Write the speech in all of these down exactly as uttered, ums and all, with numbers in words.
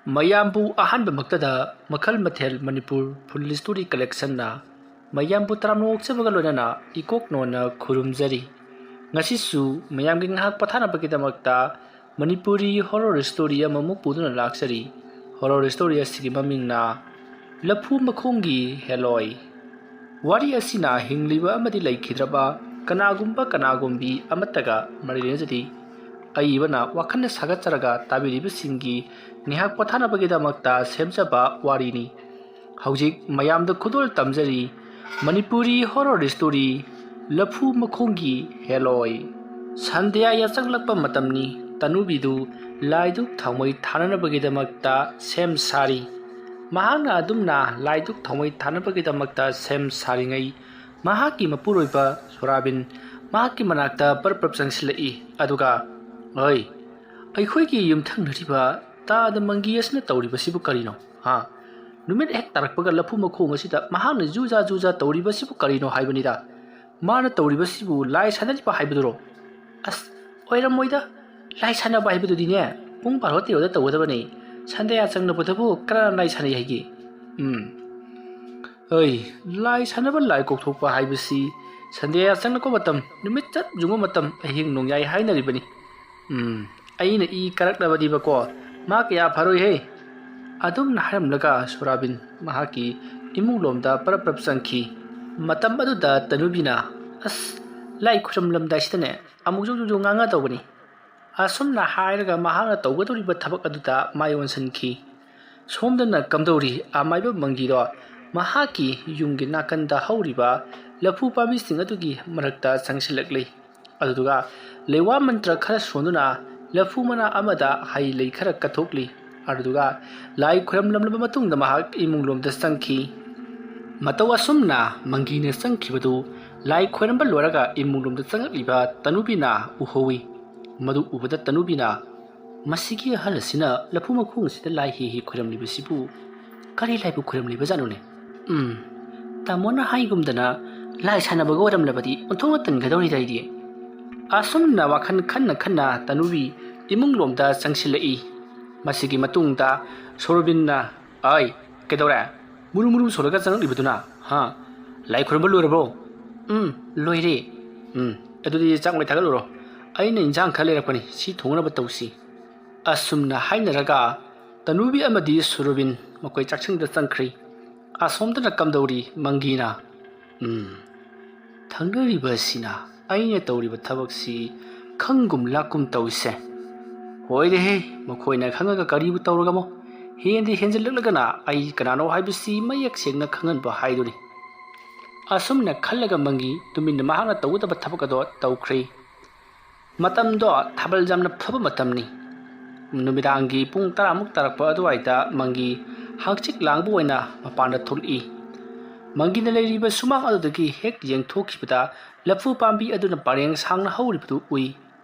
ꯃꯌꯥꯝꯕꯨ ꯑꯍꯥꯟꯕꯃꯛꯇꯗ ꯃꯈꯜ ꯃꯊꯦꯜ ꯃꯅꯤꯄꯨꯔ ꯐꯨꯜ ꯁ꯭ꯇꯣꯔꯤ ꯀꯂꯦꯛꯁꯟꯅ ꯃꯌꯥꯝꯕꯨ ꯇꯔꯥꯝꯅ ꯑꯣꯛꯆꯕꯒ ꯂꯣꯏꯅꯅ ꯏꯀꯣꯛ ꯅꯣꯟꯅ ꯈꯨꯔꯨꯝꯖꯔꯤ꯫ ꯉꯁꯤꯁꯨ ꯃꯌꯥꯝꯒꯤ ꯉꯥꯏꯍꯥꯛ ꯄꯣꯊꯥꯅꯕꯒꯤꯗꯃꯛꯇ ꯃꯅꯤꯄꯨꯔꯤ ꯍꯣꯔꯣꯔ ꯁ꯭ꯇꯣꯔꯤ ꯑꯃꯃꯨꯛ ꯄꯨꯗꯨꯅ ꯂꯥꯛꯆꯔꯤ꯫ ꯍꯣꯔꯣꯔ ꯁ꯭ꯇꯣꯔꯤ ꯑꯁꯤꯒꯤ ꯃꯃꯤꯡꯅ ꯂꯐꯨ ꯃꯈꯣꯡꯒꯤ ꯍꯦꯂꯣꯏ꯫ ꯋꯥꯔꯤ ꯑꯁꯤꯅ ꯍꯤꯡꯂꯤꯕ ꯑꯃꯗꯤ ꯂꯩꯈꯤꯗ꯭ꯔꯕ ꯀꯅꯥꯒꯨꯝꯕ ꯀꯅꯥꯒꯨꯝꯕꯤ ꯑꯃꯠꯇꯒ ꯃꯔꯤ ꯂꯩꯅꯖꯗꯦ꯫ ꯑꯏꯕꯅ ꯋꯥꯈꯜꯅ ꯁꯥꯒꯠꯆꯔꯒ ꯇꯥꯕꯤꯔꯤꯕꯁꯤꯡꯒꯤ ꯉꯥꯏꯍꯥꯛ ꯄꯣꯊꯥꯅꯕꯒꯤꯗꯃꯛꯇ ꯁꯦꯝꯖꯕ ꯋꯥꯔꯤꯅꯤ꯫ ꯍꯧꯖꯤꯛ ꯃꯌꯥꯝꯗ ꯈꯨꯗꯣꯜ ꯇꯝꯖꯔꯤ ꯃꯅꯤꯄꯨꯔꯤ ꯍꯣꯔꯣꯔ ꯁ꯭ꯇꯣꯔꯤ ꯂꯐꯨ ꯃꯈꯣꯡꯒꯤ ꯍꯦꯂꯣꯏ꯫ ꯁꯟꯗ꯭ꯌꯥ ꯌꯥꯆꯪꯂꯛꯄ ꯃꯇꯝꯅꯤ꯫ ꯇꯅꯨꯕꯤꯗꯨ ꯂꯥꯏꯗꯨꯛ ꯊꯥꯎꯃꯩ ꯊꯥꯅꯅꯕꯒꯤꯗꯃꯛꯇ ꯁꯦꯝ ꯁꯥꯔꯤ꯫ ꯃꯍꯥꯛꯅ ꯑꯗꯨꯝꯅ ꯂꯥꯏꯗꯨꯛ ꯊꯥꯎꯃꯩ ꯊꯥꯅꯕꯒꯤꯗꯃꯛꯇ ꯁꯦꯝ ꯁꯥꯔꯤꯉꯩ, ꯃꯍꯥꯛꯀꯤ ꯃꯄꯨꯔꯣꯏꯕ ꯁꯣꯔꯥꯕꯤꯟ ꯃꯍꯥꯛꯀꯤ ꯃꯅꯥꯛꯇ ꯄꯔꯞ ꯄꯔꯞ ꯆꯪꯁꯤꯜꯂꯛꯏ꯫ ꯑꯗꯨꯒ, "ꯑꯩ, ꯑꯩꯈꯣꯏꯒꯤ ꯌꯨꯝꯊꯪꯅꯔꯤꯕ ꯇꯥꯗ ꯃꯪꯒꯤ ꯑꯁꯤꯅ ꯇꯧꯔꯤꯕꯁꯤꯕꯨ ꯀꯔꯤꯅꯣ? ꯍꯥ? ꯅꯨꯃꯤꯠ ꯍꯦꯛ ꯇꯥꯔꯛꯄꯒ ꯂꯐꯨ ꯃꯈꯣꯡ ꯑꯁꯤꯗ ꯃꯍꯥꯛꯅ ꯖꯨꯖꯥ ꯖꯨꯖꯥ ꯇꯧꯔꯤꯕꯁꯤꯕꯨ ꯀꯔꯤꯅꯣ ꯍꯥꯏꯕꯅꯤꯗ? ꯃꯥꯅ ꯇꯧꯔꯤꯕꯁꯤꯕꯨ ꯂꯥꯏ ꯁꯥꯟꯅꯔꯤꯕ ꯍꯥꯏꯕꯗꯨꯔꯣ?" "ꯑꯁ, ꯑꯣꯏꯔꯝꯃꯣꯏꯗ꯫ ꯂꯥꯏ ꯁꯥꯟꯅꯕ ꯍꯥꯏꯕꯗꯨꯗꯤꯅꯦ, ꯄꯨꯡ ꯕꯥꯔꯣ ꯇꯦꯔꯣꯗ ꯇꯧꯒꯗꯕꯅꯤ꯫ ꯁꯟꯗ꯭ꯌꯥ ꯆꯪꯂꯕꯗꯕꯨ ꯀꯅꯥꯅ ꯂꯥꯏ ꯁꯥꯟꯅꯩ ꯍꯥꯏꯒꯦ?" "ꯎꯝ꯫ ꯑꯩ, ꯂꯥꯏ ꯁꯥꯟꯅꯕ, ꯂꯥꯏ ꯀꯧꯊꯣꯛꯄ ꯍꯥꯏꯕꯁꯤ ꯁꯟꯗ꯭ꯌꯥ ꯆꯪꯂꯛꯄ ꯃꯇꯝ, ꯅꯨꯃꯤꯠ ꯆꯞ ꯌꯨꯡꯕ ꯃꯇꯝ, ꯑꯍꯤꯡ ꯅꯣꯡꯌꯥꯏ ꯍꯥꯏꯅꯔꯤꯕꯅꯤ꯫ ꯎꯝ, ꯑꯩꯅ ꯏ ꯀꯥꯔꯛꯂꯕꯗꯤꯕꯀꯣ, ꯃꯥ ꯀꯌꯥ ꯐꯔꯣꯏꯍꯦ꯫" ꯑꯗꯨꯝꯅ ꯍꯥꯏꯔꯝꯂꯒ ꯁꯣꯔꯥꯕꯤꯟ ꯃꯍꯥꯛꯀꯤ ꯏꯃꯨꯡꯂꯣꯝꯗ ꯄꯔꯞ ꯄꯔꯞ ꯆꯪꯈꯤ꯫ ꯃꯇꯝ ꯑꯗꯨꯗ ꯇꯅꯨꯕꯤꯅ, "ꯑꯁ, ꯂꯥꯏ ꯈꯨꯔꯝꯂꯝꯗꯥꯏꯁꯤꯗꯅꯦ ꯑꯃꯨꯛ ꯖꯨ ꯖꯨ ꯖꯨ ꯉꯥꯡꯉ ꯇꯧꯕꯅꯤ꯫" ꯑꯁꯨꯝꯅ ꯍꯥꯏꯔꯒ ꯃꯍꯥꯛꯅ ꯇꯧꯒꯗꯧꯔꯤꯕ ꯊꯕꯛ ꯑꯗꯨꯗ ꯃꯥꯏ ꯑꯣꯟꯁꯤꯟꯈꯤ꯫ ꯁꯣꯝꯗꯅ ꯀꯝꯗꯧꯔꯤ? ꯑꯃꯥꯏꯕ ꯃꯪꯒꯤꯗꯣ ꯃꯍꯥꯛꯀꯤ ꯌꯨꯝꯒꯤ ꯅꯥꯀꯟꯗ ꯍꯧꯔꯤꯕ ꯂꯐꯨ ꯄꯥꯝꯕꯤꯁꯤꯡ ꯑꯗꯨꯒꯤ ꯃꯔꯛꯇ ꯆꯪꯁꯤꯜꯂꯛꯂꯤ꯫ ꯑꯗꯨꯗꯨꯒ ꯂꯩꯋꯥ ꯃꯟꯇ꯭ꯔ ꯈꯔ ꯁꯣꯟꯗꯨꯅ ꯂꯐꯨ ꯃꯅꯥ ꯑꯃꯗ ꯍꯩ ꯂꯩ ꯈꯔ ꯀꯠꯊꯣꯛꯂꯤ꯫ ꯑꯗꯨꯗꯨꯒ ꯂꯥꯏ ꯈꯣꯏꯔꯝꯂꯝꯂꯕ ꯃꯇꯨꯡꯗ ꯃꯍꯥꯛ ꯏꯃꯨꯡꯂꯣꯝꯗ ꯆꯪꯈꯤ꯫ ꯃꯇꯧ ꯑꯁꯨꯝꯅ ꯃꯪꯒꯤꯅ ꯆꯪꯈꯤꯕꯗꯨ ꯂꯥꯏ ꯈꯣꯏꯔꯝꯕ ꯂꯣꯏꯔꯒ ꯏꯃꯨꯡꯂꯣꯝꯗ ꯆꯪꯂꯛꯂꯤꯕ ꯇꯅꯨꯕꯤꯅ ꯎꯍꯧꯏ꯫ ꯃꯗꯨ ꯎꯕꯗ ꯇꯅꯨꯕꯤꯅ, "ꯃꯁꯤꯒꯤ ꯑꯍꯜ ꯑꯁꯤꯅ ꯂꯐꯨ ꯃꯈꯣꯡ ꯑꯁꯤꯗ ꯂꯥꯏ ꯍꯤ ꯍꯤ ꯈꯣꯏꯔꯝꯂꯤꯕꯁꯤꯕꯨ ꯀꯔꯤ ꯂꯥꯏꯕꯨ ꯈꯣꯏꯔꯝꯂꯤꯕꯖꯥꯠꯅꯣꯅꯦ? ꯎꯝ, ꯇꯥꯃꯣꯅ ꯍꯥꯏꯒꯨꯝꯗꯅ ꯂꯥꯏ ꯁꯥꯟꯅꯕꯒ ꯑꯣꯏꯔꯝꯂꯕꯗꯤ ꯑꯣꯟꯊꯣꯛꯅ ꯇꯟꯒꯗꯧꯔꯤꯗ ꯑꯩꯗꯤ꯫" ꯑꯁꯨꯝꯅ ꯋꯥꯈꯜ ꯈꯟꯅ ꯈꯟꯅ ꯇꯅꯨꯕꯤ ꯏꯃꯨꯡꯂꯣꯝꯗ ꯆꯪꯁꯤꯜꯂꯛꯏ꯫ ꯃꯁꯤꯒꯤ ꯃꯇꯨꯡꯗ ꯁꯣꯔꯣꯕꯤꯟꯅ, "ꯑꯩ, ꯀꯩꯗꯧꯔꯦ? ꯃꯨꯔꯨ ꯃꯨꯔꯨ ꯁꯣꯜꯂꯒ ꯆꯪꯉꯛꯂꯤꯕꯗꯨꯅ? ꯍꯥ? ꯂꯥꯏ ꯈꯨꯔꯨꯝꯕ ꯂꯣꯏꯔꯕꯣ?" "ꯎꯝ, ꯂꯣꯏꯔꯦ꯫ ꯎꯝ, ꯑꯗꯨꯗꯤ ꯆꯥꯛ ꯃꯩ ꯊꯥꯒꯠꯂꯨꯔꯣ꯫ ꯑꯩꯅ ꯏꯟꯖꯥꯡ ꯈꯔ ꯂꯩꯔꯛꯄꯅꯤ, ꯁꯤ ꯊꯣꯡꯅꯕ ꯇꯧꯁꯤ"꯫ ꯑꯁꯨꯝꯅ ꯍꯥꯏꯅꯔꯒ ꯇꯅꯨꯕꯤ ꯑꯃꯗꯤ ꯁꯨꯔꯨꯕꯤꯟ ꯃꯈꯣꯏ ꯆꯥꯛꯁꯪꯗ ꯆꯪꯈ꯭ꯔꯤ꯫ ꯑꯁꯣꯝꯗꯅ ꯀꯝꯗꯧꯔꯤ ꯃꯪꯒꯤꯅ? "ꯎꯝ, ꯊꯪꯅꯔꯤꯕ ꯑꯁꯤꯅ ꯑꯩꯅ ꯇꯧꯔꯤꯕ ꯊꯕꯛꯁꯤ ꯈꯪꯒꯨꯝ ꯂꯥꯛꯀꯨꯝ ꯇꯧꯏꯁꯦ꯫ ꯍꯣꯏꯗꯦꯍꯦ, ꯃꯈꯣꯏꯅ ꯈꯪꯉꯒ ꯀꯔꯤꯕꯨ ꯇꯧꯔꯒꯃꯣ? ꯍꯦꯟꯗꯤ ꯍꯦꯟꯖꯤꯜꯂꯛꯂꯒꯅ ꯑꯩ ꯀꯅꯥꯅꯣ ꯍꯥꯏꯕꯁꯤ ꯃꯌꯦꯛ ꯁꯦꯡꯅ ꯈꯪꯍꯟꯕ ꯍꯥꯏꯗꯨꯅꯤ"꯫ ꯑꯁꯨꯝꯅ ꯈꯜꯂꯒ ꯃꯪꯒꯤ ꯇꯨꯃꯤꯟꯅ ꯃꯍꯥꯛꯅ ꯇꯧꯒꯗꯕ ꯊꯕꯛ ꯑꯗꯣ ꯇꯧꯈ꯭ꯔꯦ꯫ ꯃꯇꯝꯗꯣ ꯊꯥꯕꯜ ꯌꯥꯝꯅ ꯐꯕ ꯃꯇꯝꯅꯤ꯫ ꯅꯨꯃꯤꯗꯥꯡꯒꯤ ꯄꯨꯡ ꯇꯔꯥꯃꯨꯛ ꯇꯥꯔꯛꯄ ꯑꯗꯨꯋꯥꯏꯗ ꯃꯪꯒꯤ ꯍꯪꯆꯤꯠ ꯂꯥꯡꯕ ꯑꯣꯏꯅ ꯃꯄꯥꯟꯗ ꯊꯣꯛꯂꯛꯏ꯫ ꯃꯪꯒꯤꯅ ꯂꯩꯔꯤꯕ ꯁꯨꯃꯥꯡ ꯑꯗꯨꯗꯒꯤ ꯍꯦꯛ ꯌꯦꯡꯊꯣꯛꯈꯤꯕꯗ ꯂꯐꯨ ꯄꯥꯝꯕꯤ ꯑꯗꯨꯅ ꯄꯔꯦꯡ ꯁꯥꯡꯅ ꯍꯧꯔꯤꯕꯗꯨ ꯎꯏ꯫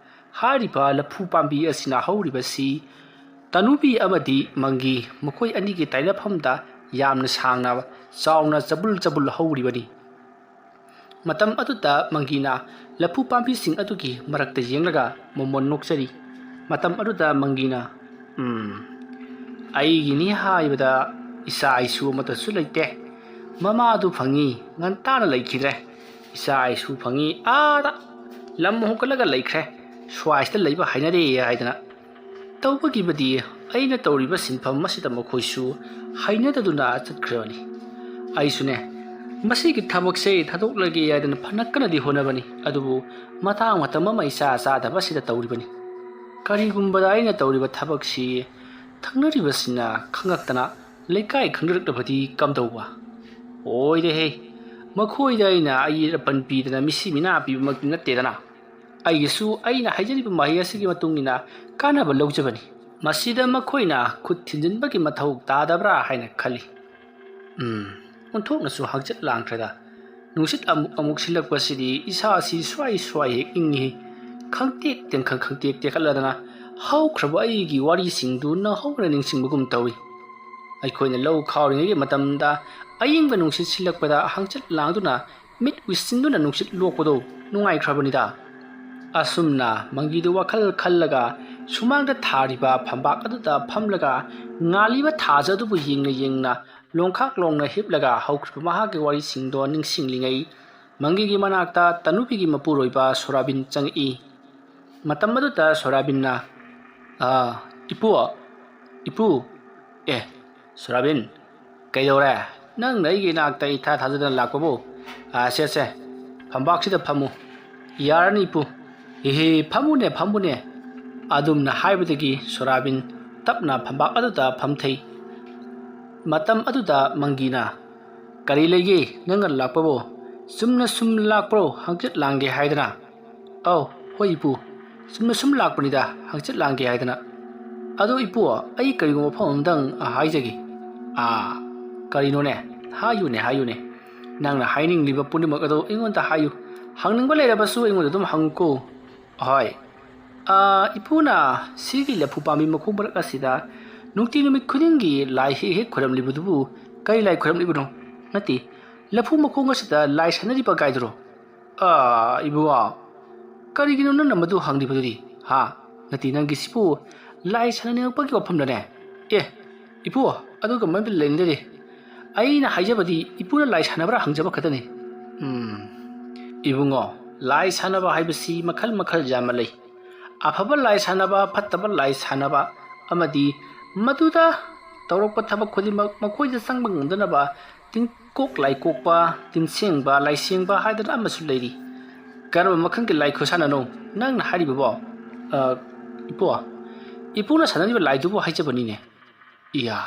ꯍꯥꯏꯔꯤꯕ ꯂꯐꯨ ꯄꯥꯝꯕꯤ ꯑꯁꯤꯅ ꯍꯧꯔꯤꯕꯁꯤ ꯇꯅꯨꯕꯤ ꯑꯃꯗꯤ ꯃꯪꯒꯤ ꯃꯈꯣꯏ ꯑꯅꯤꯒꯤ ꯇꯥꯏꯅꯐꯝꯗ ꯌꯥꯝꯅ ꯁꯥꯡꯅ ꯆꯥꯎꯅ ꯆꯕꯨꯜ ꯆꯕꯨꯜ ꯍꯧꯔꯤꯕꯅꯤ꯫ ꯃꯇꯝ ꯑꯗꯨꯗ ꯃꯪꯒꯤꯅ ꯂꯐꯨ ꯄꯥꯝꯕꯤꯁꯤꯡ ꯑꯗꯨꯒꯤ ꯃꯔꯛꯇ ꯌꯦꯡꯂꯒ ꯃꯣꯃꯣꯟ ꯅꯣꯛꯆꯔꯤ꯫ ꯃꯇꯝ ꯑꯗꯨꯗ ꯃꯪꯒꯤꯅ, "ꯎꯝ, ꯑꯩꯒꯤꯅꯤ ꯍꯥꯏꯕꯗ ꯏꯆꯥ ꯏꯁꯨ ꯑꯃꯠꯇꯁꯨ ꯂꯩꯇꯦ꯫ ꯃꯃꯥꯗꯨ ꯐꯪꯉꯤ, ꯉꯟꯇꯥꯅ ꯂꯩꯈꯤꯗ꯭ꯔꯦ꯫ ꯏꯆꯥ ꯏꯁꯨ ꯐꯪꯉꯤ, ꯑꯥꯗ ꯂꯝ ꯍꯣꯡꯀꯠꯂꯒ ꯂꯩꯈ꯭ꯔꯦ꯫ ꯁ꯭ꯋꯥꯏꯁꯤꯗ ꯂꯩꯕ ꯍꯩꯅꯗꯦ" ꯍꯥꯏꯗꯅ꯫ ꯇꯧꯕꯒꯤꯕꯨꯗꯤ ꯑꯩꯅ ꯇꯧꯔꯤꯕ ꯁꯤꯟꯐꯝ ꯑꯁꯤꯗ ꯃꯈꯣꯏꯁꯨ ꯍꯩꯅꯗꯗꯨꯅ ꯆꯠꯈ꯭ꯔꯕꯅꯤ꯫ ꯑꯩꯁꯨꯅꯦ, ꯃꯁꯤꯒꯤ ꯊꯕꯛꯁꯦ ꯊꯥꯗꯣꯛꯂꯒꯦ ꯍꯥꯏꯗꯅ ꯐꯅ ꯀꯟꯅꯗꯤ ꯍꯣꯠꯅꯕꯅꯤ, ꯑꯗꯨꯕꯨ ꯃꯇꯥꯡ ꯃꯇꯝ ꯑꯃ ꯏꯆꯥ ꯆꯥꯗꯕ ꯑꯁꯤꯗ ꯇꯧꯔꯤꯕꯅꯤ꯫ ꯀꯔꯤꯒꯨꯝꯕꯗ ꯑꯩꯅ ꯇꯧꯔꯤꯕ ꯊꯕꯛꯁꯤ ꯊꯪꯅꯔꯤꯕꯁꯤꯡꯅ ꯈꯪꯉꯛꯇꯅ ꯂꯩꯀꯥꯏ ꯈꯪꯅꯔꯛꯂꯕꯗꯤ ꯀꯝꯗꯧꯕ? ꯑꯣꯏꯔꯦꯍꯦ, ꯃꯈꯣꯏꯗ ꯑꯩꯅ ꯑꯌꯦꯠ ꯑꯄꯟ ꯄꯤꯗꯅ ꯃꯤꯁꯤ ꯃꯤꯅꯥ ꯄꯤꯕꯃꯛꯇꯤ ꯅꯠꯇꯦꯗꯅ꯫ ꯑꯩꯒꯤꯁꯨ ꯑꯩꯅ ꯍꯥꯏꯖꯔꯤꯕ ꯃꯍꯩ ꯑꯁꯤꯒꯤ ꯃꯇꯨꯡ ꯏꯟꯅ ꯀꯥꯟꯅꯕ ꯂꯧꯖꯕꯅꯤ꯫ ꯃꯁꯤꯗ ꯃꯈꯣꯏꯅ ꯈꯨꯠ ꯊꯤꯟꯖꯤꯟꯕꯒꯤ ꯃꯊꯧ ꯇꯥꯗꯕ꯭ꯔꯥ ꯍꯥꯏꯅ ꯈꯜꯂꯤ꯫ ꯎꯝ, ꯑꯣꯟꯊꯣꯛꯅꯁꯨ ꯍꯪꯆꯤꯠ ꯂꯥꯡꯈ꯭ꯔꯦꯗ꯫ ꯅꯨꯡꯁꯤꯠ ꯑꯃꯨꯛ ꯑꯃꯨꯛ ꯁꯤꯜꯂꯛꯄꯁꯤꯗꯤ ꯏꯁꯥꯁꯤ ꯁ꯭ꯋꯥꯏ ꯁ꯭ꯋꯥꯏ ꯍꯦꯛ ꯏꯪꯉꯤ꯫ ꯈꯪꯇꯦꯛ ꯇꯦꯡꯈꯪ ꯈꯪꯇꯦꯛ ꯇꯦꯛꯈꯠꯂꯗꯅ ꯍꯧꯈ꯭ꯔꯕ ꯑꯩꯒꯤ ꯋꯥꯔꯤꯁꯤꯡꯗꯨ ꯅꯧꯍꯧꯅ ꯅꯤꯡꯁꯤꯡꯕꯒꯨꯝ ꯇꯧꯏ꯫ ꯑꯩꯈꯣꯏꯅ ꯂꯧ ꯈꯥꯎꯔꯤꯉꯩꯒꯤ ꯃꯇꯝꯗ ꯑꯏꯪꯕ ꯅꯨꯡꯁꯤꯠ ꯁꯤꯜꯂꯛꯄꯗ ꯍꯪꯆꯤꯠ ꯂꯥꯡꯗꯨꯅ ꯃꯤꯠ ꯎꯏꯁꯤꯟꯗꯨꯅ ꯅꯨꯡꯁꯤꯠ ꯂꯣꯛꯄꯗꯨ ꯅꯨꯡꯉꯥꯏꯈ꯭ꯔꯕꯅꯤꯗ꯫ ꯑꯁꯨꯝꯅ ꯃꯪꯒꯤꯗꯨ ꯋꯥꯈꯜ ꯈꯜꯂꯒ ꯁꯨꯃꯥꯡꯗ ꯊꯥꯔꯤꯕ ꯐꯝꯕꯥꯛ ꯑꯗꯨꯗ ꯐꯝꯂꯒ ꯉꯥꯜꯂꯤꯕ ꯊꯥꯖ ꯑꯗꯨꯕꯨ ꯌꯦꯡꯅ ꯌꯦꯡꯅ ꯂꯣꯡꯈꯥꯛ ꯂꯣꯡꯅ ꯍꯤꯞꯂꯒ ꯍꯧꯈ꯭ꯔꯤꯕ ꯃꯍꯥꯛꯀꯤ ꯋꯥꯔꯤꯁꯤꯡꯗꯣ ꯅꯤꯡꯁꯤꯡꯂꯤꯉꯩ, ꯃꯪꯒꯤꯒꯤ ꯃꯅꯥꯛꯇ ꯇꯅꯨꯕꯤꯒꯤ ꯃꯄꯨꯔꯣꯏꯕ ꯁꯣꯔꯥꯕꯤꯟ ꯆꯪꯉꯛꯏ꯫ ꯃꯇꯝ ꯑꯗꯨꯗ ꯁꯣꯔꯥꯕꯤꯟꯅ, "ꯑꯥ, ꯏꯄꯨ, ꯏꯄꯨ, ꯑꯦ, ꯁꯣꯔꯥꯕꯤꯟ, ꯀꯩꯗꯧꯔꯦ? ꯅꯪꯅ ꯑꯩꯒꯤ ꯏꯅꯥꯛꯇ ꯏꯊꯥ ꯊꯥꯖꯗꯅ ꯂꯥꯛꯄꯕꯨ? ꯑꯥ, ꯁꯦ, ꯁꯦ, ꯐꯝꯕꯥꯛꯁꯤꯗ ꯐꯝꯃꯨ꯫ ꯌꯥꯔꯅꯤ, ꯏꯄꯨ꯫ ꯏꯍꯦ, ꯐꯝꯃꯨꯅꯦ, ꯐꯝꯃꯨꯅꯦ꯫" ꯑꯗꯨꯝꯅ ꯍꯥꯏꯕꯗꯒꯤ ꯁꯣꯔꯥꯕꯤꯟ ꯇꯞꯅ ꯐꯝꯕꯥꯛ ꯑꯗꯨꯗ ꯐꯝꯊꯩ꯫ ꯃꯇꯝ ꯑꯗꯨꯗ ꯃꯪꯒꯤꯅ, "ꯀꯔꯤ ꯂꯩꯒꯦ ꯅꯪꯅ ꯂꯥꯛꯄꯕꯨ? ꯆꯨꯝꯅ ꯁꯨꯝ ꯂꯥꯛꯄ꯭ꯔꯣ, ꯍꯪꯆꯤꯠ ꯂꯥꯡꯒꯦ ꯍꯥꯏꯗꯅ?" "ꯑꯧ, ꯍꯣꯏ ꯏꯄꯨ, ꯆꯨꯝꯅ ꯁꯨꯝ ꯂꯥꯛꯄꯅꯤꯗ, ꯍꯪꯆꯤꯠ ꯂꯥꯡꯒꯦ ꯍꯥꯏꯗꯅ꯫ ꯑꯗꯣ ꯏꯄꯨ, ꯑꯩ ꯀꯔꯤꯒꯨꯝꯕ ꯋꯥꯐꯝ ꯑꯃꯇꯪ ꯍꯥꯏꯖꯒꯦ꯫" "ꯑꯥ, ꯀꯔꯤꯅꯣꯅꯦ? ꯍꯥꯏꯌꯨꯅꯦ, ꯍꯥꯏꯌꯨꯅꯦ꯫ ꯅꯪꯅ ꯍꯥꯏꯅꯤꯡꯂꯤꯕ ꯄꯨꯝꯅꯃꯛ ꯑꯗꯣ ꯑꯩꯉꯣꯟꯗ ꯍꯥꯏꯌꯨ꯫ ꯍꯪꯅꯤꯡꯕ ꯂꯩꯔꯕꯁꯨ ꯑꯩꯉꯣꯟꯗ ꯑꯗꯨꯝ ꯍꯪꯉꯨꯀꯣ꯫" "ꯍꯣꯏ꯫ ꯑꯥ, ꯏꯄꯨꯅ ꯁꯤꯒꯤ ꯂꯐꯨ ꯄꯥꯝꯕꯤ ꯃꯈꯣꯡ ꯃꯔꯛ ꯑꯁꯤꯗ ꯅꯨꯡꯇꯤ ꯅꯨꯃꯤꯠ ꯈꯨꯗꯤꯡꯒꯤ ꯂꯥꯏ ꯍꯦꯛ ꯍꯦꯛ ꯈꯣꯏꯔꯝꯂꯤꯕꯗꯨꯕꯨ ꯀꯔꯤ ꯂꯥꯏ ꯈꯣꯏꯔꯝꯂꯤꯕꯅꯣ?" "ꯅꯠꯇꯦ, ꯂꯐꯨ ꯃꯈꯣꯡ ꯑꯁꯤꯗ ꯂꯥꯏ ꯁꯥꯟꯅꯔꯤꯕ ꯒꯥꯏꯗꯨꯔꯣ?" "ꯑꯥ, ꯏꯕꯨꯡꯉꯣ, ꯀꯔꯤꯒꯤꯅꯣ ꯅꯪꯅ ꯃꯗꯨ ꯍꯪꯂꯤꯕꯗꯨꯗꯤ? ꯍꯥ? ꯅꯠꯇꯦ, ꯅꯪꯒꯤꯁꯤꯕꯨ ꯂꯥꯏ ꯁꯥꯟꯅꯅꯤꯡꯉꯛꯄꯒꯤ ꯋꯥꯐꯝꯗꯅꯦ? ꯑꯦ, ꯏꯄꯨ, ꯑꯗꯨꯒ ꯃꯔꯝꯗ ꯂꯩꯅꯗꯦ꯫ ꯑꯩꯅ ꯍꯥꯏꯖꯕꯗꯤ ꯏꯄꯨꯅ ꯂꯥꯏ ꯁꯥꯟꯅꯕ꯭ꯔꯥ ꯍꯪꯖꯕ ꯈꯛꯇꯅꯤ꯫" "ꯎꯝ, ꯏꯕꯨꯡꯉꯣ, ꯂꯥꯏ ꯁꯥꯟꯅꯕ ꯍꯥꯏꯕꯁꯤ ꯃꯈꯜ ꯃꯈꯜ ꯌꯥꯝꯅ ꯂꯩ꯫ ꯑꯐꯕ ꯂꯥꯏ ꯁꯥꯟꯅꯕ, ꯐꯠꯇꯕ ꯂꯥꯏ ꯁꯥꯟꯅꯕ, ꯑꯃꯗꯤ ꯃꯗꯨꯗ ꯇꯧꯔꯛꯄ ꯊꯕꯛ ꯈꯨꯗꯤꯡꯃꯛ ꯃꯈꯣꯏꯗ ꯆꯪꯕ ꯉꯝꯗꯅꯕ ꯇꯤꯡꯀꯣꯛ ꯂꯥꯏꯀꯣꯛꯄ, ꯇꯤꯟꯁꯦꯡꯕ, ꯂꯥꯏꯁꯦꯡꯕ ꯍꯥꯏꯗꯅ ꯑꯃꯁꯨ ꯂꯩꯔꯤ꯫" "ꯀꯔꯝꯕ ꯃꯈꯜꯒꯤ ꯂꯥꯏ ꯈꯨꯁꯥꯟꯅꯅꯣ ꯅꯪꯅ ꯍꯥꯏꯔꯤꯕꯕꯣ?" "ꯑ, ꯏꯄꯨ, ꯏꯄꯨꯅ ꯁꯥꯟꯅꯔꯤꯕ ꯂꯥꯏꯗꯨꯕꯨ ꯍꯥꯏꯖꯕꯅꯤꯅꯦ꯫" "ꯏꯌꯥ,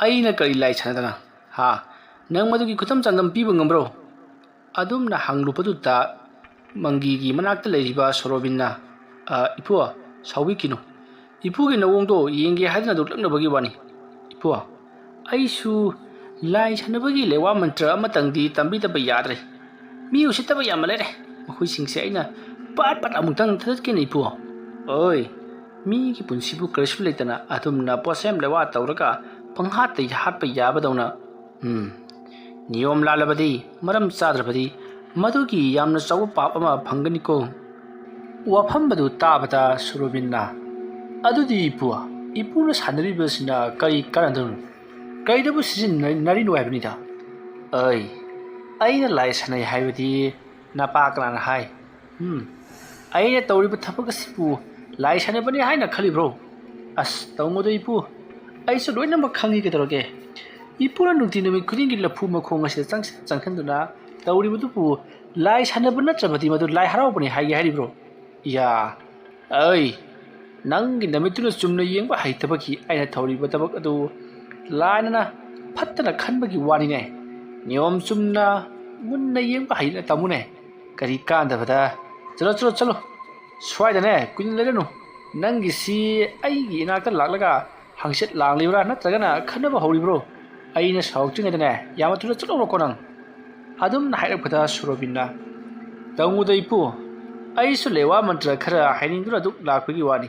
ꯑꯩꯅ ꯀꯔꯤ ꯂꯥꯏ ꯁꯥꯟꯅꯗꯅ? ꯍꯥ? ꯅꯪ ꯃꯗꯨꯒꯤ ꯈꯨꯗꯝ ꯆꯥꯡꯗꯝ ꯄꯤꯕ ꯉꯝꯕ꯭ꯔꯣ?" ꯑꯗꯨꯝꯅ ꯍꯪꯂꯨꯕꯗꯨꯗ ꯃꯪꯒꯤꯒꯤ ꯃꯅꯥꯛꯇ ꯂꯩꯔꯤꯕ ꯁꯣꯔꯣꯕꯤꯟꯅ, "ꯑ, ꯏꯄꯨ, ꯁꯥꯎꯕꯤꯈꯤꯅꯨ꯫ ꯏꯄꯨꯒꯤ ꯅꯑꯣꯡꯗꯣ ꯌꯦꯡꯒꯦ ꯍꯥꯏꯗꯨꯅ ꯅꯣꯛꯂꯛꯅꯕꯒꯤ ꯋꯥꯅꯤ꯫ ꯏꯄꯨ, ꯑꯩꯁꯨ ꯂꯥꯏ ꯁꯥꯟꯅꯕꯒꯤ ꯂꯩꯋꯥ ꯃꯟꯇ꯭ꯔ ꯑꯃꯇꯪꯗꯤ ꯇꯝꯕꯤꯗꯕ ꯌꯥꯗ꯭ꯔꯦ꯫ ꯃꯤ ꯎꯁꯤꯠꯇꯕ ꯌꯥꯝꯅ ꯂꯩꯔꯦ꯫ ꯃꯈꯣꯏꯁꯤꯡꯁꯦ ꯑꯩꯅ ꯄꯥꯠ ꯄꯥꯠ ꯑꯃꯨꯛꯇꯪ ꯊꯥꯗꯠꯀꯦꯅꯦ, ꯏꯄꯨ꯫" "ꯑꯣꯏ, ꯃꯤꯒꯤ ꯄꯨꯟꯁꯤꯕꯨ ꯀꯔꯤꯁꯨ ꯂꯩꯇꯅ ꯑꯗꯨꯝꯅ ꯄꯣꯠꯁꯦꯝ ꯂꯩꯋꯥ ꯇꯧꯔꯒ ꯄꯪꯍꯥꯠꯇ ꯍꯥꯠꯄ ꯌꯥꯕꯗꯧꯅ꯫ ꯎꯝ, ꯅꯤꯌꯣꯝ ꯂꯥꯜꯂꯕꯗꯤ, ꯃꯔꯝ ꯆꯥꯗ꯭ꯔꯕꯗꯤ ꯃꯗꯨꯒꯤ ꯌꯥꯝꯅ ꯆꯥꯎꯕ ꯄꯥꯞ ꯑꯃ ꯐꯪꯒꯅꯤꯀꯣ꯫" ꯋꯥꯐꯝ ꯑꯗꯨ ꯇꯥꯕꯗ ꯁꯨꯔꯣꯕꯤꯟꯅ, "ꯑꯗꯨꯗꯤ ꯏꯄꯨ, ꯏꯄꯨꯅ ꯁꯥꯟꯅꯔꯤꯕꯁꯤꯅ ꯀꯔꯤ ꯀꯥꯟꯅꯗꯣꯏꯅꯣ? ꯀꯩꯗꯕꯨ ꯁꯤꯖꯤꯟꯅꯔꯤꯅꯣ ꯍꯥꯏꯕꯅꯤꯗ?" "ꯑꯩ, ꯑꯩꯅ ꯂꯥꯏ ꯁꯥꯟꯅꯩ ꯍꯥꯏꯕꯗꯤ ꯅꯄꯥ ꯀꯅꯥꯅ ꯍꯥꯏ? ꯎꯝ, ꯑꯩꯅ ꯇꯧꯔꯤꯕ ꯊꯕꯛ ꯑꯁꯤꯕꯨ ꯂꯥꯏ ꯁꯥꯟꯅꯕꯅꯤ ꯍꯥꯏꯅ ꯈꯜꯂꯤꯕ꯭ꯔꯣ? ꯑꯁ, ꯇꯧꯅꯨꯗ ꯏꯄꯨ, ꯑꯩꯁꯨ ꯂꯣꯏꯅꯃꯛ ꯈꯪꯉꯤ, ꯀꯩꯗꯧꯔꯒꯦ? ꯏꯄꯨꯅ ꯅꯨꯡꯇꯤ ꯅꯨꯃꯤꯠ ꯈꯨꯗꯤꯡꯒꯤ ꯂꯐꯨ ꯃꯈꯣꯡ ꯑꯁꯤꯗ ꯆꯪꯁꯤꯟ ꯆꯪꯁꯤꯟꯗꯨꯅ ꯇꯧꯔꯤꯕꯗꯨꯕꯨ ꯂꯥꯏ ꯁꯥꯟꯅꯕ ꯅꯠꯇ꯭ꯔꯕꯗꯤ ꯃꯗꯨ ꯂꯥꯏ ꯍꯔꯥꯎꯕꯅꯤ ꯍꯥꯏꯒꯦ ꯍꯥꯏꯔꯤꯕ꯭ꯔꯣ? ꯏꯌꯥ, ꯑꯩ, ꯅꯪꯒꯤ ꯅꯃꯤꯠꯇꯨꯅ ꯆꯨꯝꯅ ꯌꯦꯡꯕ ꯍꯩꯇꯕꯒꯤ ꯑꯩꯅ ꯇꯧꯔꯤꯕ ꯊꯕꯛ ꯑꯗꯨ ꯂꯥꯏꯅꯅ ꯐꯠꯇꯅ ꯈꯟꯕꯒꯤ ꯋꯥꯅꯤꯅꯦ꯫ ꯅꯤꯌꯣꯝ ꯆꯨꯝꯅ ꯃꯨꯟꯅ ꯌꯦꯡꯕ ꯍꯩꯅ ꯇꯝꯃꯨꯅꯦ꯫ ꯀꯔꯤ ꯀꯥꯟꯗꯕꯗ? ꯆꯠꯂꯣ, ꯆꯠꯂꯣ, ꯆꯠꯂꯣ꯫ ꯁ꯭ꯋꯥꯏꯗꯅꯦ ꯀꯨꯏꯅ ꯂꯩꯔꯅꯨ꯫ ꯅꯪꯒꯤꯁꯤ ꯑꯩꯒꯤ ꯏꯅꯥꯛꯇ ꯂꯥꯛꯂꯒ ꯍꯪꯆꯤꯠ ꯂꯥꯡꯂꯤꯕ꯭ꯔꯥ ꯅꯠꯇ꯭ꯔꯒꯅ ꯈꯠꯅꯕ ꯍꯧꯔꯤꯕ꯭ꯔꯣ? ꯑꯩꯅ ꯁꯥꯎꯔꯛꯇ꯭ꯔꯤꯉꯩꯗꯅꯦ ꯌꯥꯝꯅ ꯊꯨꯅ ꯆꯠꯂꯧꯔꯣꯀꯣ ꯅꯪ꯫" ꯑꯗꯨꯝꯅ ꯍꯥꯏꯔꯛꯄꯗ ꯁꯨꯔꯣꯕꯤꯟꯅ, "ꯇꯧꯅꯨꯗ ꯏꯄꯨ, ꯑꯩꯁꯨ ꯂꯩꯋꯥ ꯃꯟꯇ꯭ꯔ ꯈꯔ ꯍꯥꯏꯅꯤꯡꯗꯨꯅ ꯑꯗꯨꯛ ꯂꯥꯛꯄꯒꯤ ꯋꯥꯅꯤ꯫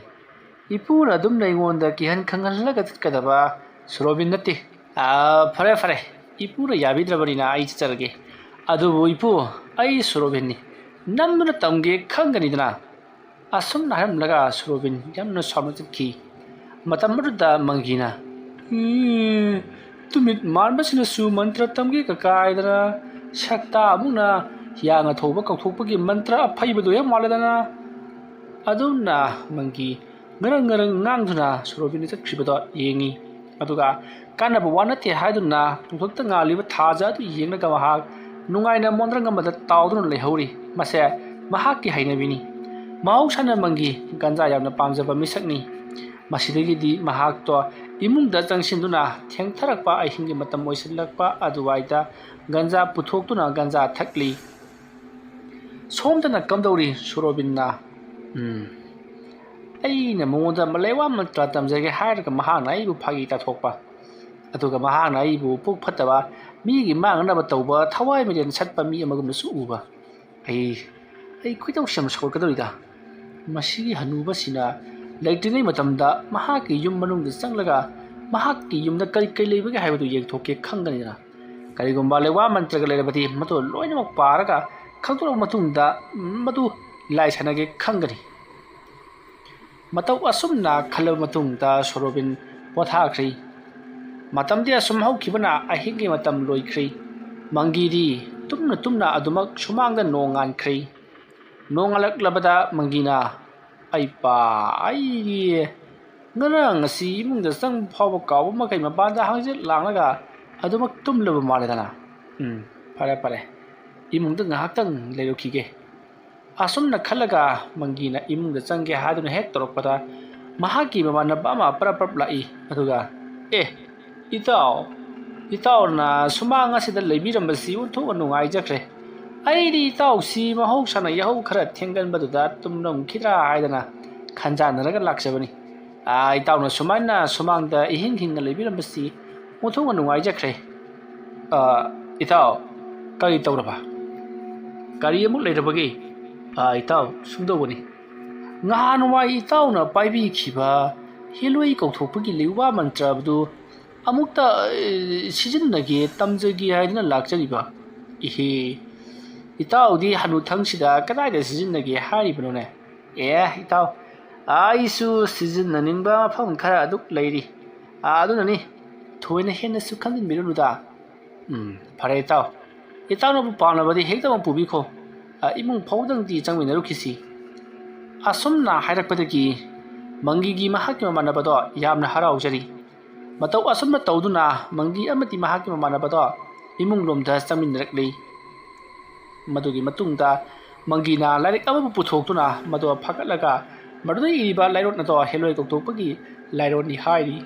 ꯏꯄꯨꯅ ꯑꯗꯨꯝꯅ ꯑꯩꯉꯣꯟꯗ ꯀꯤꯍꯟ ꯈꯪꯍꯜꯂꯒ ꯆꯠꯀꯗꯕ ꯁꯨꯔꯣꯕꯤꯟ ꯅꯠꯇꯦ꯫ ꯑꯥ, ꯐꯔꯦ, ꯐꯔꯦ, ꯏꯄꯨꯅ ꯌꯥꯕꯤꯗ꯭ꯔꯕꯅꯤꯅ ꯑꯩ ꯆꯠꯆꯔꯒꯦ꯫ ꯑꯗꯨꯕꯨ ꯏꯄꯨ, ꯑꯩ ꯁꯨꯔꯣꯕꯤꯟꯅꯤ, ꯅꯝꯗꯨꯅ ꯇꯝꯒꯦ ꯈꯪꯒꯅꯤꯗꯅ꯫" ꯑꯁꯨꯝꯅ ꯍꯥꯏꯔꯝꯂꯒ ꯁꯨꯔꯣꯕꯤꯟ ꯌꯥꯝꯅ ꯁꯥꯎꯅ ꯆꯠꯈꯤ꯫ ꯃꯇꯝ ꯑꯗꯨꯗ ꯃꯪꯒꯤꯅ, "ꯎꯝ, ꯇꯨꯃꯤꯠ ꯃꯥꯟꯕꯁꯤꯅꯁꯨ ꯃꯟꯇ꯭ꯔ ꯇꯝꯒꯦ ꯀꯀꯥꯏꯗꯅ ꯁꯛꯇꯥ ꯑꯃꯨꯛꯅ ꯍꯤꯌꯥꯡ ꯑꯊꯧꯕ ꯀꯧꯊꯣꯛꯄꯒꯤ ꯃꯟꯇ꯭ꯔ ꯑꯐꯩꯕꯗꯨ ꯍꯦꯛ ꯃꯥꯜꯂꯦꯗꯅ꯫" ꯑꯗꯨꯝꯅ ꯃꯪꯒꯤ ꯉꯔꯪ ꯉꯔꯪ ꯉꯥꯡꯗꯨꯅ ꯁꯨꯔꯣꯕꯤꯟꯅ ꯆꯠꯈ꯭ꯔꯤꯕꯗꯣ ꯌꯦꯡꯉꯤ꯫ ꯑꯗꯨꯒ ꯀꯥꯟꯅꯕ ꯋꯥ ꯅꯠꯇꯦ ꯍꯥꯏꯗꯨꯅ ꯅꯣꯡꯊꯛꯇ ꯉꯥꯜꯂꯤꯕ ꯊꯥꯖ ꯑꯗꯨ ꯌꯦꯡꯂꯒ ꯃꯍꯥꯛ ꯅꯨꯡꯉꯥꯏꯅ ꯃꯣꯟꯗ꯭ꯔꯪ ꯑꯃꯗ ꯇꯥꯎꯗꯨꯅ ꯂꯩꯍꯧꯔꯤ꯫ ꯃꯁꯦ ꯃꯍꯥꯛꯀꯤ ꯍꯩꯅꯕꯤꯅꯤ꯫ ꯃꯍꯧꯁꯥꯅ ꯃꯪꯒꯤ ꯒꯟꯖꯥ ꯌꯥꯝꯅ ꯄꯥꯝꯖꯕ ꯃꯤꯁꯛꯅꯤ꯫ ꯃꯁꯤꯗꯒꯤꯗꯤ ꯃꯍꯥꯛꯇꯣ ꯏꯃꯨꯡꯗ ꯆꯪꯁꯤꯟꯗꯨꯅ ꯊꯦꯡꯊꯔꯛꯄ ꯑꯍꯤꯡꯒꯤ ꯃꯇꯝ ꯑꯣꯏꯁꯤꯜꯂꯛꯄ ꯑꯗꯨꯋꯥꯏꯗ ꯒꯟꯖꯥ ꯄꯨꯊꯣꯛꯇꯨꯅ ꯒꯟꯖꯥ ꯊꯛꯂꯤ꯫ ꯁꯣꯝꯗꯅ ꯀꯝꯗꯧꯔꯤ ꯁꯨꯔꯣꯕꯤꯟꯅ? ꯎꯝ꯫ ꯑꯩꯅ ꯃꯉꯣꯟꯗ ꯃꯂꯩꯋꯥ ꯃꯟꯇ꯭ꯔ ꯇꯝꯖꯒꯦ ꯍꯥꯏꯔꯒ ꯃꯍꯥꯛꯅ ꯑꯩꯕꯨ ꯐꯥꯒꯤ ꯇꯥꯊꯣꯛꯄ꯫ ꯑꯗꯨꯒ ꯃꯍꯥꯛꯅ ꯑꯩꯕꯨ ꯄꯨꯛ ꯐꯠꯇꯕ, ꯃꯤꯒꯤ ꯃꯥꯡꯅꯅꯕ ꯇꯧꯕ, ꯊꯋꯥꯏ ꯃꯤꯔꯦꯟ ꯁꯠꯄ ꯃꯤ ꯑꯃꯒꯨꯝꯅꯁꯨ ꯎꯕ꯫ ꯑꯩ, ꯑꯩ ꯈꯣꯏꯗꯧꯁꯦ ꯌꯥꯝ ꯁꯥꯎꯒꯠꯀꯗꯧꯔꯤꯗ꯫ ꯃꯁꯤꯒꯤ ꯍꯅꯨꯕꯁꯤꯅ ꯂꯩꯇ꯭ꯔꯤꯉꯩ ꯃꯇꯝꯗ ꯃꯍꯥꯛꯀꯤ ꯌꯨꯝ ꯃꯅꯨꯡꯗ ꯆꯪꯂꯒ ꯃꯍꯥꯛꯀꯤ ꯌꯨꯝꯗ ꯀꯔꯤ ꯀꯔꯤ ꯂꯩꯕꯒꯦ ꯍꯥꯏꯕꯗꯨ ꯌꯦꯡꯊꯣꯛꯀꯦ ꯈꯪꯒꯅꯤꯗꯅ꯫ ꯀꯔꯤꯒꯨꯝꯕ ꯂꯩꯋꯥ ꯃꯟꯇ꯭ꯔꯒ ꯂꯩꯔꯕꯗꯤ ꯃꯗꯨ ꯂꯣꯏꯅꯃꯛ ꯄꯥꯔꯒ ꯈꯪꯗꯣꯛꯂꯕ ꯃꯇꯨꯡꯗ ꯃꯗꯨ ꯂꯥꯏ ꯁꯥꯟꯅꯒꯦ ꯈꯪꯒꯅꯤ꯫ ꯃꯇꯧ ꯑꯁꯨꯝꯅ ꯈꯜꯂꯕ ꯃꯇꯨꯡꯗ ꯁꯣꯔꯣꯕꯤꯟ ꯄꯣꯊꯥꯈ꯭ꯔꯤ꯫ ꯃꯇꯝꯗꯤ ꯑꯁꯨꯝ ꯍꯧꯈꯤꯕꯅ ꯑꯍꯤꯡꯒꯤ ꯃꯇꯝ ꯂꯣꯏꯈ꯭ꯔꯤ꯫ ꯃꯪꯒꯤꯗꯤ ꯇꯨꯝꯅ ꯇꯨꯝꯅ ꯑꯗꯨꯃꯛ ꯁꯨꯃꯥꯡꯗ ꯅꯣꯡ ꯉꯥꯟꯈ꯭ꯔꯤ꯫ ꯅꯣꯡꯉꯥꯜꯂꯛꯂꯕꯗ ꯃꯪꯒꯤꯅ, "ꯑꯩ ꯄꯥ, ꯑꯩꯗꯤ ꯉꯔꯥꯡ ꯑꯁꯤ ꯏꯃꯨꯡꯗ ꯆꯪꯕ ꯐꯥꯎꯕ ꯀꯥꯎꯕ ꯃꯈꯩ ꯃꯄꯥꯟꯗ ꯍꯪꯆꯤꯠ ꯂꯥꯡꯂꯒ ꯑꯗꯨꯃꯛ ꯇꯨꯝꯂꯕ ꯃꯥꯜꯂꯦꯗꯅ꯫ ꯎꯝ, ꯐꯔꯦ, ꯐꯔꯦ, ꯏꯃꯨꯡꯗ ꯉꯥꯏꯍꯥꯛꯇꯪ ꯂꯩꯔꯨꯈꯤꯒꯦ"꯫ ꯑꯁꯨꯝꯅ ꯈꯜꯂꯒ ꯃꯪꯒꯤꯅ ꯏꯃꯨꯡꯗ ꯆꯪꯒꯦ ꯍꯥꯏꯗꯨꯅ ꯍꯦꯛ ꯇꯧꯔꯛꯄꯗ, ꯃꯍꯥꯛꯀꯤ ꯃꯃꯥꯟꯅꯕ ꯑꯃ ꯄꯔꯞ ꯄꯔꯞ ꯂꯥꯛꯏ꯫ ꯑꯗꯨꯒ, "ꯑꯦ, ꯏꯇꯥꯎ, ꯏꯇꯥꯎꯅ ꯁꯨꯃꯥꯡ ꯑꯁꯤꯗ ꯂꯩꯕꯤꯔꯝꯕꯁꯤ ꯑꯣꯟꯊꯣꯛꯅ ꯅꯨꯡꯉꯥꯏꯖꯈ꯭ꯔꯦ꯫ ꯑꯩꯗꯤ ꯏꯇꯥꯎꯁꯤ ꯃꯍꯧꯁꯥꯅ ꯌꯥꯍꯧ ꯈꯔ ꯊꯦꯡꯒꯟꯕꯗꯨꯗ ꯇꯨꯝꯂꯝꯈꯤꯗ꯭ꯔꯥ ꯍꯥꯏꯗꯅ ꯈꯟꯖꯥꯟꯅꯔꯒ ꯂꯥꯛꯆꯕꯅꯤ꯫ ꯑꯥ, ꯏꯇꯥꯎꯅ ꯁꯨꯃꯥꯏꯅ ꯁꯨꯃꯥꯡꯗ ꯏꯍꯤꯡ ꯍꯤꯡꯅ ꯂꯩꯕꯤꯔꯝꯕꯁꯤ ꯑꯣꯟꯊꯣꯛꯅ ꯅꯨꯡꯉꯥꯏꯖꯈ꯭ꯔꯦ꯫ ꯑꯥ, ꯏꯇꯥꯎ, ꯀꯔꯤ ꯇꯧꯔꯕ? ꯀꯔꯤ ꯑꯃꯨꯛ ꯂꯩꯔꯕꯒꯦ?" "ꯑꯥ, ꯏꯇꯥꯎ, ꯁꯨꯝꯗꯧꯕꯅꯤ꯫ ꯉꯍꯥꯟꯋꯥꯏ ꯏꯇꯥꯎꯅ ꯄꯥꯏꯕꯤꯈꯤꯕ ꯍꯦꯂꯣꯏ ꯀꯧꯊꯣꯛꯄꯒꯤ ꯂꯩꯋꯥ ꯃꯟꯇ꯭ꯔ ꯑꯗꯨ ꯑꯃꯨꯛꯇ, ꯑꯦ, ꯁꯤꯖꯤꯟꯅꯒꯦ, ꯇꯝꯖꯒꯦ ꯍꯥꯏꯗꯨꯅ ꯂꯥꯛꯆꯔꯤꯕ"꯫ "ꯏꯍꯦ, ꯏꯇꯥꯎꯗꯤ ꯍꯅꯨꯊꯪꯁꯤꯗ ꯀꯗꯥꯏꯗ ꯁꯤꯖꯤꯟꯅꯒꯦ ꯍꯥꯏꯔꯤꯕꯅꯣꯅꯦ?" "ꯑꯦ, ꯏꯇꯥꯎ, ꯑꯩꯁꯨ ꯁꯤꯖꯤꯟꯅꯅꯤꯡꯕ ꯃꯐꯝ ꯈꯔ ꯑꯗꯨꯛ ꯂꯩꯔꯤ꯫ ꯑꯥ, ꯑꯗꯨꯅꯅꯤ, ꯊꯣꯏꯅ ꯍꯦꯟꯅꯁꯨ ꯈꯟꯖꯤꯟꯕꯤꯔꯨꯅꯨꯗ"꯫ "ꯎꯝ, ꯐꯔꯦ ꯏꯇꯥꯎ, ꯏꯇꯥꯎꯅꯕꯨ ꯄꯥꯝꯂꯕꯗꯤ ꯍꯦꯛꯇꯃꯛ ꯄꯨꯕꯤꯈꯣ꯫ ꯑꯥ, ꯏꯃꯨꯡ ꯐꯥꯎꯕꯗꯪꯗꯤ ꯆꯪꯃꯤꯟꯅꯔꯨꯈꯤꯁꯤ"꯫ ꯑꯁꯨꯝꯅ ꯍꯥꯏꯔꯛꯄꯗꯒꯤ ꯃꯪꯒꯤꯒꯤ ꯃꯍꯥꯛꯀꯤ ꯃꯃꯥꯟꯅꯕꯗꯣ ꯌꯥꯝꯅ ꯍꯔꯥꯎꯖꯔꯤ꯫ ꯃꯇꯧ ꯑꯁꯨꯝꯅ ꯇꯧꯗꯨꯅ ꯃꯪꯒꯤ ꯑꯃꯗꯤ ꯃꯍꯥꯛꯀꯤ ꯃꯃꯥꯟꯅꯕꯗꯣ ꯏꯃꯨꯡ ꯂꯣꯝꯗ ꯆꯪꯃꯤꯟꯅꯔꯛꯂꯤ꯫ ꯃꯗꯨꯒꯤ ꯃꯇꯨꯡꯗ ꯃꯪꯒꯤꯅ ꯂꯥꯏꯔꯤꯛ ꯑꯃꯕꯨ ꯄꯨꯊꯣꯛꯇꯨꯅ ꯃꯗꯨ ꯐꯥꯒꯠꯂꯒ ꯃꯗꯨꯗ ꯏꯔꯤꯕ ꯂꯥꯏꯔꯣꯟ ꯑꯗꯣ ꯍꯦꯂꯣꯏ ꯀꯧꯊꯣꯛꯄꯒꯤ ꯂꯥꯏꯔꯣꯟꯅꯤ ꯍꯥꯏꯔꯤ꯫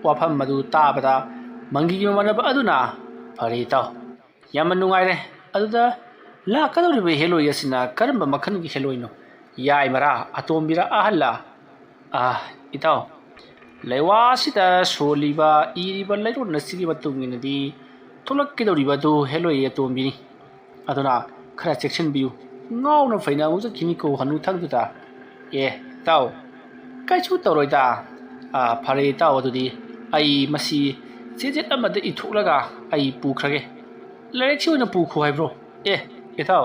ꯋꯥꯐꯝ ꯑꯗꯨ ꯇꯥꯕꯗ ꯃꯪꯒꯤꯒꯤ ꯃꯃꯥꯟꯅꯕ ꯑꯗꯨꯅ, "ꯐꯔꯦ ꯏꯇꯥꯎ, ꯌꯥꯝꯅ ꯅꯨꯡꯉꯥꯏꯔꯦ꯫ ꯑꯗꯨꯗ ꯂꯥꯛꯀꯗꯧꯔꯤꯕ ꯍꯦꯂꯣꯏ ꯑꯁꯤꯅ ꯀꯔꯝꯕ ꯃꯈꯜꯒꯤ ꯍꯦꯂꯣꯏꯅꯣ? ꯌꯥꯏꯃꯔꯥ, ꯑꯇꯣꯝꯕꯤꯔꯥ, ꯑꯍꯜꯂꯥ?" "ꯑꯥ, ꯏꯇꯥꯎ, ꯂꯩꯋꯥ ꯑꯁꯤꯗ ꯁꯣꯜꯂꯤꯕ, ꯏꯔꯤꯕ ꯂꯩꯔꯣꯟ ꯑꯁꯤꯒꯤ ꯃꯇꯨꯡ ꯏꯟꯅꯗꯤ ꯊꯣꯛꯂꯛꯀꯗꯧꯔꯤꯕ ꯑꯗꯨ ꯍꯦꯂꯣꯏ ꯑꯇꯣꯝꯕꯤꯅꯤ꯫ ꯑꯗꯨꯅ ꯈꯔ ꯆꯦꯛꯁꯤꯟꯕꯤꯌꯨ꯫ ꯉꯥꯎꯅ ꯐꯩꯅ ꯑꯃꯨꯛ ꯆꯠꯈꯤꯅꯤꯀꯣ ꯍꯅꯨꯊꯪꯗꯨꯗ"꯫ "ꯑꯦ, ꯏꯇꯥꯎ, ꯀꯩꯁꯨ ꯇꯧꯔꯣꯏꯗ꯫ ꯑꯥ, ꯐꯔꯦ ꯏꯇꯥꯎ, ꯑꯗꯨꯗꯤ ꯑꯩ ꯃꯁꯤ ꯆꯦꯆꯦꯠ ꯑꯃꯗ ꯏꯊꯣꯛꯂꯒ ꯑꯩ ꯄꯨꯈ꯭ꯔꯒꯦ"꯫ "ꯂꯥꯏꯔꯤꯛꯁꯤ ꯑꯣꯏꯅ ꯄꯨꯈꯣ ꯍꯥꯏꯕ꯭ꯔꯣ?" "ꯑꯦ, ꯏꯇꯥꯎ,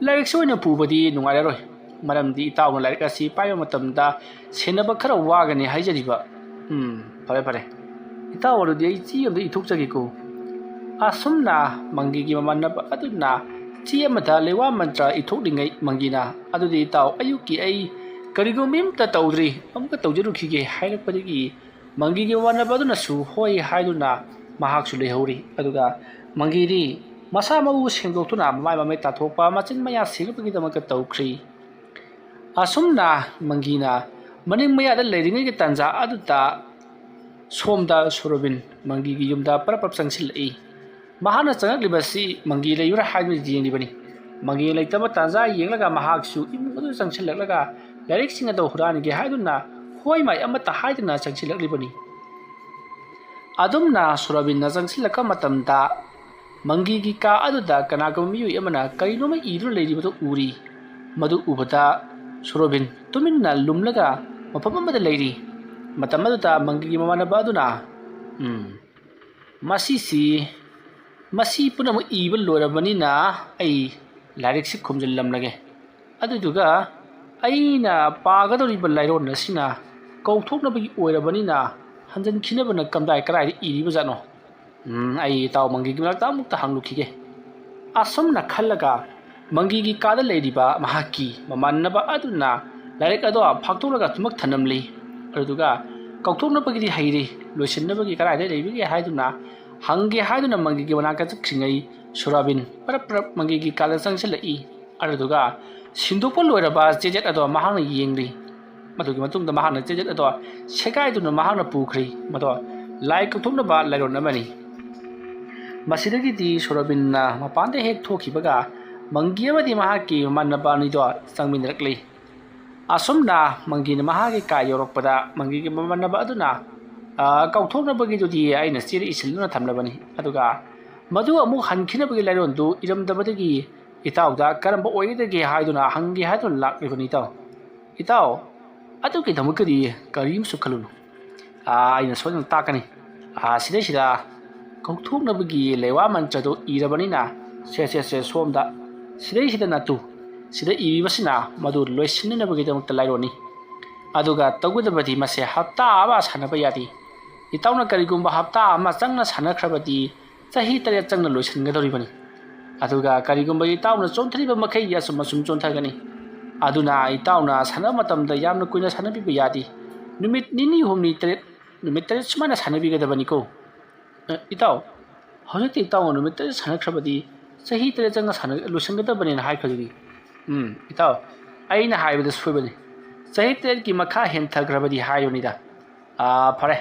ꯂꯥꯏꯔꯤꯛꯁꯤ ꯑꯣꯏꯅ ꯄꯨꯕꯗꯤ ꯅꯨꯡꯉꯥꯏꯔꯔꯣꯏ꯫ ꯃꯔꯝꯗꯤ ꯏꯇꯥꯎꯅ ꯂꯥꯏꯔꯤꯛ ꯑꯁꯤ ꯄꯥꯏꯕ ꯃꯇꯝꯗ ꯁꯦꯟꯅꯕ ꯈꯔ ꯋꯥꯒꯅꯤ ꯍꯥꯏꯖꯔꯤꯕ꯫ ꯎꯝ, ꯐꯔꯦ, ꯐꯔꯦ꯫ ꯏꯇꯥꯎ, ꯑꯗꯨꯗꯤ ꯑꯩ ꯆꯦ ꯑꯃꯗ ꯏꯊꯣꯛꯆꯒꯦꯀꯣ꯫ ꯑꯁꯨꯝꯅ ꯃꯪꯒꯤꯒꯤ ꯃꯃꯥꯟꯅꯕ ꯑꯗꯨꯅ ꯆꯦ ꯑꯃꯗ ꯂꯩꯋꯥ ꯃꯟꯇ꯭ꯔ ꯏꯊꯣꯛꯂꯤꯉꯩ, ꯃꯪꯒꯤꯅ, "ꯑꯗꯨꯗꯤ ꯏꯇꯥꯎ, ꯑꯌꯨꯛꯀꯤ ꯑꯩ ꯀꯔꯤꯒꯨꯝꯕ ꯑꯝꯇ ꯇꯧꯗ꯭ꯔꯤ, ꯑꯃꯨꯛꯀ ꯇꯧꯖꯔꯨꯈꯤꯒꯦ" ꯍꯥꯏꯔꯛꯄꯗꯒꯤ ꯃꯪꯒꯤꯒꯤ ꯃꯃꯥꯟꯅꯕ ꯑꯗꯨꯅꯁꯨ ꯍꯣꯏ ꯍꯥꯏꯗꯨꯅ ꯃꯍꯥꯛꯁꯨ ꯂꯩꯍꯧꯔꯤ꯫ ꯑꯗꯨꯒ ꯃꯪꯒꯤꯗꯤ ꯃꯁꯥ ꯃꯎ ꯁꯦꯡꯗꯣꯛꯇꯨꯅ ꯃꯃꯥꯏ ꯃꯃꯤꯠ ꯇꯥꯊꯣꯛꯄ, ꯃꯆꯤꯟ ꯃꯌꯥ ꯁꯦꯡꯅꯕꯒꯤꯗꯃꯛꯇ ꯇꯧꯈ꯭ꯔꯤ꯫ ꯑꯁꯨꯝꯅ ꯃꯪꯒꯤꯅ ꯃꯅꯤꯡ ꯃꯌꯥꯗ ꯂꯩꯔꯤꯉꯩꯒꯤ ꯇꯥꯟꯖꯥ ꯑꯗꯨꯗ ꯁꯣꯝꯗ ꯁꯣꯔꯣꯕꯤꯟ ꯃꯪꯒꯤꯒꯤ ꯌꯨꯝꯗ ꯄꯔꯞ ꯄꯔꯞ ꯆꯪꯁꯤꯜꯂꯛꯏ꯫ ꯃꯍꯥꯛꯅ ꯆꯪꯂꯛꯂꯤꯕꯁꯤ ꯃꯪꯒꯤ ꯂꯩꯕ꯭ꯔꯥ ꯍꯥꯏꯗꯨꯅ ꯌꯦꯡꯂꯤꯕꯅꯤ꯫ ꯃꯪꯒꯤ ꯂꯩꯇꯕ ꯇꯥꯟꯖꯥ ꯌꯦꯡꯂꯒ ꯃꯍꯥꯛꯁꯨ ꯏꯃꯨꯡ ꯑꯗꯨ ꯆꯪꯁꯤꯜꯂꯛꯂꯒ ꯂꯥꯏꯔꯤꯛꯁꯤꯡ ꯑꯗꯨ ꯍꯨꯔꯥꯟꯒꯦ ꯍꯥꯏꯗꯨꯅ ꯍꯣꯏ ꯃꯥꯏ ꯑꯃꯠꯇ ꯍꯥꯏꯗꯅ ꯆꯪꯁꯤꯜꯂꯛꯂꯤꯕꯅꯤ꯫ ꯑꯗꯨꯝꯅ ꯁꯣꯔꯣꯕꯤꯟꯅ ꯆꯪꯁꯤꯜꯂꯛꯄ ꯃꯇꯝꯗ ꯃꯪꯒꯤꯒꯤ ꯀꯥ ꯑꯗꯨꯗ ꯀꯅꯥꯒꯨꯝꯕ ꯃꯤꯑꯣꯏ ꯑꯃꯅ ꯀꯔꯤꯅꯣꯃ ꯏꯗꯨꯅ ꯂꯩꯔꯤꯕꯗꯨ ꯎꯔꯤ꯫ ꯃꯗꯨ ꯎꯕꯗ ꯁꯣꯔꯣꯕꯤꯟ ꯇꯨꯃꯤꯟꯅ ꯂꯨꯝꯂꯒ ꯃꯐꯝ ꯑꯃꯗ ꯂꯩꯔꯤ꯫ ꯃꯇꯝ ꯑꯗꯨꯗ ꯃꯪꯒꯤꯒꯤ ꯃꯃꯥꯟꯅꯕ ꯑꯗꯨꯅ, "ꯎꯝ, ꯃꯁꯤꯁꯤ, ꯃꯁꯤ ꯄꯨꯝꯅꯃꯛ ꯏꯕ ꯂꯣꯏꯔꯕꯅꯤꯅ ꯑꯩ ꯂꯥꯏꯔꯤꯛꯁꯤ ꯈꯨꯝꯖꯤꯜꯂꯝꯂꯒꯦ꯫ ꯑꯗꯨꯗꯨꯒ ꯑꯩꯅ ꯄꯥꯒꯗꯧꯔꯤꯕ ꯂꯥꯏꯔꯣꯟ ꯑꯁꯤꯅ ꯀꯧꯊꯣꯛꯅꯕꯒꯤ ꯑꯣꯏꯔꯕꯅꯤꯅ ꯍꯟꯖꯤꯟꯈꯤꯅꯕꯅ ꯀꯝꯗꯥꯏ ꯀꯗꯥꯏꯗ ꯏꯔꯤꯕꯖꯥꯠꯅꯣ? ꯎꯝ, ꯑꯩ ꯏꯇꯥꯎ ꯃꯪꯒꯤꯒꯤ ꯃꯅꯥꯛꯇ ꯑꯃꯨꯛꯇ ꯍꯪꯂꯨꯈꯤꯒꯦ꯫" ꯑꯁꯨꯝꯅ ꯈꯜꯂꯒ ꯃꯪꯒꯤꯒꯤ ꯀꯥꯗ ꯂꯩꯔꯤꯕ ꯃꯍꯥꯛꯀꯤ ꯃꯃꯥꯟꯅꯕ ꯑꯗꯨꯅ ꯂꯥꯏꯔꯤꯛ ꯑꯗꯣ ꯐꯥꯛꯇꯣꯛꯂꯒ ꯑꯗꯨꯃꯛ ꯊꯅꯝꯂꯤ꯫ ꯑꯗꯨꯗꯨꯒ ꯀꯧꯊꯣꯛꯅꯕꯒꯤꯗꯤ ꯍꯩꯔꯤ, ꯂꯣꯏꯁꯤꯟꯅꯕꯒꯤ ꯀꯗꯥꯏꯗ ꯂꯩꯕꯒꯦ ꯍꯥꯏꯗꯨꯅ ꯍꯪꯒꯦ ꯍꯥꯏꯗꯨꯅ ꯃꯪꯒꯤꯒꯤ ꯃꯅꯥꯛꯇ ꯆꯠꯈ꯭ꯔꯤꯉꯩ ꯁꯨꯔꯥꯕꯤꯟ ꯄꯔꯞ ꯄꯔꯞ ꯃꯪꯒꯤꯒꯤ ꯀꯥꯗ ꯆꯪꯁꯤꯜꯂꯛꯏ꯫ ꯑꯗꯨꯗꯨꯒ ꯁꯤꯟꯗꯣꯛꯄ ꯂꯣꯏꯔꯕ ꯆꯦꯖꯦꯠ ꯑꯗꯣ ꯃꯍꯥꯛꯅ ꯌꯦꯡꯂꯤ꯫ ꯃꯗꯨꯒꯤ ꯃꯇꯨꯡꯗ ꯃꯍꯥꯛꯅ ꯆꯦꯖꯦꯠ ꯑꯗꯣ ꯁꯦꯒꯥꯏꯗꯨꯅ ꯃꯍꯥꯛꯅ ꯄꯨꯈ꯭ꯔꯤ꯫ ꯃꯗꯣ ꯂꯥꯏ ꯀꯧꯊꯣꯛꯅꯕ ꯂꯥꯏꯔꯣꯟ ꯑꯃꯅꯤ꯫ ꯃꯁꯤꯗꯒꯤꯗꯤ ꯁꯣꯔꯣꯕꯤꯟꯅ ꯃꯄꯥꯟꯗ ꯍꯦꯛ ꯊꯣꯛꯈꯤꯕꯒ ꯃꯪꯒꯤ ꯑꯃꯗꯤ ꯃꯍꯥꯛꯀꯤ ꯃꯃꯥꯟꯅꯕ ꯑꯅꯤꯗꯣ ꯆꯪꯃꯤꯟꯅꯔꯛꯂꯤ꯫ ꯑꯁꯨꯝꯅ ꯃꯪꯒꯤꯅ ꯃꯍꯥꯛꯀꯤ ꯀꯥ ꯌꯧꯔꯛꯄꯗ ꯃꯪꯒꯤꯒꯤ ꯃꯃꯥꯟꯅꯕ ꯑꯗꯨꯅ, "ꯑ, ꯀꯧꯊꯣꯛꯅꯕꯒꯤꯗꯨꯗꯤ ꯑꯩꯅ ꯆꯦꯗ ꯏꯁꯤꯜꯗꯨꯅ ꯊꯝꯂꯕꯅꯤ, ꯑꯗꯨꯒ ꯃꯗꯨ ꯑꯃꯨꯛ ꯍꯟꯈꯤꯅꯕꯒꯤ ꯂꯥꯏꯔꯣꯟꯗꯨ ꯏꯔꯝꯗꯕꯗꯒꯤ ꯏꯇꯥꯎꯗ ꯀꯔꯝꯕ ꯑꯣꯏꯒꯗꯒꯦ ꯍꯥꯏꯗꯨꯅ ꯍꯪꯒꯦ ꯍꯥꯏꯗꯨꯅ ꯂꯥꯛꯂꯤꯕꯅꯤ ꯏꯇꯥꯎ꯫ ꯏꯇꯥꯎ, ꯑꯗꯨꯒꯤꯗꯃꯛꯇꯗꯤ ꯀꯔꯤꯝꯁꯨ ꯈꯜꯂꯨꯅꯨ꯫ ꯑꯥ, ꯑꯩꯅ ꯁꯣꯏꯗꯅ ꯇꯥꯛꯀꯅꯤ꯫ ꯑꯥ, ꯁꯤꯗꯩꯁꯤꯗ ꯀꯧꯊꯣꯛꯅꯕꯒꯤ ꯂꯩꯋꯥ ꯃꯟꯇ꯭ꯔꯗꯨ ꯏꯔꯕꯅꯤꯅ, ꯁꯦ, ꯁꯦ, ꯁꯦ, ꯁꯣꯝꯗ, ꯁꯤꯗꯩꯁꯤꯗ ꯅꯠꯇꯨ, ꯁꯤꯗ ꯏꯔꯤꯕꯁꯤꯅ ꯃꯗꯨ ꯂꯣꯏꯁꯤꯟꯅꯅꯕꯒꯤꯗꯃꯛꯇ ꯂꯥꯏꯔꯣꯟꯅꯤ꯫ ꯑꯗꯨꯒ ꯇꯧꯒꯗꯕꯗꯤ ꯃꯁꯦ ꯍꯞꯇꯥ ꯑꯃ ꯁꯥꯟꯅꯕ ꯌꯥꯗꯦ꯫ ꯏꯇꯥꯎꯅ ꯀꯔꯤꯒꯨꯝꯕ ꯍꯞꯇꯥ ꯑꯃ ꯆꯪꯅ ꯁꯥꯟꯅꯈ꯭ꯔꯕꯗꯤ ꯆꯍꯤ ꯇꯔꯦꯠ ꯆꯪꯅ ꯂꯣꯏꯁꯤꯟꯒꯗꯧꯔꯤꯕꯅꯤ꯫ ꯑꯗꯨꯒ ꯀꯔꯤꯒꯨꯝꯕ ꯏꯇꯥꯎꯅ ꯆꯣꯟꯊꯔꯤꯕ ꯃꯈꯩꯒꯤ ꯑꯁꯨꯝ ꯑꯁꯨꯝ ꯆꯣꯟꯊꯒꯅꯤ꯫ ꯑꯗꯨꯅ ꯏꯇꯥꯎꯅ ꯁꯥꯟꯅꯕ ꯃꯇꯝꯗ ꯌꯥꯝꯅ ꯀꯨꯏꯅ ꯁꯥꯟꯅꯕꯤꯕ ꯌꯥꯗꯦ꯫ ꯅꯨꯃꯤꯠ ꯅꯤꯅꯤ ꯍꯨꯝꯅꯤ ꯇꯔꯦꯠ, ꯅꯨꯃꯤꯠ ꯇꯔꯦꯠ ꯁꯨꯃꯥꯏꯅ ꯁꯥꯟꯅꯕꯤꯒꯗꯕꯅꯤꯀꯣ꯫ ꯑ, ꯏꯇꯥꯎ, ꯍꯧꯖꯤꯛꯇꯤ ꯏꯇꯥꯎꯅ ꯅꯨꯃꯤꯠ ꯇꯔꯦꯠ ꯁꯥꯟꯅꯈ꯭ꯔꯕꯗꯤ ꯆꯍꯤ ꯇꯔꯦꯠ ꯆꯪꯅ ꯁꯥꯟꯅ-, ꯂꯣꯏꯁꯤꯟꯒꯗꯕꯅꯦꯅ ꯍꯥꯏꯈ꯭ꯔꯗꯨꯗꯤ꯫ ꯎꯝ, ꯏꯇꯥꯎ, ꯑꯩꯅ ꯍꯥꯏꯕꯗ ꯁꯣꯏꯕꯅꯤ꯫ ꯆꯍꯤ ꯇꯔꯦꯠꯀꯤ ꯃꯈꯥ ꯍꯦꯟꯊꯈ꯭ꯔꯕꯗꯤ ꯍꯥꯏꯕꯅꯤꯗ꯫ ꯑꯥ, ꯐꯔꯦ꯫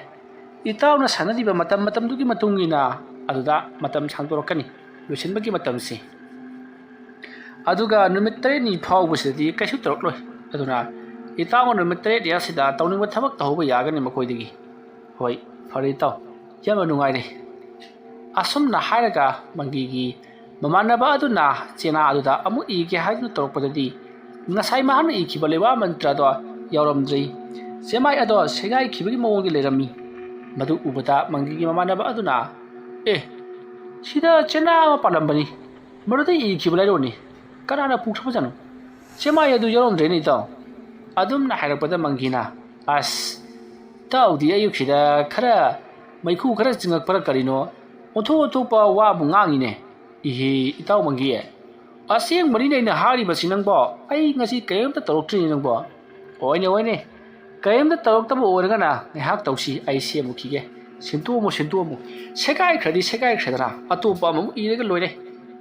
ꯏꯇꯥꯎꯅ ꯁꯥꯟꯅꯔꯤꯕ ꯃꯇꯝ ꯃꯇꯝꯗꯨꯒꯤ ꯃꯇꯨꯡ ꯏꯟꯅ ꯑꯗꯨꯗ ꯃꯇꯝ ꯁꯥꯡꯗꯣꯔꯛꯀꯅꯤ, ꯂꯣꯏꯁꯤꯟꯕꯒꯤ ꯃꯇꯝꯁꯤ꯫ ꯑꯗꯨꯒ ꯅꯨꯃꯤꯠ ꯇꯔꯦꯠꯅꯤ ꯐꯥꯎꯕꯁꯤꯗꯗꯤ ꯀꯩꯁꯨ ꯇꯧꯔꯛꯂꯣꯏ꯫ ꯑꯗꯨꯅ ꯏꯇꯥꯎꯅ ꯅꯨꯃꯤꯠ ꯇꯔꯦꯠꯅꯤ ꯑꯁꯤꯗ ꯇꯧꯅꯤꯡꯕ ꯊꯕꯛ ꯇꯧꯍꯧꯕ ꯌꯥꯒꯅꯤ ꯃꯈꯣꯏꯗꯒꯤ꯫ ꯍꯣꯏ, ꯐꯔꯦ ꯏꯇꯥꯎ, ꯌꯥꯝꯅ ꯅꯨꯡꯉꯥꯏꯔꯦ꯫ ꯑꯁꯨꯝꯅ ꯍꯥꯏꯔꯒ ꯃꯪꯒꯤꯒꯤ ꯃꯃꯥꯟꯅꯕ ꯑꯗꯨꯅ ꯆꯦꯅꯥ ꯑꯗꯨꯗ ꯑꯃꯨꯛ ꯏꯒꯦ ꯍꯥꯏꯗꯨꯅ ꯇꯧꯔꯛꯄꯗꯗꯤ ꯉꯁꯥꯏ ꯃꯍꯥꯛꯅ ꯏꯈꯤꯕ ꯂꯩꯋꯥ ꯃꯟꯇ꯭ꯔꯗꯣ ꯌꯥꯎꯔꯝꯗ꯭ꯔꯤ꯫ ꯆꯦꯃꯥꯏ ꯑꯗꯣ ꯁꯦꯒꯥꯏꯈꯤꯕꯒꯤ ꯃꯑꯣꯡꯗ ꯂꯩꯔꯝꯃꯤ꯫ ꯃꯗꯨ ꯎꯕꯗ ꯃꯪꯒꯤꯒꯤ ꯃꯃꯥꯟꯅꯕ ꯑꯗꯨꯅ, "ꯑꯦ, ꯁꯤꯗ ꯆꯦꯅꯥ ꯑꯃ ꯄꯥꯜꯂꯝꯕꯅꯤ꯫ ꯃꯗꯨꯗ ꯏꯈꯤꯕ ꯂꯥꯏꯔꯣꯟꯅꯤ꯫ ꯀꯅꯥꯅ ꯄꯨꯈ꯭ꯔꯕꯖꯥꯠꯅꯣ? ꯆꯦꯃꯥꯏ ꯑꯗꯨ ꯌꯥꯎꯔꯝꯗ꯭ꯔꯦꯅꯦ ꯏꯇꯥꯎ"꯫ ꯑꯗꯨꯝꯅ ꯍꯥꯏꯔꯛꯄꯗ ꯃꯪꯒꯤꯅ, "ꯑꯁ, ꯏꯇꯥꯎꯗꯤ ꯑꯌꯨꯛꯁꯤꯗ ꯈꯔ ꯃꯩꯈꯨ ꯈꯔ ꯆꯤꯡꯉꯛꯄ꯭ꯔꯥ ꯀꯔꯤꯅꯣ? ꯑꯣꯟꯊꯣꯛ ꯑꯣꯟꯊꯣꯛꯄ ꯋꯥꯕꯨ ꯉꯥꯡꯉꯤꯅꯦ꯫ ꯏꯍꯦ, ꯏꯇꯥꯎ ꯃꯪꯒꯤ, ꯑꯁꯦꯡꯕꯅꯤꯅꯦ ꯑꯩꯅ ꯍꯥꯏꯔꯤꯕꯁꯤ ꯅꯪꯕꯣ꯫ ꯑꯩ ꯉꯁꯤ ꯀꯔꯤꯝꯇ ꯇꯧꯔꯛꯇ꯭ꯔꯤꯅꯦ ꯅꯪꯕꯣ꯫ ꯍꯣꯏꯅꯦ, ꯍꯣꯏꯅꯦ, ꯀꯔꯤꯝꯇ ꯇꯧꯔꯛꯇꯕ ꯑꯣꯏꯔꯒꯅ ꯉꯥꯏꯍꯥꯛ ꯇꯧꯁꯤ, ꯑꯩ ꯁꯦꯝꯃꯨꯈꯤꯒꯦ꯫ ꯁꯦꯝꯗꯣꯛꯑꯝꯃꯨ, ꯁꯦꯝꯗꯣꯛꯑꯝꯃꯨ꯫ ꯁꯦꯒꯥꯏꯈ꯭ꯔꯗꯤ ꯁꯦꯒꯥꯏꯈ꯭ꯔꯦꯗꯅ, ꯑꯇꯣꯞꯄ ꯑꯃꯃꯨꯛ ꯏꯔꯒ ꯂꯣꯏꯔꯦ꯫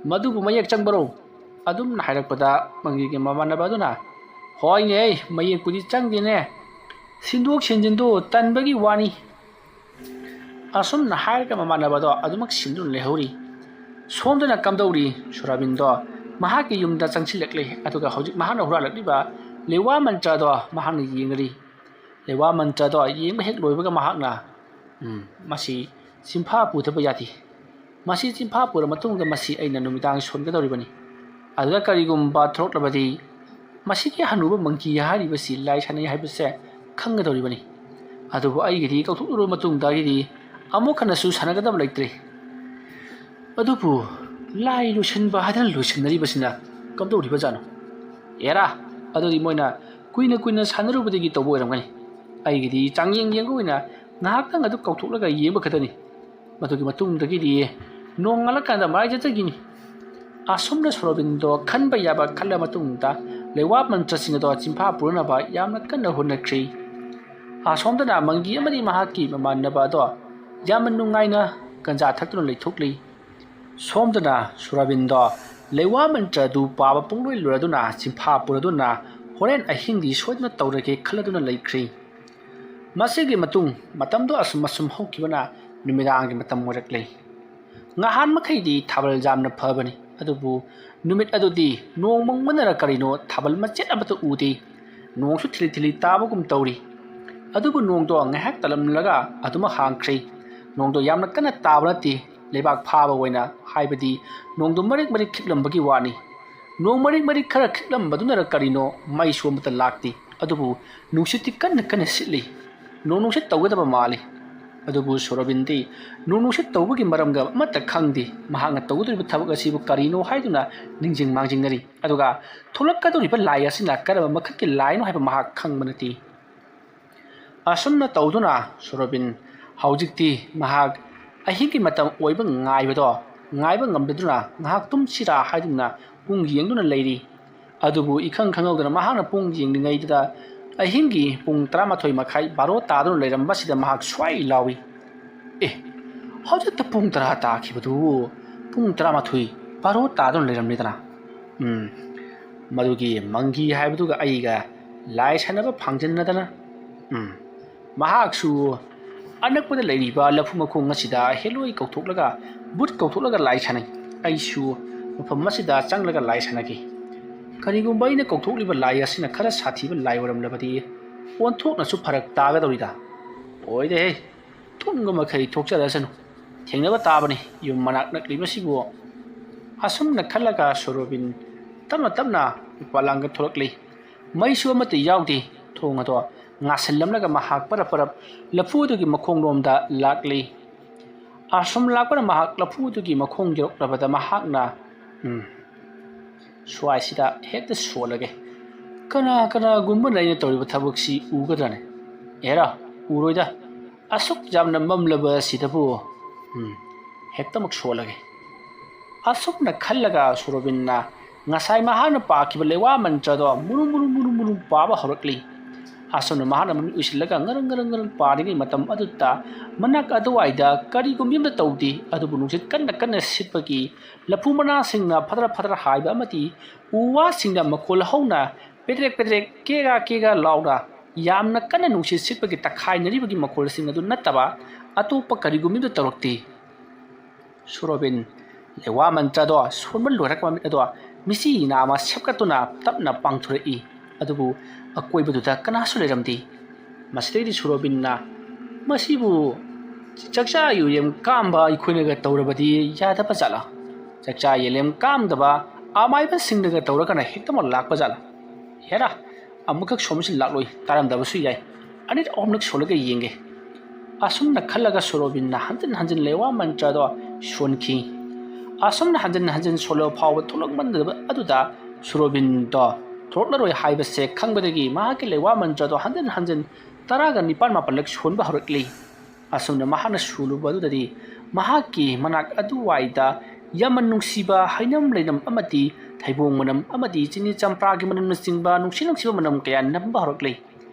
ꯃꯗꯨꯕꯨ ꯃꯌꯦꯛ ꯆꯪꯕꯔꯣ?" ꯑꯗꯨꯝꯅ ꯍꯥꯏꯔꯛꯄꯗ ꯃꯪꯒꯤꯒꯤ ꯃꯃꯥꯟꯅꯕ ꯑꯗꯨꯅ, "ꯍꯣꯏꯅꯦ, ꯃꯌꯦꯛꯄꯨꯗꯤ ꯆꯪꯗꯦꯅꯦ꯫ ꯁꯤꯟꯗꯣꯛ ꯁꯤꯟꯖꯤꯟꯗꯨ ꯇꯟꯕꯒꯤ ꯋꯥꯅꯤ"꯫ ꯑꯁꯨꯝꯅ ꯍꯥꯏꯔꯒ ꯃꯃꯥꯟꯅꯕꯗꯣ ꯑꯗꯨꯃꯛ ꯁꯤꯟꯗꯨꯅ ꯂꯩꯍꯧꯔꯤ꯫ ꯁꯣꯝꯗꯅ ꯀꯝꯗꯧꯔꯤ? ꯁꯨꯔꯥꯕꯤꯟꯗꯣ ꯃꯍꯥꯛꯀꯤ ꯌꯨꯝꯗ ꯆꯪꯁꯤꯜꯂꯛꯂꯦ꯫ ꯑꯗꯨꯒ ꯍꯧꯖꯤꯛ ꯃꯍꯥꯛꯅ ꯍꯨꯔꯥꯜꯂꯛꯂꯤꯕ ꯂꯩꯋꯥ ꯃꯟꯇ꯭ꯔꯗꯣ ꯃꯍꯥꯛꯅ ꯌꯦꯡꯂꯤ꯫ ꯂꯩꯋꯥ ꯃꯟꯇ꯭ꯔꯗꯣ ꯌꯦꯡꯕ ꯍꯦꯛ ꯂꯣꯏꯕꯒ ꯃꯍꯥꯛꯅ, "ꯎꯝ, ꯃꯁꯤ ꯆꯤꯟꯐꯥ ꯄꯨꯗꯕ ꯌꯥꯗꯦ꯫ ꯃꯁꯤ ꯆꯤꯟꯐꯥ ꯄꯨꯔ ꯃꯇꯨꯡꯗ ꯃꯁꯤ ꯑꯩꯅ ꯅꯨꯃꯤꯗꯥꯡ ꯁꯣꯟꯒꯗꯧꯔꯤꯕꯅꯤ꯫ ꯑꯗꯨꯗ ꯀꯔꯤꯒꯨꯝꯕ ꯊꯣꯛꯂꯛꯂꯕꯗꯤ ꯃꯁꯤꯒꯤ ꯍꯅꯨꯕ ꯃꯪꯀꯤ ꯍꯥꯏꯔꯤꯕꯁꯤ ꯂꯥꯏ ꯁꯥꯟꯅꯩ ꯍꯥꯏꯕꯁꯦ ꯈꯪꯒꯗꯧꯔꯤꯕꯅꯤ꯫ ꯑꯗꯨꯕꯨ ꯑꯩꯒꯤꯗꯤ ꯀꯥꯎꯊꯣꯛꯂꯨꯔꯕ ꯃꯇꯨꯡꯗꯒꯤꯗꯤ ꯑꯃꯨꯛ ꯍꯟꯅꯁꯨ ꯁꯥꯟꯅꯒꯗꯕ ꯂꯩꯇ꯭ꯔꯦ꯫ ꯑꯗꯨꯕꯨ ꯂꯥꯏ ꯂꯣꯏꯁꯤꯟꯕ ꯍꯥꯏꯗꯅ ꯂꯣꯏꯁꯤꯟꯅꯔꯤꯕꯁꯤꯅ ꯀꯝꯗꯧꯔꯤꯕꯖꯥꯠꯅꯣ?" ꯑꯦꯔꯥ, ꯑꯗꯨꯗꯤ ꯃꯣꯏꯅ ꯀꯨꯏꯅ ꯀꯨꯏꯅ ꯁꯥꯟꯅꯔꯨꯕꯗꯒꯤ ꯇꯧꯕ ꯑꯣꯏꯔꯝꯒꯅꯤ꯫ ꯑꯩꯒꯤꯗꯤ ꯆꯥꯡꯌꯦꯡ ꯌꯦꯡꯕ ꯑꯣꯏꯅ ꯉꯥꯏꯍꯥꯛꯇꯪ ꯑꯗꯨ ꯀꯧꯊꯣꯛꯂꯒ ꯌꯦꯡꯕ ꯈꯛꯇꯅꯤ꯫ ꯃꯗꯨꯒꯤ ꯃꯇꯨꯡꯗꯒꯤꯗꯤ ꯅꯣꯡꯉꯥꯜꯂꯀꯥꯟꯗ ꯃꯔꯥꯏ ꯆꯠꯆꯈꯤꯅꯤ꯫ ꯑꯁꯨꯝꯅ ꯁꯣꯔꯣꯕꯤꯟꯗꯣ ꯈꯟꯕ ꯌꯥꯕ ꯈꯜꯂ ꯃꯇꯨꯡꯗ ꯂꯩꯋꯥ ꯃꯟꯇ꯭ꯔꯁꯤꯡ ꯑꯗꯣ ꯆꯤꯟꯐꯥ ꯄꯨꯔꯅꯕ ꯌꯥꯝꯅ ꯀꯟꯅ ꯍꯣꯠꯅꯈ꯭ꯔꯤ꯫ ꯑꯁꯣꯝꯗꯅ ꯃꯪꯒꯤ ꯑꯃꯗꯤ ꯃꯍꯥꯛꯀꯤ ꯃꯃꯥꯟꯅꯕ ꯑꯗꯣ ꯌꯥꯝꯅ ꯅꯨꯡꯉꯥꯏꯅ ꯒꯟꯖꯥ ꯊꯛꯇꯨꯅ ꯂꯩꯊꯣꯛꯂꯤ꯫ ꯁꯣꯝꯗꯅ ꯁꯣꯔꯣꯕꯤꯟꯗꯣ ꯂꯩꯋꯥ ꯃꯟꯇ꯭ꯔ ꯑꯗꯨ ꯄꯥꯕ ꯄꯨꯡꯂꯣꯏ ꯂꯣꯏꯔꯗꯨꯅ ꯆꯤꯟꯐꯥ ꯄꯨꯔꯗꯨꯅ ꯍꯣꯔꯦꯟ ꯑꯍꯤꯡꯗꯤ ꯁꯣꯏꯗꯅ ꯇꯧꯔꯒꯦ ꯈꯜꯂꯗꯨꯅ ꯂꯩꯈ꯭ꯔꯤ꯫ ꯃꯁꯤꯒꯤ ꯃꯇꯨꯡ ꯃꯇꯝꯗꯣ ꯑꯁꯨꯝ ꯑꯁꯨꯝ ꯍꯧꯈꯤꯕꯅ ꯅꯨꯃꯤꯗꯥꯡꯒꯤ ꯃꯇꯝ ꯑꯣꯏꯔꯛꯂꯦ꯫ ꯉꯍꯥꯟ ꯃꯈꯩꯗꯤ ꯊꯥꯕꯜ ꯌꯥꯝꯅ ꯐꯕꯅꯤ, ꯑꯗꯨꯕꯨ ꯅꯨꯃꯤꯠ ꯑꯗꯨꯗꯤ ꯅꯣꯡ ꯃꯪꯕꯅꯔ ꯀꯔꯤꯅꯣ ꯊꯥꯕꯜ ꯃꯆꯦꯠ ꯑꯃꯠꯇ ꯎꯗꯦ꯫ ꯅꯣꯡꯁꯨ ꯊꯤꯂꯤ ꯊꯤꯂꯤ ꯇꯥꯕꯒꯨꯝ ꯇꯧꯔꯤ꯫ ꯑꯗꯨꯕꯨ ꯅꯣꯡꯗꯣ ꯉꯥꯏꯍꯥꯛ ꯇꯥꯂꯝꯂꯒ ꯑꯗꯨꯃꯛ ꯍꯥꯡꯈ꯭ꯔꯦ꯫ ꯅꯣꯡꯗꯣ ꯌꯥꯝꯅ ꯀꯟꯅ ꯇꯥꯕ ꯅꯠꯇꯦ, ꯂꯩꯕꯥꯛ ꯐꯥꯕ ꯑꯣꯏꯅ, ꯍꯥꯏꯕꯗꯤ ꯅꯣꯡꯗꯣ ꯃꯔꯤꯛ ꯃꯔꯤꯛ ꯈꯤꯛꯂꯝꯕꯒꯤ ꯋꯥꯅꯤ꯫ ꯅꯣꯡ ꯃꯔꯤꯛ ꯃꯔꯤꯛ ꯈꯔ ꯈꯤꯛꯂꯝꯕꯗꯨꯅꯔ ꯀꯔꯤꯅꯣ ꯃꯩꯁꯨ ꯑꯃꯠꯇ ꯂꯥꯛꯇꯦ꯫ ꯑꯗꯨꯕꯨ ꯅꯨꯡꯁꯤꯠꯇꯤ ꯀꯟꯅ ꯀꯟꯅ ꯁꯤꯠꯂꯤ꯫ ꯅꯣꯡ ꯅꯨꯡꯁꯤꯠ ꯇꯧꯒꯗꯕ ꯃꯥꯜꯂꯤ꯫ ꯑꯗꯨꯕꯨ ꯁꯣꯔꯣꯕꯤꯟꯗꯤ ꯅꯣꯡ ꯅꯨꯡꯁꯤꯠ ꯇꯧꯕꯒꯤ ꯃꯔꯝꯒ ꯑꯃꯠꯇ ꯈꯪꯗꯦ꯫ ꯃꯍꯥꯛꯅ ꯇꯧꯒꯗꯧꯔꯤꯕ ꯊꯕꯛ ꯑꯁꯤꯕꯨ ꯀꯔꯤꯅꯣ ꯍꯥꯏꯗꯨꯅ ꯅꯤꯡꯁꯤꯡ ꯃꯥꯡꯖꯤꯡꯅꯔꯤ꯫ ꯑꯗꯨꯒ ꯊꯣꯛꯂꯛꯀꯗꯧꯔꯤꯕ ꯂꯥꯏ ꯑꯁꯤꯅ ꯀꯔꯝꯕ ꯃꯈꯜꯒꯤ ꯂꯥꯏꯅꯣ ꯍꯥꯏꯕ ꯃꯍꯥꯛ ꯈꯪꯕ ꯅꯠꯇꯦ꯫ ꯑꯁꯨꯝꯅ ꯇꯧꯗꯨꯅ ꯁꯣꯔꯣꯕꯤꯟ ꯍꯧꯖꯤꯛꯇꯤ ꯃꯍꯥꯛ ꯑꯍꯤꯡꯒꯤ ꯃꯇꯝ ꯑꯣꯏꯕ ꯉꯥꯏꯕꯗꯣ ꯉꯥꯏꯕ ꯉꯝꯗꯗꯨꯅ ꯉꯥꯏꯍꯥꯛ ꯇꯨꯝꯁꯤꯔꯥ ꯍꯥꯏꯗꯨꯅ ꯄꯨꯡ ꯌꯦꯡꯗꯨꯅ ꯂꯩꯔꯤ꯫ ꯑꯗꯨꯕꯨ ꯏꯈꯪ ꯈꯪꯍꯧꯗꯅ ꯃꯍꯥꯛꯅ ꯄꯨꯡ ꯌꯦꯡꯂꯤꯉꯩꯗꯨꯗ ꯑꯍꯤꯡꯒꯤ ꯄꯨꯡ ꯇꯔꯥꯃꯥꯊꯣꯏ ꯃꯈꯥꯏ, ꯕꯥꯔꯣ ꯇꯥꯗꯨꯅ ꯂꯩꯔꯝꯕꯁꯤꯗ ꯃꯍꯥꯛ ꯁ꯭ꯋꯥꯏ ꯂꯥꯎꯏ, "ꯑꯦ, ꯍꯧꯖꯤꯛꯇ ꯄꯨꯡ ꯇꯔꯥ ꯇꯥꯈꯤꯕꯗꯨꯕꯨ ꯄꯨꯡ ꯇꯔꯥꯃꯥꯊꯣꯏ, ꯕꯥꯔꯣ ꯇꯥꯗꯨꯅ ꯂꯩꯔꯝꯂꯦꯗꯅ꯫ ꯎꯝ, ꯃꯗꯨꯒꯤ ꯃꯪꯒꯤ ꯍꯥꯏꯕꯗꯨꯒ ꯑꯩꯒ ꯂꯥꯏ ꯁꯥꯟꯅꯕ ꯐꯥꯡꯖꯟꯅꯗꯅ꯫" ꯎꯝ, ꯃꯍꯥꯛꯁꯨ ꯑꯅꯛꯄꯗ ꯂꯩꯔꯤꯕ ꯂꯐꯨ ꯃꯈꯣꯡ ꯑꯁꯤꯗ ꯍꯦꯂꯣꯏ ꯀꯧꯊꯣꯛꯂꯒ, ꯕꯨꯠ ꯀꯧꯊꯣꯛꯂꯒ ꯂꯥꯏ ꯁꯥꯟꯅꯩ꯫ ꯑꯩꯁꯨ ꯃꯐꯝ ꯑꯁꯤꯗ ꯆꯪꯂꯒ ꯂꯥꯏ ꯁꯥꯟꯅꯈꯤ꯫ ꯀꯔꯤꯒꯨꯝꯕ ꯑꯩꯅ ꯀꯧꯊꯣꯛꯂꯤꯕ ꯂꯥꯏ ꯑꯁꯤꯅ ꯈꯔ ꯁꯥꯊꯤꯕ ꯂꯥꯏ ꯑꯣꯏꯔꯝꯂꯕꯗꯤ ꯑꯣꯟꯊꯣꯛꯅꯁꯨ ꯐꯔꯛ ꯇꯥꯒꯗꯧꯔꯤꯗ꯫ ꯑꯣꯏꯔꯦꯍꯦ, ꯊꯨꯡꯕ ꯃꯈꯩ ꯊꯣꯛꯆꯔꯁꯅꯨ, ꯊꯦꯡꯅꯕ ꯇꯥꯕꯅꯤ꯫ ꯌꯨꯝ ꯃꯅꯥꯛ ꯅꯛꯂꯤꯕꯁꯤꯕꯨ꯫ ꯑꯁꯨꯝꯅ ꯈꯜꯂꯒ ꯁꯣꯔꯣꯕꯤꯟ ꯇꯞꯅ ꯇꯞꯅ ꯃꯄꯥꯜꯂꯥꯡꯗ ꯊꯣꯛꯂꯛꯂꯤ꯫ ꯃꯩꯁꯨ ꯑꯃꯠꯇ ꯌꯥꯎꯗꯦ꯫ ꯊꯣꯡ ꯑꯗꯣ ꯉꯥꯁꯤꯜꯂꯝꯂꯒ ꯃꯍꯥꯛ ꯄꯔꯞ ꯄꯔꯞ ꯂꯐꯨ ꯑꯗꯨꯒꯤ ꯃꯈꯣꯡꯂꯣꯝꯗ ꯂꯥꯛꯂꯤ꯫ ꯑꯁꯨꯝ ꯂꯥꯛꯄꯅ ꯃꯍꯥꯛ ꯂꯐꯨ ꯑꯗꯨꯒꯤ ꯃꯈꯣꯡ ꯌꯧꯔꯛꯂꯕꯗ ꯃꯍꯥꯛꯅ, ꯎꯝ, ꯁ꯭ꯋꯥꯏꯁꯤꯗ ꯍꯦꯛꯇ ꯁꯣꯜꯂꯒꯦ꯫ ꯀꯅꯥ ꯀꯅꯥꯒꯨꯝꯕꯅ ꯑꯩꯅ ꯇꯧꯔꯤꯕ ꯊꯕꯛꯁꯤ ꯎꯒꯗ꯭ꯔꯅꯦ? ꯑꯦꯔꯥ, ꯎꯔꯣꯏꯗ꯫ ꯑꯁꯨꯛ ꯌꯥꯝꯅ ꯃꯝꯂꯕ ꯑꯁꯤꯗꯕꯨ꯫ ꯎꯝ, ꯍꯦꯛꯇꯃꯛ ꯁꯣꯜꯂꯒꯦ꯫ ꯑꯁꯨꯝꯅ ꯈꯜꯂꯒ ꯁꯨꯔꯣꯕꯤꯟꯅ ꯉꯁꯥꯏ ꯃꯍꯥꯛꯅ ꯄꯥꯈꯤꯕ ꯂꯩꯋꯥ ꯃꯟꯇ꯭ꯔꯗꯣ ꯃꯨꯔꯨꯝ ꯃꯨꯔꯨꯝ ꯃꯨꯔꯨꯝ ꯃꯨꯔꯨꯝ ꯄꯥꯕ ꯍꯧꯔꯛꯂꯤ꯫ ꯑꯁꯨꯝꯅ ꯃꯍꯥꯛꯅ ꯃꯃꯤꯠ ꯎꯏꯁꯤꯜꯂꯒ ꯉꯔꯪ ꯉꯔꯪ ꯉꯔꯪ ꯄꯥꯔꯤꯉꯩ ꯃꯇꯝ ꯑꯗꯨꯗ ꯃꯅꯥꯛ ꯑꯗꯨꯋꯥꯏꯗ ꯀꯔꯤꯒꯨꯝꯕꯤ ꯑꯃꯇ ꯇꯧꯗꯦ꯫ ꯑꯗꯨꯕꯨ ꯅꯨꯡꯁꯤꯠ ꯀꯟꯅ ꯀꯟꯅ ꯁꯤꯠꯄꯒꯤ ꯂꯐꯨ ꯃꯅꯥꯁꯤꯡꯅ ꯐꯗ꯭ꯔ ꯐꯗ꯭ꯔ ꯍꯥꯏꯕ ꯑꯃꯗꯤ ꯎ ꯋꯥꯁꯤꯡꯅ ꯃꯈꯣꯜ ꯍꯧꯅ ꯄꯦꯗ꯭ꯔꯦꯛ ꯄꯦꯗ꯭ꯔꯦꯛ, ꯀꯦꯒꯥ ꯀꯦꯒꯥ ꯂꯥꯎꯅ ꯌꯥꯝꯅ ꯀꯟꯅ ꯅꯨꯡꯁꯤꯠ ꯁꯤꯠꯄꯒꯤ ꯇꯛꯈꯥꯏꯅꯔꯤꯕꯒꯤ ꯃꯈꯣꯜꯁꯤꯡ ꯑꯗꯨ ꯅꯠꯇꯕ ꯑꯇꯣꯞꯄ ꯀꯔꯤꯒꯨꯝꯕ ꯑꯃꯇ ꯇꯧꯔꯛꯇꯦ꯫ ꯁꯨꯔꯣꯕꯤꯟ ꯂꯩꯋꯥ ꯃꯟꯇ꯭ꯔꯗꯣ ꯁꯣꯟꯕ ꯂꯣꯏꯔꯛꯄ ꯃꯃꯤꯠ ꯑꯗꯣ ꯃꯤꯆꯤ ꯅꯥꯝꯃ ꯁꯦꯞꯀꯠꯇꯨꯅ ꯇꯞꯅ ꯄꯥꯡꯊꯣꯔꯛꯏ꯫ ꯑꯗꯨꯕꯨ ꯑꯀꯣꯏꯕꯗꯨꯗ ꯀꯅꯥꯁꯨ ꯂꯩꯔꯝꯗꯦ꯫ ꯃꯁꯤꯗꯩꯗꯤ ꯁꯨꯔꯣꯕꯤꯟꯅ, "ꯃꯁꯤꯕꯨ ꯆꯥꯛꯆꯥ ꯌꯨꯔꯦꯝ ꯀꯥꯝꯕ ꯑꯩꯈꯣꯏꯅꯒ ꯇꯧꯔꯕꯗꯤ ꯌꯥꯗꯕ ꯖꯥꯠꯂꯥ? ꯆꯥꯛꯆꯥ ꯌꯦꯂꯦꯝ ꯀꯥꯝꯗꯕ ꯑꯃꯥꯏꯕꯁꯤꯡꯅꯒ ꯇꯧꯔꯒꯅ ꯍꯦꯛꯇꯃꯛ ꯂꯥꯛꯄ ꯖꯥꯠꯂꯥ? ꯍꯦꯔꯥ, ꯑꯃꯨꯛꯈꯛ ꯁꯣꯝꯁꯤ ꯂꯥꯛꯂꯣꯏ, ꯇꯥꯔꯝꯗꯕꯁꯨ ꯌꯥꯏ꯫ ꯑꯅꯤꯔꯛ ꯑꯍꯨꯝꯂꯛ ꯁꯣꯜꯂꯒ ꯌꯦꯡꯒꯦ"꯫ ꯑꯁꯨꯝꯅ ꯈꯜꯂꯒ ꯁꯨꯔꯣꯕꯤꯟꯅ ꯍꯟꯖꯤꯟ ꯍꯟꯖꯤꯟ ꯂꯩꯋꯥ ꯃꯟꯇ꯭ꯔꯗꯣ ꯁꯣꯟꯈꯤ꯫ ꯑꯁꯨꯝꯅ ꯍꯟꯖꯤꯟ ꯍꯟꯖꯤꯟ ꯁꯣꯜꯂꯕ ꯐꯥꯎꯕ ꯊꯣꯛꯂꯛꯃꯟꯗꯕ ꯑꯗꯨꯗ ꯁꯨꯔꯣꯕꯤꯟꯗꯣ ꯊꯣꯛꯂꯛꯂꯔꯣꯏ ꯍꯥꯏꯕꯁꯦ ꯈꯪꯕꯗꯒꯤ ꯃꯍꯥꯛꯀꯤ ꯂꯩꯋꯥ ꯃꯟꯇ꯭ꯔꯗꯣ ꯍꯟꯖꯤꯟ ꯍꯟꯖꯤꯟ ꯇꯔꯥꯒ ꯅꯤꯄꯥꯟ ꯃꯥꯄꯜꯂꯛ ꯁꯣꯟꯕ ꯍꯧꯔꯛꯂꯤ꯫ ꯑꯁꯨꯝꯅ ꯃꯍꯥꯛꯅ ꯁꯣꯜꯂꯨꯕ ꯑꯗꯨꯗꯗꯤ ꯃꯍꯥꯛꯀꯤ ꯃꯅꯥꯛ ꯑꯗꯨꯋꯥꯏꯗ ꯌꯥꯝꯅ ꯅꯨꯡꯁꯤꯕ ꯍꯩꯅꯝ ꯂꯩꯅꯝ ꯑꯃꯗꯤ ꯊꯩꯕꯣꯡ ꯃꯅꯝ ꯑꯃꯗꯤ ꯆꯤꯅꯤ ꯆꯝꯄ꯭ꯔꯥꯒꯤ ꯃꯅꯝꯅꯆꯤꯡꯕ ꯅꯨꯡꯁꯤ ꯅꯨꯡꯁꯤꯕ ꯃꯅꯝ ꯀꯌꯥ ꯅꯝꯕ ꯍꯧꯔꯛꯂꯤ꯫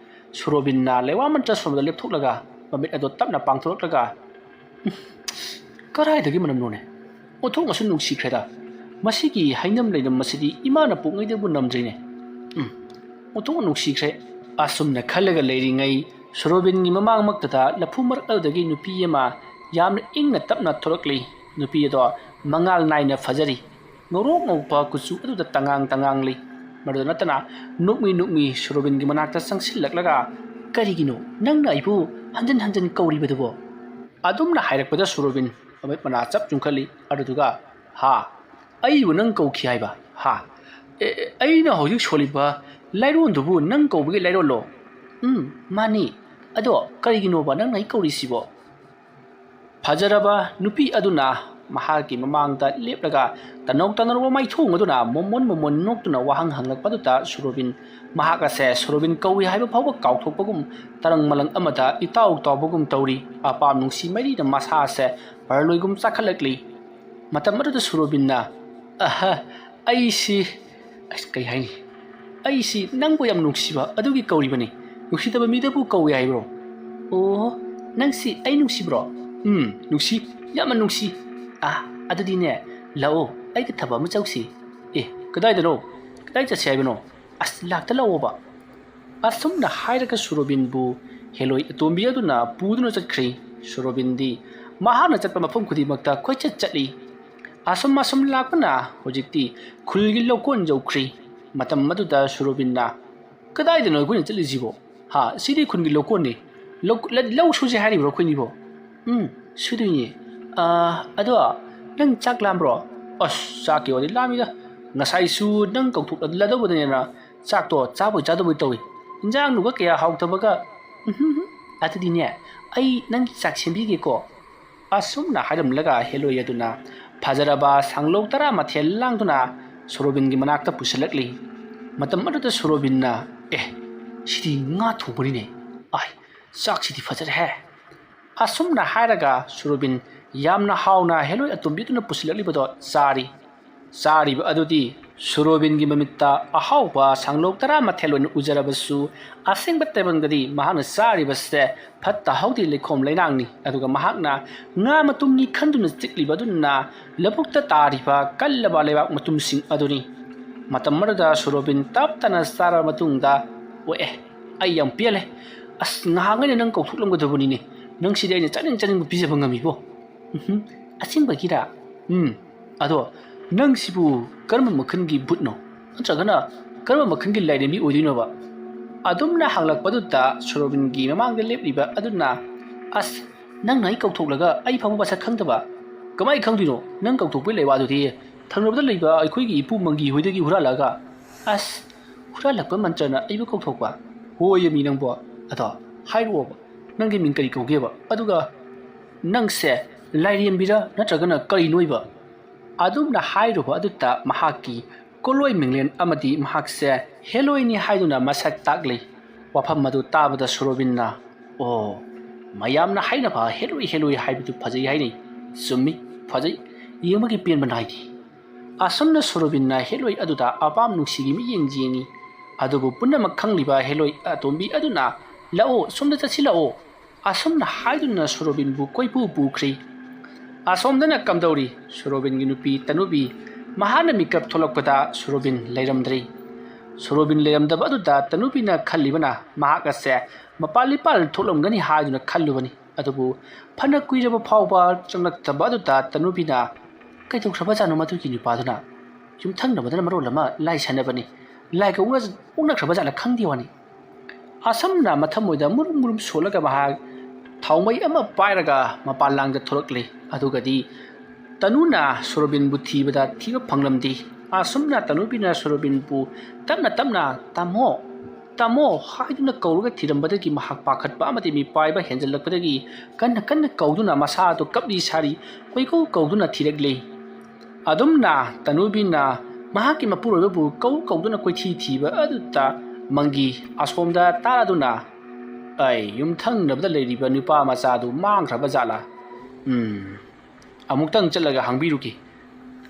ꯁꯨꯔꯣꯕꯤꯟꯅ ꯂꯩꯋꯥ ꯃꯟꯇ꯭ꯔ ꯁꯣꯟꯕꯗ ꯂꯦꯞꯊꯣꯛꯂꯒ ꯃꯃꯤꯠ ꯑꯗꯨ ꯇꯞꯅ ꯄꯥꯡꯊꯣꯔꯛꯂꯒ, "ꯎꯝ, ꯀꯗꯥꯏꯗꯒꯤ ꯃꯅꯝꯅꯣꯅꯦ? ꯑꯣꯟꯊꯣꯛꯅꯁꯨ ꯅꯨꯡꯁꯤꯈ꯭ꯔꯦꯗ꯫ ꯃꯁꯤꯒꯤ ꯍꯩꯅꯝ ꯂꯩꯅꯝ ꯑꯁꯤꯗꯤ ꯏꯃꯥꯅ ꯄꯣꯛꯉꯩꯗꯕꯨ ꯅꯝꯗ꯭ꯔꯤꯅꯦ꯫ ꯎꯝ, ꯑꯣꯟꯊꯣꯛꯅ ꯅꯨꯡꯁꯤꯈ꯭ꯔꯦ"꯫ ꯑꯁꯨꯝꯅ ꯈꯜꯂꯒ ꯂꯩꯔꯤꯉꯩ ꯁꯨꯔꯣꯕꯤꯟꯒꯤ ꯃꯃꯥꯡꯃꯛꯇꯗ ꯂꯐꯨ ꯃꯔꯛ ꯑꯗꯨꯗꯒꯤ ꯅꯨꯄꯤ ꯑꯃ ꯌꯥꯝꯅ ꯏꯪꯅ ꯇꯞꯅ ꯊꯣꯔꯛꯂꯤ꯫ ꯅꯨꯄꯤ ꯑꯗꯣ ꯃꯉꯥꯜ ꯅꯥꯏꯅ ꯐꯖꯔꯤ꯫ ꯉꯧꯔꯣꯛ ꯉꯧꯕ ꯀꯨꯆꯨ ꯑꯗꯨꯗ ꯇꯉꯥꯡ ꯇꯉꯥꯡꯂꯤ꯫ ꯃꯗꯨꯗ ꯅꯠꯇꯅ ꯅꯣꯛꯃꯤ ꯅꯣꯛꯃꯤ ꯁꯨꯔꯣꯕꯤꯟꯒꯤ ꯃꯅꯥꯛꯇ ꯆꯪꯁꯤꯜꯂꯛꯂꯒ, "ꯀꯔꯤꯒꯤꯅꯣ ꯅꯪꯅ ꯑꯩꯕꯨ ꯍꯟꯖꯤꯟ ꯍꯟꯖꯤꯟ ꯀꯧꯔꯤꯕꯗꯨꯕꯣ?" ꯑꯗꯨꯝꯅ ꯍꯥꯏꯔꯛꯄꯗ ꯁꯨꯔꯣꯕꯤꯟ ꯃꯃꯤꯠ ꯃꯅꯥ ꯆꯞ ꯆꯨꯡꯈꯠꯂꯤ꯫ ꯑꯗꯨꯗꯨꯒ, "ꯍꯥ? ꯑꯩꯕꯨ ꯅꯪ ꯀꯧꯈꯤ ꯍꯥꯏꯕ? ꯍꯥ? ꯑꯦ, ꯑꯦ, ꯑꯩꯅ ꯍꯧꯖꯤꯛ ꯁꯣꯜꯂꯤꯕ ꯂꯥꯏꯔꯣꯟꯗꯨꯕꯨ ꯅꯪ ꯀꯧꯕꯒꯤ ꯂꯥꯏꯔꯣꯟꯂꯣ?" "ꯎꯝ, ꯃꯥꯅꯤ꯫ ꯑꯗꯣ ꯀꯔꯤꯒꯤꯅꯣꯕ ꯅꯪꯅ ꯑꯩ ꯀꯧꯔꯤꯁꯤꯕꯣ?" ꯐꯖꯔꯕ ꯅꯨꯄꯤ ꯑꯗꯨꯅ ꯃꯍꯥꯛꯀꯤ ꯃꯃꯥꯡꯗ ꯂꯦꯞꯂꯒ ꯇꯅꯧ ꯇꯅꯧꯕ ꯃꯥꯏꯊꯣꯡ ꯑꯗꯨꯅ ꯃꯣꯃꯣꯟ ꯃꯣꯃꯣꯟ ꯅꯣꯛꯇꯨꯅ ꯋꯥꯍꯪ ꯍꯪꯂꯛꯄꯗꯨꯗ ꯁꯨꯔꯣꯕꯤꯟ ꯃꯍꯥꯛ ꯑꯁꯦ ꯁꯨꯔꯣꯕꯤꯟ ꯀꯧꯏ ꯍꯥꯏꯕ ꯐꯥꯎꯕ ꯀꯥꯎꯊꯣꯛꯄꯒꯨꯝ ꯇꯔꯪ ꯃꯂꯪ ꯑꯃꯗ ꯏꯇꯥꯎ ꯇꯥꯎꯕꯒꯨꯝ ꯇꯧꯔꯤ꯫ ꯑꯄꯥꯝ ꯅꯨꯡꯁꯤ ꯃꯩꯔꯤꯅ ꯃꯁꯥ ꯑꯁꯦ ꯄꯔꯂꯣꯏꯒꯨꯝ ꯆꯥꯈꯠꯂꯛꯂꯤ꯫ ꯃꯇꯝ ꯑꯗꯨꯗ ꯁꯨꯔꯣꯕꯤꯟꯅ, "ꯑꯍ, ꯑꯩꯁꯤ, ꯑꯁ, ꯀꯩ ꯍꯥꯏꯅꯤ? ꯑꯩꯁꯤ ꯅꯪꯕꯨ ꯌꯥꯝ ꯅꯨꯡꯁꯤꯕ ꯑꯗꯨꯒꯤ ꯀꯧꯔꯤꯕꯅꯤ꯫ ꯅꯨꯡꯁꯤꯗꯕ ꯃꯤꯗꯕꯨ ꯀꯧꯏ ꯍꯥꯏꯕ꯭ꯔꯣ?" "ꯑꯣ, ꯅꯪꯁꯤ ꯑꯩ ꯅꯨꯡꯁꯤꯕ꯭ꯔꯣ?" "ꯎꯝ, ꯅꯨꯡꯁꯤ, ꯌꯥꯝꯅ ꯅꯨꯡꯁꯤ꯫" "ꯑꯥ, ꯑꯗꯨꯗꯤꯅꯦ, ꯂꯥꯛꯑꯣ, ꯑꯩꯒ ꯊꯕꯛ ꯑꯃ ꯆꯧꯁꯤ꯫" "ꯑꯦ, ꯀꯗꯥꯏꯗꯅꯣ? ꯀꯗꯥꯏ ꯆꯠꯁꯦ ꯍꯥꯏꯕꯅꯣ?" "ꯑꯁ, ꯂꯥꯛꯇ ꯂꯥꯛꯑꯣꯕ꯫" ꯑꯁꯨꯝꯅ ꯍꯥꯏꯔꯒ ꯁꯨꯔꯣꯕꯤꯟꯕꯨ ꯍꯦꯂꯣꯏ ꯑꯇꯣꯝꯕꯤ ꯑꯗꯨꯅ ꯄꯨꯗꯨꯅ ꯆꯠꯈ꯭ꯔꯤ꯫ ꯁꯨꯔꯣꯕꯤꯟꯗꯤ ꯃꯍꯥꯛꯅ ꯆꯠꯄ ꯃꯐꯝ ꯈꯨꯗꯤꯡꯃꯛꯇ ꯀꯣꯏꯆꯠ ꯆꯠꯂꯤ꯫ ꯑꯁꯨꯝ ꯑꯁꯨꯝ ꯂꯥꯛꯄꯅ ꯍꯧꯖꯤꯛꯇꯤ ꯈꯨꯜꯒꯤ ꯂꯧꯀꯣꯟ ꯌꯧꯈ꯭ꯔꯤ꯫ ꯃꯇꯝ ꯑꯗꯨꯗ ꯁꯨꯔꯣꯕꯤꯟꯅ, "ꯀꯗꯥꯏꯗꯅꯣ ꯑꯩꯈꯣꯏꯅ ꯆꯠꯂꯤꯁꯤꯕꯣ? ꯍꯥ, ꯁꯤꯗꯤ ꯈꯨꯟꯒꯤ ꯂꯧꯀꯣꯟꯅꯤ꯫ ꯂꯧ, ꯂ-, ꯂꯧ ꯁꯨꯁꯦ ꯍꯥꯏꯔꯤꯕ꯭ꯔꯣ ꯑꯩꯈꯣꯏꯅꯤꯕꯣ?" "ꯎꯝ, ꯁꯨꯗꯣꯏꯅꯦ꯫ ꯑꯥ, ꯑꯗꯣ ꯅꯪ ꯆꯥꯛ ꯂꯥꯝꯕ꯭ꯔꯣ?" "ꯑꯁ, ꯆꯥꯛꯀꯤ ꯋꯥꯗꯤ ꯂꯥꯝꯃꯤꯗ꯫ ꯉꯁꯥꯏꯁꯨ ꯅꯪ ꯀꯧꯊꯣꯛꯂꯗꯧꯕꯗꯅꯦꯅ ꯆꯥꯛꯇꯣ ꯆꯥꯕꯣꯏ ꯆꯥꯗꯕꯣꯏ ꯇꯧꯏ꯫ ꯏꯟꯖꯥꯡꯗꯨꯒ ꯀꯌꯥ ꯍꯥꯎꯇꯕꯒ꯫" "ꯎꯝ, ꯑꯗꯨꯗꯤꯅꯦ, ꯑꯩ ꯅꯪꯒꯤ ꯆꯥꯛ ꯁꯦꯝꯕꯤꯒꯦꯀꯣ꯫" ꯑꯁꯨꯝꯅ ꯍꯥꯏꯔꯝꯂꯒ ꯍꯦꯂꯣꯏ ꯑꯗꯨꯅ ꯐꯖꯔꯕ ꯁꯥꯡꯂꯧ ꯇꯔꯥ ꯃꯊꯦꯜ ꯂꯥꯡꯗꯨꯅ ꯁꯣꯔꯣꯕꯤꯟꯒꯤ ꯃꯅꯥꯛꯇ ꯄꯨꯁꯤꯜꯂꯛꯂꯤ꯫ ꯃꯇꯝ ꯑꯗꯨꯗ ꯁꯣꯔꯣꯕꯤꯟꯅ, "ꯑꯦ, ꯁꯤꯗꯤ ꯉꯥ ꯊꯣꯡꯕꯅꯤꯅꯦ꯫ ꯑꯥꯏ, ꯆꯥꯛꯁꯤꯗꯤ ꯐꯖꯔꯦꯍꯦ꯫" ꯑꯁꯨꯝꯅ ꯍꯥꯏꯔꯒ ꯁꯨꯔꯣꯕꯤꯟ ꯌꯥꯝꯅ ꯍꯥꯎꯅ ꯍꯦꯂꯣꯏ ꯑꯇꯣꯝꯕꯤꯗꯨꯅ ꯄꯨꯁꯤꯜꯂꯛꯂꯤꯕꯗꯣ ꯆꯥꯔꯤ꯫ ꯆꯥꯔꯤꯕ ꯑꯗꯨꯗꯤ ꯁꯨꯔꯣꯕꯤꯟꯒꯤ ꯃꯃꯤꯠꯇ ꯑꯍꯥꯎꯕ ꯁꯥꯡꯂꯣꯛ ꯇꯔꯥ ꯃꯊꯦꯜ ꯑꯣꯏꯅ ꯎꯖꯔꯕꯁꯨ, ꯑꯁꯦꯡꯕ ꯇꯥꯏꯕꯪꯗꯗꯤ ꯃꯍꯥꯛꯅ ꯆꯥꯔꯤꯕꯁꯦ ꯐꯠꯇ ꯍꯥꯎꯗꯤ ꯂꯩꯈꯣꯝ ꯂꯩꯅꯥꯡꯅꯤ꯫ ꯑꯗꯨꯒ ꯃꯍꯥꯛꯅ ꯉꯥ ꯃꯇꯨꯝꯅꯤ ꯈꯟꯗꯨꯅ ꯆꯤꯛꯂꯤꯕ ꯑꯗꯨꯅ ꯂꯧꯕꯨꯛꯇ ꯇꯥꯔꯤꯕ ꯀꯜꯂꯕ ꯂꯩꯕꯥꯛ ꯃꯇꯨꯝꯁꯤꯡ ꯑꯗꯨꯅꯤ꯫ ꯃꯇꯝ ꯑꯗꯨꯗ ꯁꯨꯔꯣꯕꯤꯟ ꯇꯞ ꯇꯅ ꯆꯥꯔꯕ ꯃꯇꯨꯡꯗ, "ꯑꯣ ꯑꯦ, ꯑꯩ ꯌꯥꯝ ꯄꯦꯜꯂꯦ꯫ ꯑꯁ, ꯉꯍꯥꯛ ꯑꯩꯅ ꯅꯪ ꯀꯧꯊꯣꯛꯂꯝꯒꯗꯕꯅꯤꯅꯦ꯫ ꯅꯪꯁꯤꯗꯤ ꯑꯩꯅ ꯆꯥꯅꯤꯡ ꯆꯥꯅꯤꯡꯕ ꯄꯤꯖꯕ ꯉꯝꯃꯤꯕꯣ꯫" "ꯎꯝꯍꯨꯝ, ꯑꯁꯦꯡꯕꯒꯤꯔꯥ?" "ꯎꯝ, ꯑꯗꯣ ꯅꯪꯁꯤꯕꯨ ꯀꯔꯝꯕ ꯃꯈꯜꯒꯤ ꯚꯨꯠꯅꯣ? ꯅꯠꯇ꯭ꯔꯒꯅ ꯀꯔꯝꯕ ꯃꯈꯜꯒꯤ ꯂꯥꯏꯔꯦꯝꯕꯤ ꯑꯣꯏꯗꯣꯏꯅꯣꯕ?" ꯑꯗꯨꯝꯅ ꯍꯪꯂꯛꯄꯗꯨꯗ ꯁꯣꯔꯣꯕꯤꯟꯒꯤ ꯃꯃꯥꯡꯗ ꯂꯦꯞꯂꯤꯕ ꯑꯗꯨꯅ, "ꯑꯁ, ꯅꯪꯅ ꯑꯩ ꯀꯧꯊꯣꯛꯂꯒ ꯑꯩ ꯐꯥꯎꯕ ꯃꯁꯛ ꯈꯪꯗꯕ? ꯀꯃꯥꯏ ꯈꯪꯗꯣꯏꯅꯣ? ꯅꯪ ꯀꯧꯊꯣꯛꯄꯩ ꯂꯩꯋꯥꯗꯨꯗꯤ ꯊꯪꯅꯕꯗ ꯂꯩꯕ ꯑꯩꯈꯣꯏꯒꯤ ꯏꯄꯨ ꯃꯪꯒꯤ ꯍꯣꯏꯗꯒꯤ ꯍꯨꯔꯥꯜꯂꯛꯑꯒ꯫" "ꯑꯁ, ꯍꯨꯔꯥꯜꯂꯛꯄ ꯃꯟꯇ꯭ꯔꯅ ꯑꯩꯕꯨ ꯀꯧꯊꯣꯛꯄ? ꯍꯣꯏ, ꯃꯤ ꯅꯪꯕꯣ꯫ ꯑꯗꯣ ꯍꯥꯏꯔꯛꯑꯣꯕ, ꯅꯪꯒꯤ ꯃꯤꯡ ꯀꯔꯤ ꯀꯧꯒꯦꯕ? ꯑꯗꯨꯒ ꯅꯪꯁꯦ ꯂꯥꯏꯔꯦꯝꯕꯤꯔ ꯅꯠꯇ꯭ꯔꯒꯅ ꯀꯔꯤꯅꯣꯏꯕ?" ꯑꯗꯨꯝꯅ ꯍꯥꯏꯔꯨꯕ ꯑꯗꯨꯗ ꯃꯍꯥꯛꯀꯤ ꯀꯣꯂꯣꯏ ꯃꯤꯡꯂꯦꯟ ꯑꯃꯗꯤ ꯃꯍꯥꯛꯁꯦ ꯍꯦꯂꯣꯏꯅꯤ ꯍꯥꯏꯗꯨꯅ ꯃꯁꯛ ꯇꯥꯛꯂꯤ꯫ ꯋꯥꯐꯝ ꯑꯗꯨ ꯇꯥꯕꯗ ꯁꯣꯔꯣꯕꯤꯟꯅ, "ꯑꯣ, ꯃꯌꯥꯝꯅ ꯍꯥꯏꯅꯕ ꯍꯦꯂꯣꯏ ꯍꯦꯂꯣꯏ ꯍꯥꯏꯕꯗꯨ ꯐꯖꯩ ꯍꯥꯏꯅꯩ꯫ ꯆꯨꯝꯃꯤ, ꯐꯖꯩ꯫ ꯌꯦꯡꯕꯒꯤ ꯄꯦꯟꯕ ꯅꯥꯏꯗꯦ꯫" ꯑꯁꯨꯝꯅ ꯁꯣꯔꯣꯕꯤꯟꯅ ꯍꯦꯂꯣꯏ ꯑꯗꯨꯗ ꯑꯄꯥꯝ ꯅꯨꯡꯁꯤꯒꯤ ꯃꯤꯠꯌꯦꯡ ꯌꯦꯡꯉꯤ꯫ ꯑꯗꯨꯕꯨ ꯄꯨꯝꯅꯃꯛ ꯈꯪꯂꯤꯕ ꯍꯦꯂꯣꯏ ꯑꯇꯣꯝꯕꯤ ꯑꯗꯨꯅ, "ꯂꯥꯛꯑꯣ, ꯁꯣꯝꯗ ꯆꯠꯁꯤꯜꯂꯛꯑꯣ꯫" ꯑꯁꯨꯝꯅ ꯍꯥꯏꯗꯨꯅ ꯁꯣꯔꯣꯕꯤꯟꯕꯨ ꯀꯣꯏꯄꯨ ꯄꯨꯈ꯭ꯔꯤ꯫ ꯑꯁꯣꯝꯗꯅ ꯀꯝꯗꯧꯔꯤ? ꯁꯣꯔꯣꯕꯤꯟꯒꯤ ꯅꯨꯄꯤ ꯇꯅꯨꯕꯤ꯫ ꯃꯍꯥꯛꯅ ꯃꯤꯀꯞ ꯊꯣꯛꯂꯛꯄꯗ ꯁꯣꯔꯣꯕꯤꯟ ꯂꯩꯔꯝꯗ꯭ꯔꯤ꯫ ꯁꯣꯔꯣꯕꯤꯟ ꯂꯩꯔꯝꯗꯕ ꯑꯗꯨꯗ ꯇꯅꯨꯕꯤꯅ ꯈꯜꯂꯤꯕꯅ ꯃꯍꯥꯛ ꯑꯁꯦ ꯃꯄꯥꯜ ꯏꯄꯥꯜ ꯊꯣꯛꯂꯝꯒꯅꯤ ꯍꯥꯏꯗꯨꯅ ꯈꯜꯂꯨꯕꯅꯤ꯫ ꯑꯗꯨꯕꯨ ꯐꯅ ꯀꯨꯏꯔꯕ ꯐꯥꯎꯕ ꯆꯪꯂꯛꯇꯕ ꯑꯗꯨꯗ ꯇꯅꯨꯕꯤꯅ, "ꯀꯩꯗꯧꯈ꯭ꯔꯕꯖꯥꯠꯅꯣ ꯃꯗꯨꯒꯤ ꯅꯨꯄꯥꯗꯨꯅ? ꯌꯨꯝꯊꯪꯅꯕꯗꯅ ꯃꯔꯣꯜ ꯑꯃ ꯂꯥꯏ ꯁꯥꯟꯅꯕꯅꯤ꯫ ꯂꯥꯏꯒ ꯑꯣꯛꯅ-, ꯑꯣꯛꯅꯈ꯭ꯔꯕꯖꯥꯠꯂ ꯈꯪꯗꯦ ꯋꯥꯅꯤ꯫" ꯑꯁꯨꯝꯅ ꯃꯊꯃꯣꯏꯗ ꯃꯨꯔꯨꯝ ꯃꯨꯔꯨꯝ ꯁꯣꯜꯂꯒ ꯃꯍꯥꯛ ꯊꯥꯎꯃꯩ ꯑꯃ ꯄꯥꯏꯔꯒ ꯃꯄꯥꯟ ꯂꯥꯡꯗ ꯊꯣꯛꯂꯛꯂꯤ꯫ ꯑꯗꯨꯒꯗꯤ ꯇꯅꯨꯅ ꯁꯣꯔꯣꯕꯤꯟꯕꯨ ꯊꯤꯕꯗ ꯊꯤꯕ ꯐꯪꯂꯝꯗꯦ꯫ ꯑꯁꯨꯝꯅ ꯇꯅꯨꯕꯤꯅ ꯁꯣꯔꯣꯕꯤꯟꯕꯨ ꯇꯞꯅ ꯇꯞꯅ, "ꯇꯥꯃꯣ, ꯇꯥꯃꯣ" ꯍꯥꯏꯗꯨꯅ ꯀꯧꯔꯒ ꯊꯤꯔꯝꯕꯗꯒꯤ ꯃꯍꯥꯛ ꯄꯥꯈꯠꯄ ꯑꯃꯗꯤ ꯃꯤꯄꯥꯏꯕ ꯍꯦꯟꯖꯜꯂꯛꯄꯗꯒꯤ ꯀꯟꯅ ꯀꯟꯅ ꯀꯧꯗꯨꯅ ꯃꯁꯥꯗꯨ ꯀꯞꯂꯤ ꯁꯥꯔꯤ ꯀꯣꯏꯀꯧ ꯀꯧꯗꯨꯅ ꯊꯤꯔꯛꯂꯤ꯫ ꯑꯗꯨꯝꯅ ꯇꯅꯨꯕꯤꯅ ꯃꯍꯥꯛꯀꯤ ꯃꯄꯨꯔꯣꯏꯕꯕꯨ ꯀꯧ ꯀꯧꯗꯨꯅ ꯀꯣꯏꯊꯤ ꯊꯤꯕ ꯑꯗꯨꯗ ꯃꯪꯒꯤ ꯑꯁꯣꯝꯗ ꯇꯥꯔꯗꯨꯅ, "ꯑꯩ ꯌꯨꯝꯊꯪꯅꯕꯗ ꯂꯩꯔꯤꯕ ꯅꯨꯄꯥ ꯃꯆꯥꯗꯨ ꯃꯥꯡꯈ꯭ꯔꯕ ꯖꯥꯠꯂꯥ? ꯎꯝ, ꯑꯃꯨꯛꯇꯪ ꯆꯠꯂꯒ ꯍꯪꯕꯤꯔꯨꯒꯦ꯫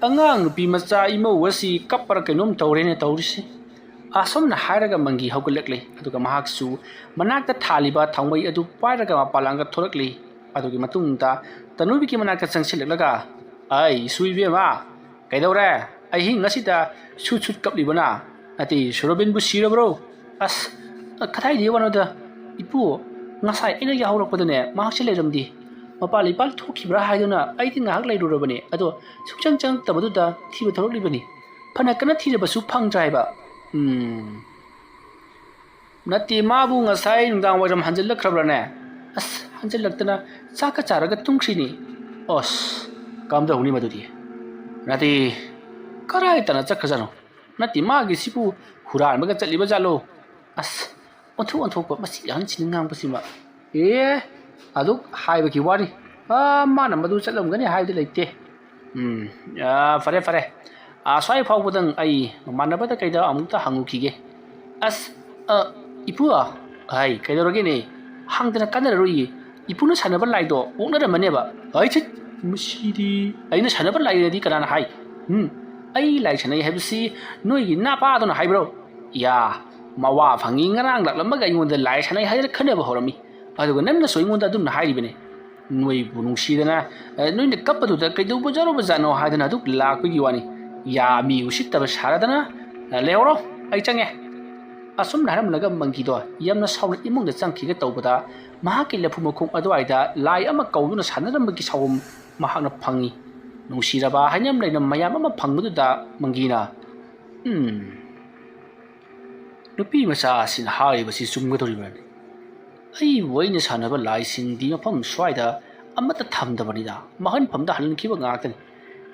ꯑꯉꯥꯡ ꯅꯨꯄꯤ ꯃꯆꯥ ꯏꯃꯧ ꯑꯁꯤ ꯀꯞꯄꯔ ꯀꯩꯅꯣꯝ ꯇꯧꯔꯦꯅꯦ ꯇꯧꯔꯤꯁꯦ꯫" ꯑꯁꯨꯝꯅ ꯍꯥꯏꯔꯒ ꯃꯪꯒꯤ ꯍꯧꯒꯠꯂꯛꯂꯦ꯫ ꯑꯗꯨꯒ ꯃꯍꯥꯛꯁꯨ ꯃꯅꯥꯛꯇ ꯊꯥꯜꯂꯤꯕ ꯊꯥꯎꯃꯩ ꯑꯗꯨ ꯄꯥꯏꯔꯒ ꯃꯄꯥꯟꯂꯥꯡꯗ ꯊꯣꯔꯛꯂꯤ꯫ ꯑꯗꯨꯒꯤ ꯃꯇꯨꯡꯗ ꯇꯅꯨꯕꯤꯒꯤ ꯃꯅꯥꯛꯇ ꯆꯪꯁꯤꯜꯂꯛꯂꯒ, "ꯑꯩ ꯏꯁꯨ ꯏꯕꯦꯝꯃ, ꯀꯩꯗꯧꯔꯦ? ꯑꯍꯤꯡ ꯑꯁꯤꯗ ꯁꯨꯠ ꯁꯨꯠ ꯀꯞꯂꯤꯕꯅ? ꯅꯠꯇꯦ, ꯁꯣꯔꯣꯕꯤꯟꯕꯨ ꯁꯤꯔꯕ꯭ꯔꯣ?" "ꯑꯁ, ꯀꯗꯥꯏꯗꯒꯤ ꯋꯥꯅꯣꯗ, ꯏꯄꯨ, ꯉꯁꯥꯏ ꯑꯩꯅ ꯌꯥꯍꯧꯔꯛꯄꯗꯅꯦ, ꯃꯍꯥꯛꯁꯦ ꯂꯩꯔꯝꯗꯦ꯫ ꯃꯄꯥꯜ ꯏꯄꯥꯜ ꯊꯣꯛꯈꯤꯕ꯭ꯔꯥ ꯍꯥꯏꯗꯨꯅ ꯑꯩꯗꯤ ꯉꯥꯏꯍꯥꯛ ꯂꯩꯔꯨꯔꯕꯅꯦ, ꯑꯗꯣ ꯁꯨꯡꯆꯪ ꯆꯪꯉꯛꯇꯕꯗꯨꯗ ꯊꯤꯕ ꯊꯣꯛꯂꯛꯂꯤꯕꯅꯤ꯫ ꯐꯅ ꯀꯟꯅ ꯊꯤꯔꯕꯁꯨ ꯐꯪꯗ꯭ꯔꯦ ꯍꯥꯏꯕ꯫" "ꯎꯝ, ꯅꯠꯇꯦ, ꯃꯥꯕꯨ ꯉꯁꯥꯏ ꯅꯨꯡꯗꯥꯡ ꯋꯥꯏꯔꯝ ꯍꯟꯖꯤꯜꯂꯛꯈ꯭ꯔꯕ꯭ꯔꯥꯅꯦ?" "ꯑꯁ, ꯍꯟꯖꯤꯜꯂꯛꯇꯅ ꯆꯥꯛꯀ ꯆꯥꯔꯒ ꯇꯨꯝꯈ꯭ꯔꯤꯅꯤ꯫" "ꯑꯁ, ꯀꯝꯗꯧꯅꯤ ꯃꯗꯨꯗꯤ? ꯅꯠꯇꯦ, ꯀꯔꯥꯏ ꯇꯥꯅ ꯆꯠꯈ꯭ꯔꯖꯥꯠꯅꯣ? ꯅꯠꯇꯦ, ꯃꯥꯒꯤꯁꯤꯕꯨ ꯍꯨꯔꯥꯟꯕꯒ ꯆꯠꯂꯤꯕ ꯖꯥꯠꯂꯣ? ꯑꯁ, ꯑꯣꯟꯊꯣꯛ ꯑꯣꯟꯊꯣꯛꯄ ꯃꯁꯤ ꯑꯍꯟꯁꯤꯅ ꯉꯥꯡꯕꯁꯤꯃ꯫ ꯑꯦ, ꯑꯗꯨꯛ ꯍꯥꯏꯕꯒꯤ ꯋꯥꯅꯤ꯫ ꯑꯥ, ꯃꯥꯅ ꯃꯗꯨ ꯆꯠꯂꯝꯒꯅꯤ ꯍꯥꯏꯕꯗꯤ ꯂꯩꯇꯦ꯫ ꯎꯝ, ꯑꯥ, ꯐꯔꯦ, ꯐꯔꯦ꯫ ꯑꯥ, ꯁ꯭ꯋꯥꯏ ꯐꯥꯎꯕꯗꯪ ꯑꯩ ꯃꯃꯥꯟꯅꯕꯗ ꯀꯩꯗ ꯑꯃꯨꯛꯇ ꯍꯪꯉꯨꯈꯤꯒꯦ꯫ ꯑꯁ, ꯑ, ꯏꯄꯨ, ꯍꯥꯏ, ꯀꯩꯗꯧꯔꯒꯦꯅꯦ? ꯍꯪꯗꯅ ꯀꯥꯟꯅꯔꯔꯣꯏꯌꯦ꯫ ꯏꯄꯨꯅ ꯁꯥꯟꯅꯕ ꯂꯥꯏꯗꯣ ꯑꯣꯛꯅꯔꯝꯃꯅꯦꯕ꯫ ꯑꯩ ꯆꯠ, ꯃꯁꯤꯗꯤ ꯑꯩꯅ ꯁꯥꯟꯅꯕ ꯂꯥꯏꯅꯗꯤ ꯀꯅꯥꯅ ꯍꯥꯏ? ꯎꯝ, ꯑꯩ ꯂꯥꯏ ꯁꯥꯟꯅꯩ ꯍꯥꯏꯕꯁꯤ ꯅꯣꯏꯒꯤ ꯅꯥꯄꯥꯗꯨꯅ ꯍꯥꯏꯕ꯭ꯔꯣ? ꯌꯥ, ꯃꯋꯥ ꯐꯪꯉꯤ, ꯉꯔꯥꯡ ꯂꯥꯛꯂꯝꯃꯒ ꯑꯩꯉꯣꯟꯗ ꯂꯥꯏ ꯁꯥꯟꯅꯩ ꯍꯥꯏꯗꯅ ꯈꯟꯅꯕ ꯍꯧꯔꯝꯃꯤ꯫ ꯑꯗꯨꯒ ꯅꯪꯅꯁꯨ ꯑꯩꯉꯣꯟꯗ ꯑꯗꯨꯝꯅ ꯍꯥꯏꯔꯤꯕꯅꯦ꯫ ꯅꯣꯏꯕꯨ ꯅꯨꯡꯁꯤꯗꯅ, ꯑ, ꯅꯣꯏꯅ ꯀꯞꯄꯗꯨꯗ ꯀꯩꯗꯧꯕ ꯖꯥꯠꯅꯣ ꯍꯥꯏꯗꯅ ꯑꯗꯨꯛ ꯂꯥꯛꯄꯒꯤ ꯋꯥꯅꯤ꯫ ꯌꯥ, ꯃꯤ ꯎꯁꯤꯠꯇꯕ ꯁꯥꯔꯗꯅ, ꯑ, ꯂꯩꯍꯧꯔꯣ, ꯑꯩ ꯆꯪꯉꯦ꯫ ꯑꯁꯨꯝꯅ ꯍꯥꯏꯔꯝꯂꯒ ꯃꯪꯒꯤꯗꯣ ꯌꯥꯝꯅ ꯁꯥꯎꯅ ꯏꯃꯨꯡꯗ ꯆꯪꯈꯤꯒꯦ ꯇꯧꯕꯗ, ꯃꯍꯥꯛꯀꯤ ꯂꯐꯨ ꯃꯈꯣꯡ ꯑꯗꯨꯋꯥꯏꯗ ꯂꯥꯏ ꯑꯃ ꯀꯧꯗꯨꯅ ꯁꯥꯟꯅꯔꯝꯕꯒꯤ ꯁꯥꯎꯍꯨꯝ ꯃꯍꯥꯛꯅ ꯐꯪꯉꯤ꯫ ꯅꯨꯡꯁꯤꯔꯕ ꯍꯥꯏꯅ ꯂꯩꯅ ꯃꯌꯥꯝ ꯑꯃ ꯐꯪꯕꯗꯨꯗ ꯃꯪꯒꯤꯅ, "ꯎꯝ, ꯅꯨꯄꯤ ꯃꯆꯥ ꯑꯁꯤꯅ ꯍꯥꯏꯔꯤꯕꯁꯤ ꯆꯨꯝꯒꯗꯧꯔꯤꯕꯅꯤ꯫ ꯑꯩꯕꯨ ꯑꯩꯅ ꯁꯥꯟꯅꯕ ꯂꯥꯏꯁꯤꯡꯗꯤ ꯃꯐꯝ ꯁ꯭ꯋꯥꯏꯗ ꯑꯃꯠꯇ ꯊꯝꯗꯕꯅꯤꯗ, ꯃꯍꯟꯐꯝꯗ ꯍꯜꯍꯟꯈꯤꯕ ꯉꯥꯛꯇꯅꯤ꯫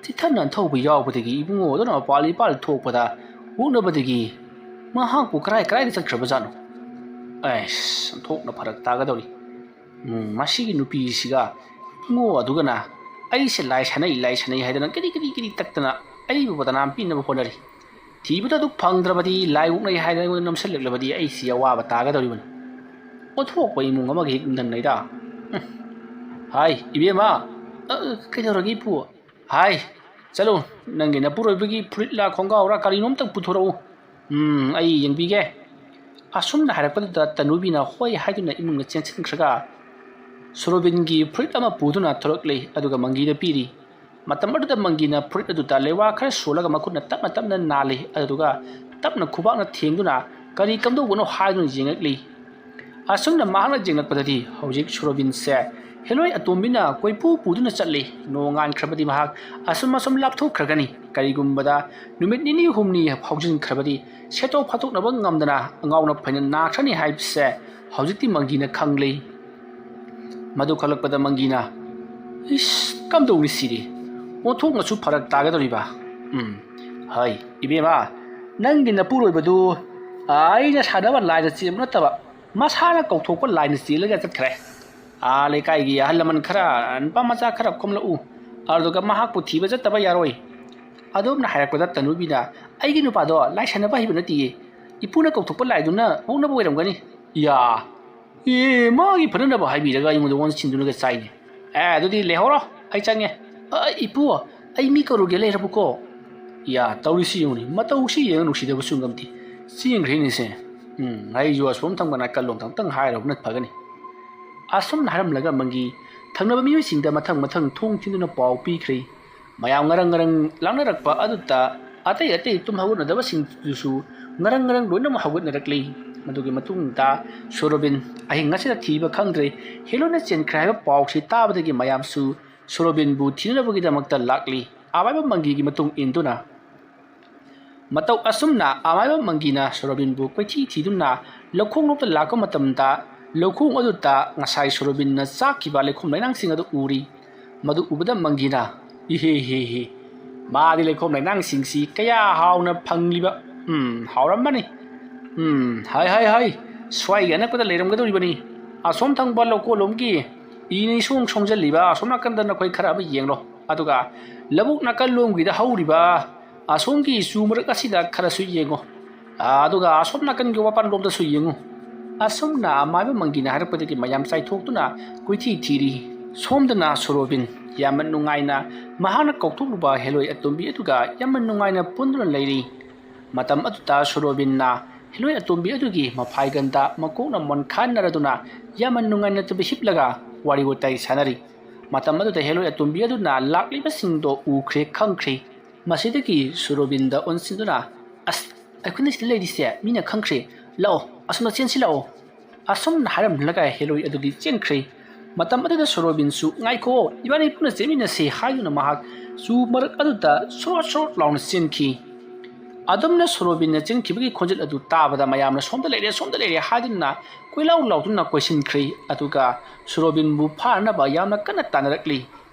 ꯆꯤꯠꯊ ꯅꯥꯟꯊꯧꯕ ꯌꯥꯎꯕꯗꯒꯤ ꯏꯕꯨꯡꯉꯣ ꯑꯗꯨꯅ ꯃꯄꯥꯜ ꯏꯄꯥꯜ ꯊꯣꯛꯄꯗ ꯎꯛꯅꯕꯗꯒꯤ ꯃꯍꯥꯛꯄꯨ ꯀꯔꯥꯏ ꯀꯔꯥꯏꯗ ꯆꯠꯈ꯭ꯔꯕꯖꯥꯠꯅꯣ? ꯑꯩꯁ, ꯑꯣꯟꯊꯣꯛꯅ ꯐꯔꯛ ꯇꯥꯒꯗꯧꯔꯤ꯫ ꯎꯝ, ꯃꯁꯤꯒꯤ ꯅꯨꯄꯤꯁꯤꯒ ꯏꯕꯨꯡꯉꯣ ꯑꯗꯨꯒꯅ ꯑꯩꯁꯦ ꯂꯥꯏ ꯁꯥꯟꯅꯩ, ꯂꯥꯏ ꯁꯥꯟꯅꯩ ꯍꯥꯏꯗꯅ ꯀꯤꯔꯤ ꯀꯤꯔꯤ ꯀꯤꯔꯤ ꯇꯛꯇꯅ ꯑꯩꯕꯨ ꯕꯗꯅꯥꯝ ꯄꯤꯅꯕ ꯍꯣꯠꯅꯔꯤ꯫ ꯊꯤꯕꯗ ꯑꯗꯨ ꯐꯪꯗ꯭ꯔꯕꯗꯤ, ꯂꯥꯏ ꯑꯣꯛꯅꯩ ꯍꯥꯏꯗꯅ ꯑꯩꯉꯣꯟꯗ ꯅꯝꯁꯤꯜꯂꯛꯂꯕꯗꯤ ꯑꯩꯁꯤ ꯑꯋꯥꯕ ꯇꯥꯒꯗꯧꯔꯤꯕꯅꯤ꯫ ꯑꯣꯟꯊꯣꯛꯄ ꯏꯃꯨꯡ ꯑꯃꯒ ꯍꯦꯛ ꯅꯪꯅꯩꯗ꯫ ꯎꯝ꯫ ꯍꯥꯏ, ꯏꯕꯦꯝꯃ꯫ ꯑ, ꯀꯩꯗꯧꯔꯒꯦ, ꯏꯄꯨ? ꯍꯥꯏ, ꯆꯠꯂꯨ, ꯅꯪꯒꯤ ꯅꯄꯨꯔꯣꯏꯕꯒꯤ ꯐꯨꯔꯤꯠꯂꯥ ꯈꯣꯡꯒ꯭ꯔꯥꯎꯔꯥ ꯀꯔꯤꯅꯣꯝꯇꯪ ꯄꯨꯊꯣꯔꯛꯎ꯫ ꯎꯝ, ꯑꯩ ꯌꯦꯡꯕꯤꯒꯦ꯫ ꯑꯁꯨꯝꯅ ꯍꯥꯏꯔꯛꯄꯗꯨꯗ ꯇꯅꯨꯕꯤꯅ ꯍꯣꯏ ꯍꯥꯏꯗꯨꯅ ꯏꯃꯨꯡꯗ ꯆꯦꯟꯁꯤꯟꯈ꯭ꯔꯒ ꯁꯨꯔꯣꯕꯤꯟꯒꯤ ꯐꯨꯔꯤꯠ ꯑꯃ ꯄꯨꯗꯨꯅ ꯊꯣꯔꯛꯂꯦ, ꯑꯗꯨꯒ ꯃꯪꯒꯤꯗ ꯄꯤꯔꯤ꯫ ꯃꯇꯝ ꯑꯗꯨꯗ ꯃꯪꯒꯤꯅ ꯐꯨꯔꯤꯠ ꯑꯗꯨꯗ ꯂꯩꯋꯥ ꯈꯔ ꯁꯣꯜꯂꯒ ꯃꯈꯨꯠꯅ ꯇꯞꯅ ꯇꯞꯅ ꯅꯥꯜꯂꯤ, ꯑꯗꯨꯗꯨꯒ ꯇꯞꯅ ꯈꯨꯕꯥꯛꯅ ꯊꯦꯡꯗꯨꯅ ꯀꯔꯤ ꯀꯝꯗꯧꯕꯅꯣ ꯍꯥꯏꯗꯨꯅ ꯌꯦꯡꯂꯛꯂꯤ꯫ ꯑꯁꯨꯝꯅ ꯃꯍꯥꯛꯅ ꯌꯦꯡꯂꯛꯄꯗꯗꯤ ꯍꯧꯖꯤꯛ ꯁꯨꯔꯣꯕꯤꯟꯁꯦ ꯍꯦꯂꯣꯏ ꯑꯇꯣꯝꯕꯤꯅ ꯀꯣꯏꯄꯨ ꯄꯨꯗꯨꯅ ꯆꯠꯂꯤ꯫ ꯅꯣꯡꯉꯥꯟꯈ꯭ꯔꯕꯗꯤ ꯃꯍꯥꯛ ꯑꯁꯨꯝ ꯑꯁꯨꯝ ꯂꯥꯞꯊꯣꯛꯈ꯭ꯔꯒꯅꯤ꯫ ꯀꯔꯤꯒꯨꯝꯕꯗ ꯅꯨꯃꯤꯠ ꯅꯤꯅꯤ ꯍꯨꯝꯅꯤ ꯍꯧꯖꯤꯟꯈ꯭ꯔꯕꯗꯤ ꯁꯦꯠꯇꯣꯛ ꯐꯥꯠꯇꯣꯛꯅꯕ ꯉꯝꯗꯅ ꯑꯉꯥꯎꯅ ꯐꯩꯅ ꯅꯥꯈ꯭ꯔꯅꯤ ꯍꯥꯏꯕꯁꯦ ꯍꯧꯖꯤꯛꯇꯤ ꯃꯪꯒꯤꯅ ꯈꯪꯂꯦ꯫ ꯃꯗꯨ ꯈꯪꯂꯛꯄꯗ ꯃꯪꯒꯤꯅ, "ꯏꯁ, ꯀꯝꯗꯧꯅꯤ ꯁꯤꯗꯤ? ꯑꯣꯟꯊꯣꯛꯅꯁꯨ ꯐꯔꯛ ꯇꯥꯒꯗꯧꯔꯤꯕ꯫ ꯎꯝ, ꯍꯩ, ꯏꯕꯦꯝꯃ, ꯅꯪꯒꯤ ꯅꯄꯨꯔꯣꯏꯕꯗꯨ ꯑꯩꯅ ꯁꯥꯟꯅꯕ ꯂꯥꯏꯅ ꯆꯦꯟꯕ ꯅꯠꯇꯕ, ꯃꯁꯥꯅ ꯀꯧꯊꯣꯛꯄ ꯂꯥꯏꯅ ꯆꯦꯜꯂꯒ ꯆꯠꯈ꯭ꯔꯦ꯫ ꯑꯥ ꯂꯩꯀꯥꯏꯒꯤ ꯑꯍꯜ ꯂꯃꯟ ꯈꯔ, ꯅꯨꯄꯥ ꯃꯆꯥ ꯈꯔ ꯈꯣꯝꯂꯛꯎ, ꯑꯗꯨꯒ ꯃꯍꯥꯛꯄꯨ ꯊꯤꯕ ꯆꯠꯇꯕ ꯌꯥꯔꯣꯏ꯫ ꯑꯗꯣꯝꯅ ꯍꯥꯏꯔꯛꯄꯗ ꯇꯅꯨꯕꯤꯅ, "ꯑꯩꯒꯤ ꯅꯨꯄꯥꯗꯣ ꯂꯥꯏ ꯁꯥꯟꯅꯕ ꯍꯩꯕ ꯅꯠꯇꯤꯌꯦ, ꯏꯄꯨꯅ ꯀꯧꯊꯣꯛꯄ ꯂꯥꯏꯗꯨꯅ ꯑꯣꯛꯅꯕ ꯑꯣꯏꯔꯝꯒꯅꯤ"꯫ ꯌꯥ, ꯑꯦ, ꯃꯥꯒꯤ ꯐꯅꯅꯕ ꯍꯥꯏꯕꯤꯔꯒ ꯑꯩꯉꯣꯟꯗ ꯑꯣꯟꯁꯤꯟꯗꯨꯅꯒ ꯆꯥꯏꯅꯦ꯫ "ꯑꯦ, ꯑꯗꯨꯗꯤ ꯂꯩꯍꯧꯔꯣ, ꯑꯩ ꯆꯪꯉꯦ"꯫ "ꯑ, ꯏꯄꯨ, ꯑꯩ ꯃꯤ ꯀꯧꯔꯨꯒꯦ ꯂꯩꯔꯕꯀꯣ"꯫ ꯌꯥ, ꯇꯧꯔꯤꯁꯤ ꯌꯦꯡꯉꯨꯅꯦ, ꯃꯇꯧꯁꯤ ꯌꯦꯡꯉ ꯅꯨꯡꯁꯤꯗꯕꯁꯨ ꯉꯝꯗꯦ꯫ ꯆꯦꯟꯈ꯭ꯔꯦꯅꯦꯁꯦ꯫ ꯎꯝ, ꯑꯩꯁꯨ ꯑꯁꯣꯝ ꯊꯪꯕ ꯅꯥꯀꯜꯂꯣꯝꯗ ꯑꯝꯇꯪ ꯍꯥꯏꯔꯨꯕꯅ ꯐꯒꯅꯤ꯫ ꯑꯁꯨꯝꯅ ꯍꯥꯏꯔꯝꯂꯒ ꯃꯪꯒꯤ ꯊꯪꯅꯕ ꯃꯤꯑꯣꯏꯁꯤꯡꯗ ꯃꯊꯪ ꯃꯊꯪ ꯊꯣꯡ ꯊꯤꯟꯗꯨꯅ ꯄꯥꯎ ꯄꯤꯈ꯭ꯔꯦ꯫ ꯃꯌꯥꯝ ꯉꯔꯪ ꯉꯔꯪ ꯂꯥꯡꯅꯔꯛꯄ ꯑꯗꯨꯗ ꯑꯇꯩ ꯑꯇꯩ ꯇꯨꯝ ꯍꯧꯒꯠꯅꯗꯕꯁꯤꯡꯗꯨꯁꯨ ꯉꯔꯪ ꯉꯔꯪ ꯂꯣꯏꯅꯃꯛ ꯍꯧꯒꯠꯅꯔꯛꯂꯤ꯫ ꯃꯗꯨꯒꯤ ꯃꯇꯨꯡꯗ ꯁꯣꯔꯣꯕꯤꯟ ꯑꯍꯤꯡ ꯑꯁꯤꯗ ꯊꯤꯕ ꯈꯪꯗ꯭ꯔꯦ꯫ ꯍꯦꯂꯣꯏꯅ ꯆꯦꯟꯈ꯭ꯔꯦ ꯍꯥꯏꯕ ꯄꯥꯎꯁꯤ ꯇꯥꯕꯗꯒꯤ ꯃꯌꯥꯝꯁꯨ ꯁꯣꯔꯣꯕꯤꯟꯕꯨ ꯊꯤꯅꯅꯕꯒꯤꯗꯃꯛꯇ ꯂꯥꯛꯂꯤ꯫ ꯑꯃꯥꯏꯕ ꯃꯪꯒꯤꯒꯤ ꯃꯇꯨꯡ ꯏꯟꯗꯨꯅ ꯃꯇꯧ ꯑꯁꯨꯝꯅ ꯑꯃꯥꯏꯕ ꯃꯪꯒꯤꯅ ꯁꯣꯔꯣꯕꯤꯟꯕꯨ ꯀꯣꯏꯊꯤ ꯊꯤꯗꯨꯅ ꯂꯧꯈꯣꯡꯂꯣꯝꯗ ꯂꯥꯛꯄ ꯃꯇꯝꯗ, ꯂꯧꯈꯣꯡ ꯑꯗꯨꯗ ꯉꯁꯥꯏ ꯁꯣꯔꯣꯕꯤꯟꯅ ꯆꯥꯛꯈꯤꯕ ꯂꯩꯈꯣꯝ ꯂꯩꯅꯥꯡꯁꯤꯡ ꯑꯗꯨ ꯎꯔꯤ꯫ ꯃꯗꯨ ꯎꯕꯗ ꯃꯪꯒꯤꯅ, "ꯏꯍꯦ ꯍꯦ ꯍꯦ, ꯃꯥꯗꯤ ꯂꯩꯈꯣꯝ ꯂꯩꯅꯥꯡꯁꯤꯡꯁꯤ ꯀꯌꯥ ꯍꯥꯎꯅ ꯐꯪꯂꯤꯕ꯫ ꯎꯝ, ꯍꯥꯎꯔꯝꯃꯅꯤ꯫ ꯎꯝ, ꯍꯥꯏ ꯍꯥꯏ ꯍꯥꯏ, ꯁ꯭ꯋꯥꯏꯒꯤ ꯑꯅꯛꯄꯗ ꯂꯩꯔꯝꯒꯗꯧꯔꯤꯕꯅꯤ꯫ ꯑꯁꯣꯝ ꯊꯪꯕ ꯂꯧꯀꯣꯜꯂꯣꯝꯒꯤ ꯏꯅ ꯏꯁꯣꯡ ꯁꯣꯡꯖꯜꯂꯤꯕ ꯑꯁꯣꯝ ꯅꯥꯀꯟꯗ ꯅꯈꯣꯏ ꯈꯔ ꯑꯃ ꯌꯦꯡꯂꯣ꯫ ꯑꯗꯨꯒ ꯂꯧꯕꯨꯛ ꯅꯥꯀꯜꯂꯣꯝꯒꯤꯗ ꯍꯧꯔꯤꯕ ꯑꯁꯣꯝꯒꯤ ꯆꯨ ꯃꯔꯛ ꯑꯁꯤꯗ ꯈꯔꯁꯨ ꯌꯦꯡꯉꯨ꯫ ꯑꯗꯨꯒ ꯑꯁꯣꯝ ꯅꯥꯀꯟꯒꯤ ꯋꯥꯄꯥꯟꯂꯣꯝꯗꯁꯨ ꯌꯦꯡꯉꯨ"꯫ ꯑꯁꯨꯝꯅ ꯑꯃꯥꯏꯕ ꯃꯪꯒꯤꯅ ꯍꯥꯏꯔꯛꯄꯗꯒꯤ ꯃꯌꯥꯝ ꯆꯥꯏꯊꯣꯛꯇꯨꯅ ꯀꯣꯏꯊꯤ ꯊꯤꯔꯤ꯫ ꯁꯣꯝꯗꯅ ꯁꯣꯔꯣꯕꯤꯟ ꯌꯥꯝꯅ ꯅꯨꯡꯉꯥꯏꯅ ꯃꯍꯥꯛꯅ ꯀꯧꯊꯣꯛꯂꯨꯕ ꯍꯦꯂꯣꯏ ꯑꯇꯣꯝꯕꯤ ꯑꯗꯨꯒ ꯌꯥꯝꯅ ꯅꯨꯡꯉꯥꯏꯅ ꯄꯨꯟꯗꯨꯅ ꯂꯩꯔꯤ꯫ ꯃꯇꯝ ꯑꯗꯨꯗ ꯁꯣꯔꯣꯕꯤꯟꯅ ꯍꯦꯂꯣꯏ ꯑꯇꯣꯝꯕꯤ ꯑꯗꯨꯒꯤ ꯃꯐꯥꯏꯒꯟꯗ ꯃꯀꯣꯛꯅ ꯃꯣꯟꯈꯥꯏꯅꯔꯗꯨꯅ ꯌꯥꯝꯅ ꯅꯨꯡꯉꯥꯏꯅ ꯇꯨꯝꯕ ꯍꯤꯞꯂꯒ ꯋꯥꯔꯤ ꯋꯥꯇꯥꯏ ꯁꯥꯟꯅꯔꯤ꯫ ꯃꯇꯝ ꯑꯗꯨꯗ ꯍꯦꯂꯣꯏ ꯑꯇꯣꯝꯕꯤ ꯑꯗꯨꯅ ꯂꯥꯛꯂꯤꯕꯁꯤꯡꯗꯣ ꯎꯈ꯭ꯔꯦ ꯈꯪꯈ꯭ꯔꯦ꯫ ꯃꯁꯤꯗꯒꯤ ꯁꯨꯔꯣꯕꯤꯟꯗ ꯑꯣꯟꯁꯤꯟꯗꯨꯅ, "ꯑꯁ, ꯑꯩꯈꯣꯏꯅ ꯁꯤꯗ ꯂꯩꯔꯤꯁꯦ ꯃꯤꯅ ꯈꯪꯈ꯭ꯔꯦ꯫ ꯂꯥꯛꯑꯣ, ꯑꯁꯣꯝꯗ ꯆꯦꯟꯁꯤ ꯂꯥꯛꯑꯣ"꯫ ꯑꯁꯨꯝꯅ ꯍꯥꯏꯔꯝꯂꯒ ꯍꯦꯂꯣꯏ ꯑꯗꯨꯗꯤ ꯆꯦꯟꯈ꯭ꯔꯦ꯫ ꯃꯇꯝ ꯑꯗꯨꯗ ꯁꯣꯔꯣꯕꯤꯟꯁꯨ, "ꯉꯥꯏꯈꯣ, ꯏꯕꯥꯅꯤ ꯄꯨꯟꯅ ꯆꯦꯟꯃꯤꯟꯅꯁꯤ" ꯍꯥꯏꯗꯨꯅ ꯃꯍꯥꯛ ꯆꯨ ꯃꯔꯛ ꯑꯗꯨꯗ ꯁꯣꯔꯣꯠ ꯁꯣꯔꯣꯠ ꯂꯥꯎꯅ ꯆꯦꯟꯈꯤ꯫ ꯑꯗꯨꯝꯅ ꯁꯣꯔꯣꯕꯤꯟꯅ ꯆꯦꯟꯈꯤꯕꯒꯤ ꯈꯣꯟꯖꯦꯜ ꯑꯗꯨ ꯇꯥꯕꯗ ꯃꯌꯥꯝꯅ "ꯁꯣꯝꯗ ꯂꯩꯔꯦ, ꯁꯣꯝꯗ ꯂꯩꯔꯦ" ꯍꯥꯏꯗꯨꯅ ꯀꯣꯏꯂꯥꯎ ꯂꯥꯎꯗꯨꯅ ꯀꯣꯏꯁꯤꯟꯈ꯭ꯔꯦ꯫ ꯑꯗꯨꯒ ꯁꯣꯔꯣꯕꯤꯟꯕꯨ ꯐꯥꯅꯅꯕ ꯌꯥꯝꯅ ꯀꯟꯅ ꯇꯥꯟꯅꯔꯛꯂꯤ꯫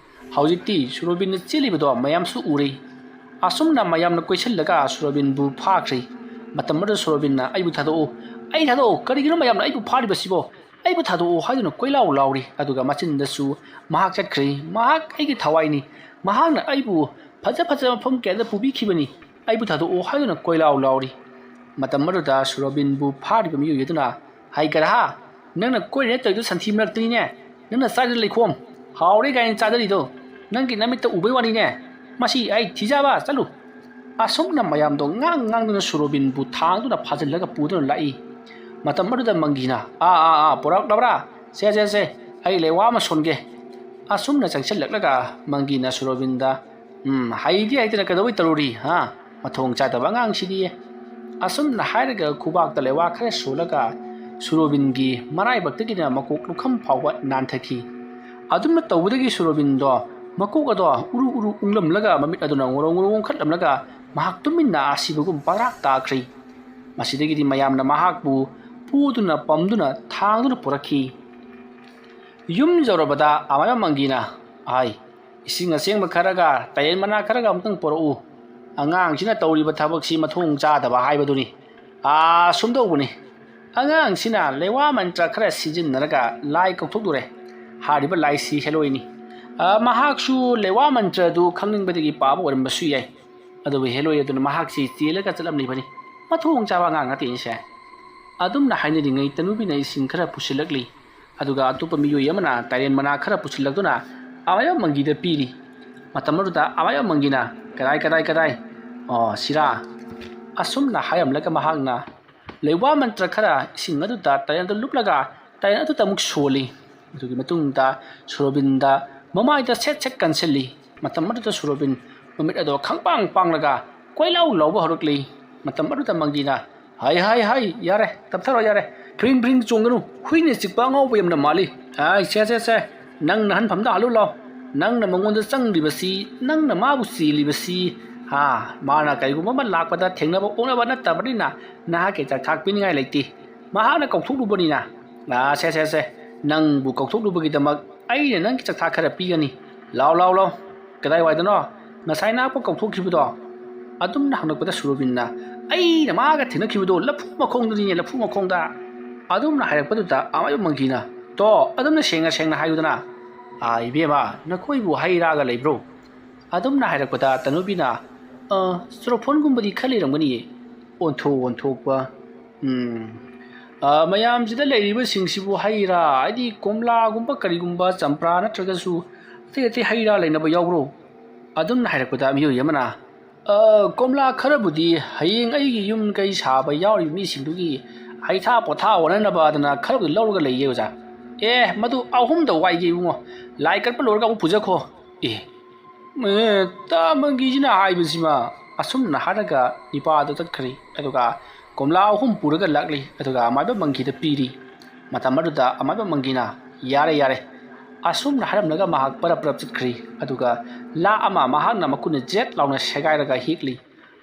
ꯍꯧꯖꯤꯛꯇꯤ ꯁꯣꯔꯣꯕꯤꯟꯅ ꯆꯦꯜꯂꯤꯕꯗꯣ ꯃꯌꯥꯝꯁꯨ ꯎꯔꯦ꯫ ꯑꯁꯨꯝꯅ ꯃꯌꯥꯝꯅ ꯀꯣꯏꯁꯤꯜꯂꯒ ꯁꯣꯔꯣꯕꯤꯟꯕꯨ ꯐꯥꯈ꯭ꯔꯦ꯫ ꯃꯇꯝ ꯑꯗꯨꯗ ꯁꯣꯔꯣꯕꯤꯟꯅ, "ꯑꯩꯕꯨ ꯊꯥꯗꯣꯛꯎ, ꯑꯩ ꯊꯥꯗꯣꯛꯎ, ꯀꯔꯤꯒꯤꯅꯣ ꯃꯌꯥꯝꯅ ꯑꯩꯕꯨ ꯐꯥꯔꯤꯕꯁꯤꯕꯣ? ꯑꯩꯕꯨ ꯊꯥꯗꯣꯛꯑꯣ ꯍꯥꯏꯗꯨꯅ ꯀꯣꯏꯂꯥꯎ ꯂꯥꯎꯔꯤ꯫ ꯑꯗꯨꯒ ꯃꯆꯤꯟꯗꯁꯨ ꯃꯍꯥꯛ ꯆꯠꯈ꯭ꯔꯦ꯫ ꯃꯍꯥꯛ ꯑꯩꯒꯤ ꯊꯋꯥꯏꯅꯤ꯫ ꯃꯍꯥꯛꯅ ꯑꯩꯕꯨ ꯐꯖ ꯐꯖꯕ ꯃꯐꯝ ꯀꯌꯥꯗ ꯄꯨꯕꯤꯈꯤꯕꯅꯤ꯫ ꯑꯩꯕꯨ ꯊꯥꯗꯣꯛꯑꯣ ꯍꯥꯏꯗꯨꯅ ꯀꯣꯏꯂꯥꯎ ꯂꯥꯎꯔꯤ꯫ ꯃꯇꯝ ꯑꯗꯨꯗ ꯁꯨꯔꯣꯕꯤꯟꯕꯨ ꯐꯥꯔꯤꯕ ꯃꯤꯑꯣꯏ ꯑꯗꯨꯅ, "ꯍꯩ ꯒꯙꯥ, ꯅꯪꯅ ꯀꯣꯏꯔꯤꯅꯦ ꯇꯧꯔꯤꯗꯣ ꯁꯟꯊꯤ ꯃꯔꯛꯇꯅꯤꯅꯦ꯫ ꯅꯪꯅ ꯆꯥꯔꯤꯗꯣ ꯂꯩꯈꯣꯝ, ꯍꯥꯎꯔꯦ ꯀꯥꯏꯅ ꯆꯥꯖꯔꯤꯗꯣ꯫ ꯅꯪꯒꯤ ꯅꯃꯤꯠꯇ ꯎꯕꯩ ꯋꯥꯅꯤꯅꯦ꯫ ꯃꯁꯤ ꯑꯩ ꯊꯤꯖꯕ, ꯆꯠꯂꯨ!" ꯑꯁꯨꯝꯅ ꯃꯌꯥꯝꯗꯣ ꯉꯥꯡ ꯉꯥꯡꯗꯨꯅ ꯁꯨꯔꯣꯕꯤꯟꯕꯨ ꯊꯥꯡꯗꯨꯅ ꯐꯥꯖꯤꯜꯂꯒ ꯄꯨꯗꯨꯅ ꯂꯥꯛꯏ꯫ ꯃꯇꯝ ꯑꯗꯨꯗ ꯃꯪꯒꯤꯅ, "ꯑꯥ, ꯑꯥ, ꯑꯥ, ꯄꯨꯔꯛꯂꯕ꯭ꯔꯥ? ꯁꯦ, ꯁꯦ, ꯁꯦ, ꯑꯩ ꯂꯩꯋꯥ ꯑꯃ ꯁꯣꯟꯒꯦ꯫" ꯑꯁꯨꯝꯅ ꯆꯪꯁꯤꯜꯂꯛꯂꯒ ꯃꯪꯒꯤꯅ ꯁꯨꯔꯣꯕꯤꯟꯗ, "ꯎꯝ, ꯍꯩꯗꯤ ꯍꯩꯇꯅ ꯀꯩꯗꯧꯕꯩ ꯇꯧꯔꯨꯔꯤ, ꯍꯥ? ꯃꯊꯣꯡ ꯆꯥꯗꯕ ꯑꯉꯥꯡꯁꯤꯗꯤ꯫" ꯑꯁꯨꯝꯅ ꯍꯥꯏꯔꯒ ꯈꯨꯕꯥꯛꯇ ꯂꯩꯋꯥ ꯈꯔ ꯁꯣꯜꯂꯒ ꯁꯨꯔꯣꯕꯤꯟꯒꯤ ꯃꯔꯥꯏꯕꯛꯇꯒꯤꯅ ꯃꯀꯣꯛ ꯂꯨꯈꯝ ꯐꯥꯎꯕ ꯅꯥꯟꯊꯈꯤ꯫ ꯑꯗꯨꯝꯅ ꯇꯧꯕꯗꯒꯤ ꯁꯨꯔꯣꯕꯤꯟꯗꯣ ꯃꯀꯣꯛ ꯑꯗꯣ ꯎꯔꯨ ꯎꯔꯨ ꯎꯪꯂꯝꯂꯒ ꯃꯃꯤꯠ ꯑꯗꯨꯅ ꯉꯣꯔꯣ ꯉꯣꯔꯣ ꯑꯣꯟꯈꯠꯂꯝꯂꯒ ꯃꯍꯥꯛ ꯇꯨꯃꯤꯟꯅ ꯑꯁꯤꯕꯒꯨꯝ ꯄꯗ꯭ꯔꯥꯛ ꯇꯥꯈ꯭ꯔꯤ꯫ ꯃꯁꯤꯗꯒꯤꯗꯤ ꯃꯌꯥꯝꯅ ꯃꯍꯥꯛꯄꯨ ꯄꯨꯗꯨꯅ ꯄꯝꯗꯨꯅ ꯊꯥꯡꯗꯨꯅ ꯄꯨꯔꯛꯈꯤ꯫ ꯌꯨꯝ ꯌꯧꯔꯕꯗ ꯑꯃꯥꯏꯕ ꯃꯪꯒꯤꯅ, "ꯑꯥꯏ, ꯏꯁꯤꯡ ꯑꯁꯦꯡꯕ ꯈꯔꯒ ꯇꯥꯏꯔꯦꯟ ꯃꯅꯥ ꯈꯔꯒ ꯑꯃꯨꯛꯇꯪ ꯄꯨꯔꯛꯎ꯫ ꯑꯉꯥꯡꯁꯤꯅ ꯇꯧꯔꯤꯕ ꯊꯕꯛꯁꯤ ꯃꯊꯣꯡ ꯆꯥꯗꯕ ꯍꯥꯏꯕꯗꯨꯅꯤ꯫ ꯑꯥ, ꯁꯨꯝꯗꯧꯕꯅꯤ꯫ ꯑꯉꯥꯡꯁꯤꯅ ꯂꯩꯋꯥ ꯃꯟꯇ꯭ꯔ ꯈꯔ ꯁꯤꯖꯤꯟꯅꯔꯒ ꯂꯥꯏ ꯀꯧꯊꯣꯛꯂꯨꯔꯦ꯫ ꯍꯥꯏꯔꯤꯕ ꯂꯥꯏꯁꯤ ꯍꯦꯂꯣꯏꯅꯤ꯫ ꯑꯥ, ꯃꯍꯥꯛꯁꯨ ꯂꯩꯋꯥ ꯃꯟꯇ꯭ꯔꯗꯨ ꯈꯪꯅꯤꯡꯕꯗꯒꯤ ꯄꯥꯕ ꯑꯣꯏꯔꯝꯕꯁꯨ ꯌꯥꯏ꯫ ꯑꯗꯨꯕꯨ ꯍꯦꯂꯣꯏ ꯑꯗꯨꯅ ꯃꯍꯥꯛꯁꯤ ꯆꯦꯜꯂꯒ ꯆꯠꯂꯝꯂꯤꯕꯅꯤ꯫ ꯃꯊꯣꯡ ꯆꯥꯕ ꯑꯉꯥꯡ ꯅꯠꯇꯦꯅꯦꯁꯦ꯫" ꯑꯗꯨꯝꯅ ꯍꯥꯏꯅꯔꯤꯉꯩ ꯇꯅꯨꯕꯤꯅ ꯏꯁꯤꯡ ꯈꯔ ꯄꯨꯁꯤꯜꯂꯛꯂꯤ꯫ ꯑꯗꯨꯒ ꯑꯇꯣꯞꯄ ꯃꯤꯑꯣꯏ ꯑꯃꯅ ꯇꯥꯏꯔꯦꯟ ꯃꯅꯥ ꯈꯔ ꯄꯨꯁꯤꯜꯂꯛꯇꯨꯅ ꯑꯃꯥꯏꯕ ꯃꯪꯒꯤꯗ ꯄꯤꯔꯤ꯫ ꯃꯇꯝ ꯑꯗꯨꯗ ꯑꯃꯥꯏꯕ ꯃꯪꯒꯤꯅ, "ꯀꯗꯥꯏ, ꯀꯗꯥꯏ, ꯀꯗꯥꯏ? ꯑꯣ, ꯁꯤꯔꯥ?" ꯑꯁꯨꯝꯅ ꯍꯥꯏꯔꯝꯂꯒ ꯃꯍꯥꯛꯅ ꯂꯩꯋꯥ ꯃꯟꯇ꯭ꯔ ꯈꯔ ꯏꯁꯤꯡ ꯑꯗꯨꯗ ꯇꯥꯏꯔꯦꯟ ꯑꯗꯨ ꯂꯨꯞꯂꯒ ꯇꯥꯏꯔꯦꯟ ꯑꯗꯨꯗ ꯑꯃꯨꯛ ꯁꯣꯜꯂꯤ꯫ ꯑꯗꯨꯒꯤ ꯃꯇꯨꯡꯗ ꯁꯨꯔꯣꯕꯤꯟꯗ ꯃꯃꯥꯏꯗ ꯁꯦꯠ ꯁꯦꯠ ꯀꯟꯁꯤꯜꯂꯤ꯫ ꯃꯇꯝ ꯑꯗꯨꯗ ꯁꯨꯔꯣꯕꯤꯟ ꯃꯃꯤꯠ ꯑꯗꯣ ꯈꯪꯄꯥꯡ ꯄꯥꯡꯂꯒ ꯀꯣꯏꯂꯥꯎ ꯂꯥꯎꯕ ꯍꯧꯔꯛꯂꯤ꯫ ꯃꯇꯝ ꯑꯗꯨꯗ ꯃꯪꯒꯤꯅ, "ꯍꯥꯏ, ꯍꯥꯏ, ꯍꯥꯏ, ꯌꯥꯔꯦ, ꯇꯞꯊꯔꯣ, ꯌꯥꯔꯦ꯫ ꯐ꯭ꯔꯤꯡ ꯐ꯭ꯔꯤꯡ ꯆꯣꯡꯒꯅꯨ꯫ ꯍꯨꯏꯅ ꯆꯤꯛꯄ ꯑꯉꯥꯎꯕ ꯌꯥꯝꯅ ꯃꯥꯜꯂꯤ꯫ ꯑꯥꯏ, ꯁꯦ, ꯁꯦ, ꯁꯦ, ꯅꯪ ꯅꯍꯥꯟꯐꯝꯗ ꯍꯜꯂꯨ ꯂꯥꯎ꯫ ꯅꯪꯅ ꯃꯉꯣꯟꯗ ꯆꯪꯂꯤꯕꯁꯤ, ꯅꯪꯅ ꯃꯥꯕꯨ ꯆꯦꯜꯂꯤꯕꯁꯤ, ꯍꯥ, ꯃꯥꯅ ꯀꯔꯤꯒꯨꯝꯕ ꯑꯃ ꯂꯥꯛꯄꯗ ꯊꯦꯡꯅꯕ ꯑꯣꯛꯅꯕ ꯅꯠꯇꯕꯅꯤꯅ ꯅꯍꯥꯛꯀꯤ ꯆꯥꯛꯊꯥꯛ ꯄꯤꯅꯤꯡꯉꯥꯏ ꯂꯩꯇꯦ꯫ ꯃꯍꯥꯛꯅ ꯀꯧꯊꯣꯛꯂꯨꯕꯅꯤꯅ꯫ ꯑꯥ, ꯁꯦ, ꯁꯦ, ꯁꯦ, ꯅꯪꯕꯨ ꯀꯧꯊꯣꯛꯂꯨꯕꯒꯤꯗꯃꯛ ꯑꯩꯅ ꯅꯪꯒꯤ ꯆꯥꯛꯊꯥꯛ ꯈꯔ ꯄꯤꯒꯅꯤ꯫ ꯂꯥꯎ, ꯂꯥꯎ, ꯂꯥꯎ꯫ ꯀꯗꯥꯏꯋꯥꯏꯗꯅꯣ ꯉꯁꯥꯏ ꯅꯍꯥꯛꯄꯨ ꯀꯧꯊꯣꯛꯈꯤꯕꯗꯣ?" ꯑꯗꯨꯝꯅ ꯍꯪꯂꯛꯄꯗ ꯁꯨꯔꯣꯕꯤꯟꯅ, "ꯑꯩꯅ ꯃꯥꯒ ꯊꯦꯡꯅꯈꯤꯕꯗꯣ ꯂꯐꯨ ꯃꯈꯣꯡꯗꯅꯤꯅꯦ, ꯂꯐꯨ ꯃꯈꯣꯡꯗ꯫ ꯑꯗꯨꯝꯅ ꯍꯥꯏꯔꯛꯄꯗꯨꯗ ꯑꯃꯥꯏꯕ ꯃꯪꯀꯤꯅ, "ꯇꯣ, ꯑꯗꯨꯝꯅ ꯁꯦꯡꯅ ꯁꯦꯡꯅ ꯍꯥꯏꯌꯨꯗꯅ꯫ ꯑꯥ, ꯏꯕꯦꯝꯃ, ꯅꯈꯣꯏꯕꯨ ꯍꯩ ꯔꯥꯒ ꯂꯩꯕ꯭ꯔꯣ?" ꯑꯗꯨꯝꯅ ꯍꯥꯏꯔꯛꯄꯗ ꯇꯅꯨꯕꯤꯅ, "ꯑ, ꯆꯣꯔꯣꯐꯣꯟꯒꯨꯝꯕꯗꯤ ꯈꯔ ꯂꯩꯔꯝꯒꯅꯤꯌꯦ?" ꯑꯣꯟꯊꯣꯛ ꯑꯣꯟꯊꯣꯛꯄ꯫ ꯎꯝ꯫ ꯑ, ꯃꯌꯥꯝꯁꯤꯗ ꯂꯩꯔꯤꯕꯁꯤꯡꯁꯤꯕꯨ ꯍꯩ ꯔꯥ, ꯍꯥꯏꯗꯤ ꯀꯣꯝꯂꯥꯒꯨꯝꯕ ꯀꯔꯤꯒꯨꯝꯕ, ꯆꯝꯄ꯭ꯔꯥ ꯅꯠꯇ꯭ꯔꯒꯁꯨ ꯑꯇꯩ ꯑꯇꯩ ꯍꯩ ꯔꯥ ꯂꯩꯅꯕ ꯌꯥꯎꯕ꯭ꯔꯣ? ꯑꯗꯨꯝꯅ ꯍꯥꯏꯔꯛꯄꯗ ꯃꯤꯑꯣꯏ ꯑꯃꯅ, "ꯑ, ꯀꯣꯝꯂꯥ ꯈꯔꯕꯨꯗꯤ ꯍꯌꯦꯡ ꯑꯩꯒꯤ ꯌꯨꯝ ꯀꯩ ꯁꯥꯕ ꯌꯥꯎꯔꯤꯕ ꯃꯤꯁꯤꯡꯗꯨꯒꯤ ꯍꯩꯊꯥ ꯄꯣꯊꯥ ꯑꯣꯟꯅꯅꯕ ꯑꯗꯨꯅ ꯈꯔꯕꯨꯗꯤ ꯂꯧꯔꯒ ꯂꯩꯌꯦ, ꯑꯣꯖꯥ꯫ ꯑꯦ, ꯃꯗꯨ ꯑꯍꯨꯝꯗ ꯋꯥꯏꯒꯦ, ꯏꯕꯨꯡꯉꯣ꯫ ꯂꯥꯏ ꯀꯠꯄ ꯂꯣꯏꯔꯒ ꯑꯃꯨꯛ ꯄꯨꯖꯈꯣ꯫" ꯑꯦ, ꯑꯦ, ꯇꯥ ꯃꯪꯒꯤꯁꯤꯅ ꯍꯥꯏꯕꯁꯤꯃ꯫ ꯑꯁꯨꯝꯅ ꯍꯥꯏꯔꯒ ꯅꯤꯄꯥꯗꯨ ꯆꯠꯈ꯭ꯔꯦ꯫ ꯑꯗꯨꯒ ꯀꯣꯝꯂꯥ ꯑꯍꯨꯝ ꯄꯨꯔꯒ ꯂꯥꯛꯂꯤ꯫ ꯑꯗꯨꯒ ꯑꯃꯥꯏꯕ ꯃꯪꯒꯤꯗ ꯄꯤꯔꯤ꯫ ꯃꯇꯝ ꯑꯗꯨꯗ ꯑꯃꯥꯏꯕ ꯃꯪꯒꯤꯅ, "ꯌꯥꯔꯦ, ꯌꯥꯔꯦ꯫" ꯑꯁꯨꯝꯅ ꯍꯥꯏꯔꯝꯂꯒ ꯃꯍꯥꯛ ꯄꯔꯞ ꯄꯔꯞ ꯆꯠꯈ꯭ꯔꯤ꯫ ꯑꯗꯨꯒ ꯂꯥ ꯑꯃ ꯃꯍꯥꯛꯅ ꯃꯈꯨꯠꯅ ꯖꯦꯠ ꯂꯥꯎꯅ ꯁꯦꯒꯥꯏꯔꯒ ꯍꯦꯛꯂꯤ꯫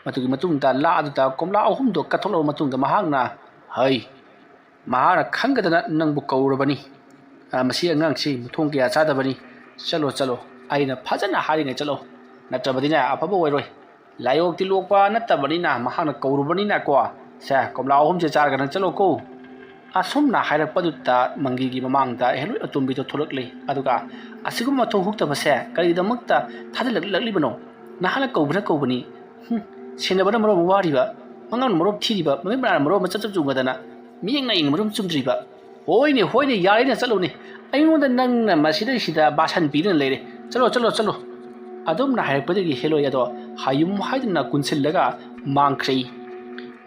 ꯃꯗꯨꯒꯤ ꯃꯇꯨꯡꯗ ꯂꯥ ꯑꯗꯨꯗ ꯀꯣꯝꯂꯥ ꯑꯍꯨꯝꯗꯣ ꯀꯠꯊꯣꯛꯂꯕ ꯃꯇꯨꯡꯗ ꯃꯍꯥꯛꯅ, "ꯍꯩ, ꯃꯍꯥꯛꯅ ꯈꯪꯒꯗꯅ ꯅꯪꯕꯨ ꯀꯧꯔꯕꯅꯤ꯫ ꯑ, ꯃꯁꯤ ꯑꯉꯥꯡꯁꯤ ꯃꯊꯣꯡ ꯀꯌꯥ ꯆꯥꯗꯕꯅꯤ꯫ ꯆꯠꯂꯣ, ꯆꯠꯂꯣ꯫ ꯑꯩꯅ ꯐꯖꯅ ꯍꯥꯏꯔꯤꯉꯩ ꯆꯠꯂꯣ꯫ ꯅꯠꯇ꯭ꯔꯕꯗꯤꯅꯦ, ꯑꯐꯕ ꯑꯣꯏꯔꯣꯏ꯫ ꯂꯥꯏꯑꯣꯛꯇꯤ ꯂꯣꯛꯄ ꯅꯠꯇꯕꯅꯤꯅ ꯃꯍꯥꯛꯅ ꯀꯧꯔꯨꯕꯅꯤꯅꯀꯣ꯫ ꯁꯦ, ꯀꯣꯝꯂꯥ ꯑꯍꯨꯝꯁꯦ ꯆꯥꯔꯒ ꯅꯪ ꯆꯠꯂꯣꯀꯣ꯫" ꯑꯁꯨꯝꯅ ꯍꯥꯏꯔꯛꯄꯗꯨꯗ ꯃꯪꯒꯤꯒꯤ ꯃꯃꯥꯡꯗ ꯍꯦꯂꯣꯏ ꯑꯇꯣꯝꯕꯤꯗꯣ ꯊꯣꯛꯂꯛꯂꯦ꯫ ꯑꯗꯨꯒ, "ꯑꯁꯤꯒꯨꯝꯕ ꯃꯊꯣꯡ ꯍꯨꯛꯇꯕꯁꯦ ꯀꯔꯤꯒꯤꯗꯃꯛꯇ ꯊꯥꯖꯤꯜꯂꯛꯂꯤꯕꯅꯣ? ꯅꯍꯥꯛꯅ ꯀꯧꯕꯅ ꯀꯧꯕꯅꯤ꯫ ꯍꯨꯝ, ꯁꯦꯟꯅꯕꯅ ꯃꯔꯣꯜ ꯑꯃ ꯋꯥꯔꯤꯕ, ꯃꯉꯛꯅ ꯃꯔꯣꯜ ꯊꯤꯔꯤꯕ, ꯃꯃꯤꯠ ꯃꯅꯥꯅ ꯃꯔꯣꯜ ꯑꯃ ꯆꯞ ꯆꯞ ꯆꯨꯡꯒꯗꯅ, ꯃꯤꯠꯌꯦꯡ ꯅꯥꯌꯦꯡꯅ ꯃꯔꯣꯜ ꯑꯃ ꯆꯨꯝꯗ꯭ꯔꯤꯕ꯫ ꯍꯣꯏꯅꯦ, ꯍꯣꯏꯅꯦ, ꯌꯥꯔꯦꯅꯦ, ꯆꯠꯂꯣꯅꯦ꯫ ꯑꯩꯉꯣꯟꯗ ꯅꯪꯅ ꯃꯁꯤꯗꯩꯁꯤꯗ ꯕꯥꯁꯟ ꯄꯤꯗꯨꯅ ꯂꯩꯔꯦ꯫ ꯆꯠꯂꯣ, ꯆꯠꯂꯣ, ꯆꯠꯂꯣ꯫" ꯑꯗꯨꯝꯅ ꯍꯥꯏꯔꯛꯄꯗꯒꯤ ꯍꯦꯂꯣꯏ ꯑꯗꯣ ꯍꯥꯌꯨꯝ ꯍꯥꯏꯗꯨꯅ ꯀꯨꯟꯁꯤꯜꯂꯒ ꯃꯥꯡꯈ꯭ꯔꯦ꯫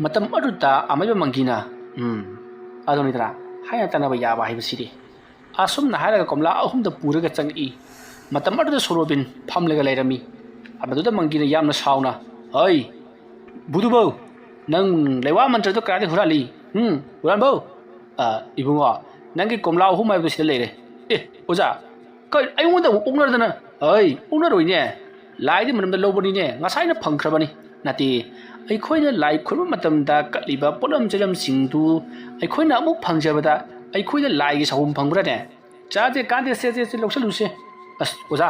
ꯃꯇꯝ ꯑꯗꯨꯗ ꯑꯃꯥꯏꯕ ꯃꯪꯒꯤꯅ, "ꯎꯝ, ꯑꯗꯨꯅꯤꯗꯅ ꯍꯥꯏꯅ ꯇꯥꯟꯅꯕ ꯌꯥꯕ ꯍꯥꯏꯕꯁꯤꯗꯤ꯫" ꯑꯁꯨꯝꯅ ꯍꯥꯏꯔꯒ ꯀꯣꯝꯂꯥ ꯑꯍꯨꯝꯗ ꯄꯨꯔꯒ ꯆꯪꯉꯛꯏ꯫ ꯃꯇꯝ ꯑꯗꯨꯗ ꯁꯣꯔꯣꯕꯤꯟ ꯐꯝꯂꯒ ꯂꯩꯔꯝꯃꯤ꯫ ꯃꯗꯨꯗ ꯃꯪꯒꯤꯅ ꯌꯥꯝꯅ ꯁꯥꯎꯅ, "ꯍꯩ, ꯕꯨꯗꯨꯕꯧ, ꯅꯪ ꯂꯩꯋꯥ ꯃꯟꯇ꯭ꯔꯗꯣ ꯀꯗꯥꯏꯗ ꯍꯨꯔꯥꯜꯂꯤ? ꯎꯝ, ꯍꯨꯔꯥꯟꯕꯧ?" "ꯑ, ꯏꯕꯨꯡꯉꯣ, ꯅꯪꯒꯤ ꯀꯣꯝꯂꯥ ꯑꯍꯨꯝ ꯍꯥꯏꯕꯗꯣ ꯁꯤꯗ ꯂꯩꯔꯦ꯫" "ꯑꯦ, ꯑꯣꯖꯥ, ꯀꯩ-, ꯑꯩꯉꯣꯟꯗ ꯑꯃꯨꯛ ꯑꯣꯛꯅꯗꯅ?" "ꯍꯩ, ꯑꯣꯛꯅꯔꯣꯏꯅꯦ, ꯂꯥꯏꯗꯤ ꯃꯅꯝꯗ ꯂꯧꯕꯅꯤꯅꯦ, ꯉꯁꯥꯏꯅ ꯐꯪꯈ꯭ꯔꯕꯅꯤ꯫" "ꯅꯠꯇꯦ, ꯑꯩꯈꯣꯏꯅ ꯂꯥꯏ ꯈꯨꯔꯨꯝꯕ ꯃꯇꯝꯗ ꯀꯠꯂꯤꯕ ꯄꯣꯠꯂꯝ ꯆꯩꯂꯝꯁꯤꯡꯗꯨ ꯑꯩꯈꯣꯏꯅ ꯑꯃꯨꯛ ꯐꯪꯖꯕꯗ ꯑꯩꯈꯣꯏꯗ ꯂꯥꯏꯒꯤ ꯁꯥꯐꯨꯝ ꯐꯪꯕ꯭ꯔꯥꯅꯦ?" "ꯆꯥꯗꯦ, ꯀꯥꯟꯗꯦ, ꯁꯦ, ꯁꯦ, ꯁꯦ, ꯂꯧꯁꯜꯂꯨꯁꯦ꯫" "ꯑꯁ, ꯑꯣꯖꯥ,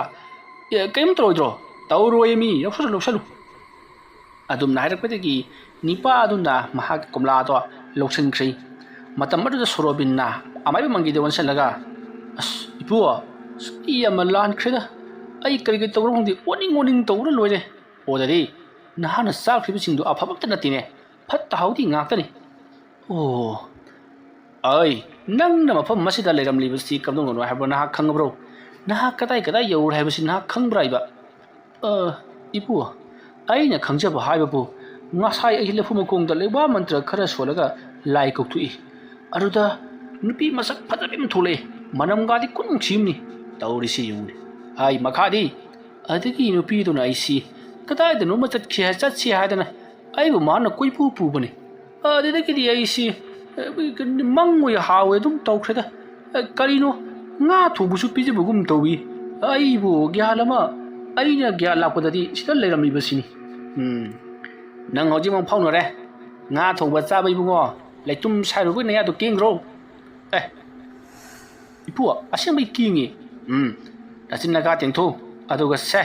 ꯑꯦ, ꯀꯔꯤꯝ ꯇꯧꯔꯣꯏꯗ꯭ꯔꯣ?" "ꯇꯧꯔꯣꯏ ꯃꯤ, ꯂꯧꯁꯜꯂꯨ, ꯂꯧꯁꯜꯂꯨ꯫" ꯑꯗꯨꯝꯅ ꯍꯥꯏꯔꯛꯄꯗꯒꯤ ꯅꯤꯄꯥ ꯑꯗꯨꯅ ꯃꯍꯥꯛꯀꯤ ꯀꯣꯝꯂꯥꯗꯣ ꯂꯧꯁꯤꯟꯈ꯭ꯔꯦ꯫ ꯃꯇꯝ ꯑꯗꯨꯗ ꯁꯣꯔꯣꯕꯤꯟꯅ ꯑꯃꯥꯏꯕ ꯃꯪꯒꯤꯗ ꯑꯣꯟꯁꯤꯜꯂꯒ, "ꯑꯁ, ꯏꯄꯨ, ꯑꯁ, ꯑꯩ ꯌꯥꯝꯅ ꯂꯥꯟꯈ꯭ꯔꯦꯗ꯫ ꯑꯩ ꯀꯔꯤ ꯀꯔꯤ ꯇꯧꯕ꯭ꯔꯣ ꯈꯪꯗꯦ, ꯑꯣꯅꯤꯡ ꯑꯣꯅꯤꯡ ꯇꯧꯕꯅ ꯂꯣꯏꯔꯦ꯫ ꯑꯣꯗꯗꯤ ꯅꯍꯥꯛꯅ ꯆꯥꯈ꯭ꯔꯤꯕꯁꯤꯡꯗꯨ ꯑꯐꯕ ꯑꯝꯇ ꯅꯠꯇꯦꯅꯦ, ꯐꯠꯇ ꯍꯥꯎꯗꯤ ꯉꯥꯛꯇꯅꯤ꯫ ꯑꯣ, ꯑꯩ, ꯅꯪꯅ ꯃꯐꯝ ꯑꯁꯤꯗ ꯂꯩꯔꯝꯂꯤꯕꯁꯤ ꯀꯝꯗꯧꯅꯅꯣ ꯍꯥꯏꯕ ꯅꯍꯥꯛ ꯈꯪꯕ꯭ꯔꯣ? ꯅꯍꯥꯛ ꯀꯗꯥꯏ ꯀꯗꯥꯏ ꯌꯧꯔꯦ ꯍꯥꯏꯕꯁꯤ ꯅꯍꯥꯛ ꯈꯪꯕ꯭ꯔꯥ ꯍꯥꯏꯕ?" "ꯑ, ꯏꯄꯨ, ꯑꯩꯅ ꯈꯪꯖꯕ ꯍꯥꯏꯕꯕꯨ, ꯉꯁꯥꯏ ꯑꯩ ꯂꯐꯨ ꯃꯈꯣꯡꯗ ꯂꯩꯋꯥ ꯃꯟꯇ꯭ꯔ ꯈꯔ ꯁꯣꯜꯂꯒ ꯂꯥꯏ ꯀꯧꯊꯣꯛꯏ꯫ ꯑꯗꯨꯗ ꯅꯨꯄꯤ ꯃꯁꯛ ꯐꯖꯕꯤ ꯑꯃ ꯊꯣꯛꯂꯛꯑꯦ꯫ ꯃꯅꯝꯒꯥꯗꯤ ꯈꯨꯅꯨꯡꯁꯤ ꯑꯃꯅꯤ꯫ ꯇꯧꯔꯤꯁꯤ ꯌꯦꯡꯉꯨꯅꯦ꯫ ꯑꯩ ꯃꯈꯥꯗꯤ, ꯑꯗꯒꯤ ꯅꯨꯄꯤꯗꯨꯅ ꯑꯩꯁꯤ ꯀꯗꯥꯏꯗꯅꯣꯃ ꯆꯠꯈꯤ ꯍꯥꯏ-, ꯆꯠꯁꯤ ꯍꯥꯏꯗꯅ ꯑꯩꯕꯨ ꯃꯥꯅ ꯀꯣꯏꯄꯨ ꯄꯨꯕꯅꯤ꯫ ꯑꯗꯨꯗꯒꯤꯗꯤ ꯑꯩꯁꯤ, ꯑ, ꯃꯪ ꯑꯣꯏ ꯍꯥꯎꯋꯦ ꯑꯗꯨꯝ ꯇꯧꯈ꯭ꯔꯦꯗ꯫ ꯑ, ꯀꯔꯤꯅꯣ, ꯉꯥ ꯊꯣꯡꯕꯁꯨ ꯄꯤꯖꯕꯒꯨꯝ ꯇꯧꯏ꯫ ꯑꯩꯕꯨ ꯒ꯭ꯌꯥꯟ ꯑꯃ, ꯑꯩꯅ ꯒ꯭ꯌꯥꯟ ꯂꯥꯛꯄꯗꯗꯤ ꯁꯤꯗ ꯂꯩꯔꯝꯂꯤꯕꯁꯤꯅꯤ꯫" "ꯎꯝ, ꯅꯪ ꯍꯧꯖꯤꯛꯃꯛ ꯐꯥꯎꯅꯔꯦ꯫ ꯉꯥ ꯊꯣꯡꯕ ꯆꯥꯕ ꯏꯕꯨꯡꯉꯣ, ꯂꯩꯇꯨꯝ ꯁꯥꯏꯔꯨꯕꯒꯤ ꯅꯌꯥꯗꯣ ꯀꯦꯡꯈ꯭ꯔꯣ꯫" "ꯑꯦ, ꯏꯄꯨ, ꯑꯁꯦꯡꯕꯩ ꯀꯦꯡꯉꯤ꯫" "ꯎꯝ, ꯅꯆꯤꯟ ꯅꯀꯥ ꯇꯦꯡꯊꯣꯛꯎ꯫ ꯑꯗꯨꯒ ꯁꯦ,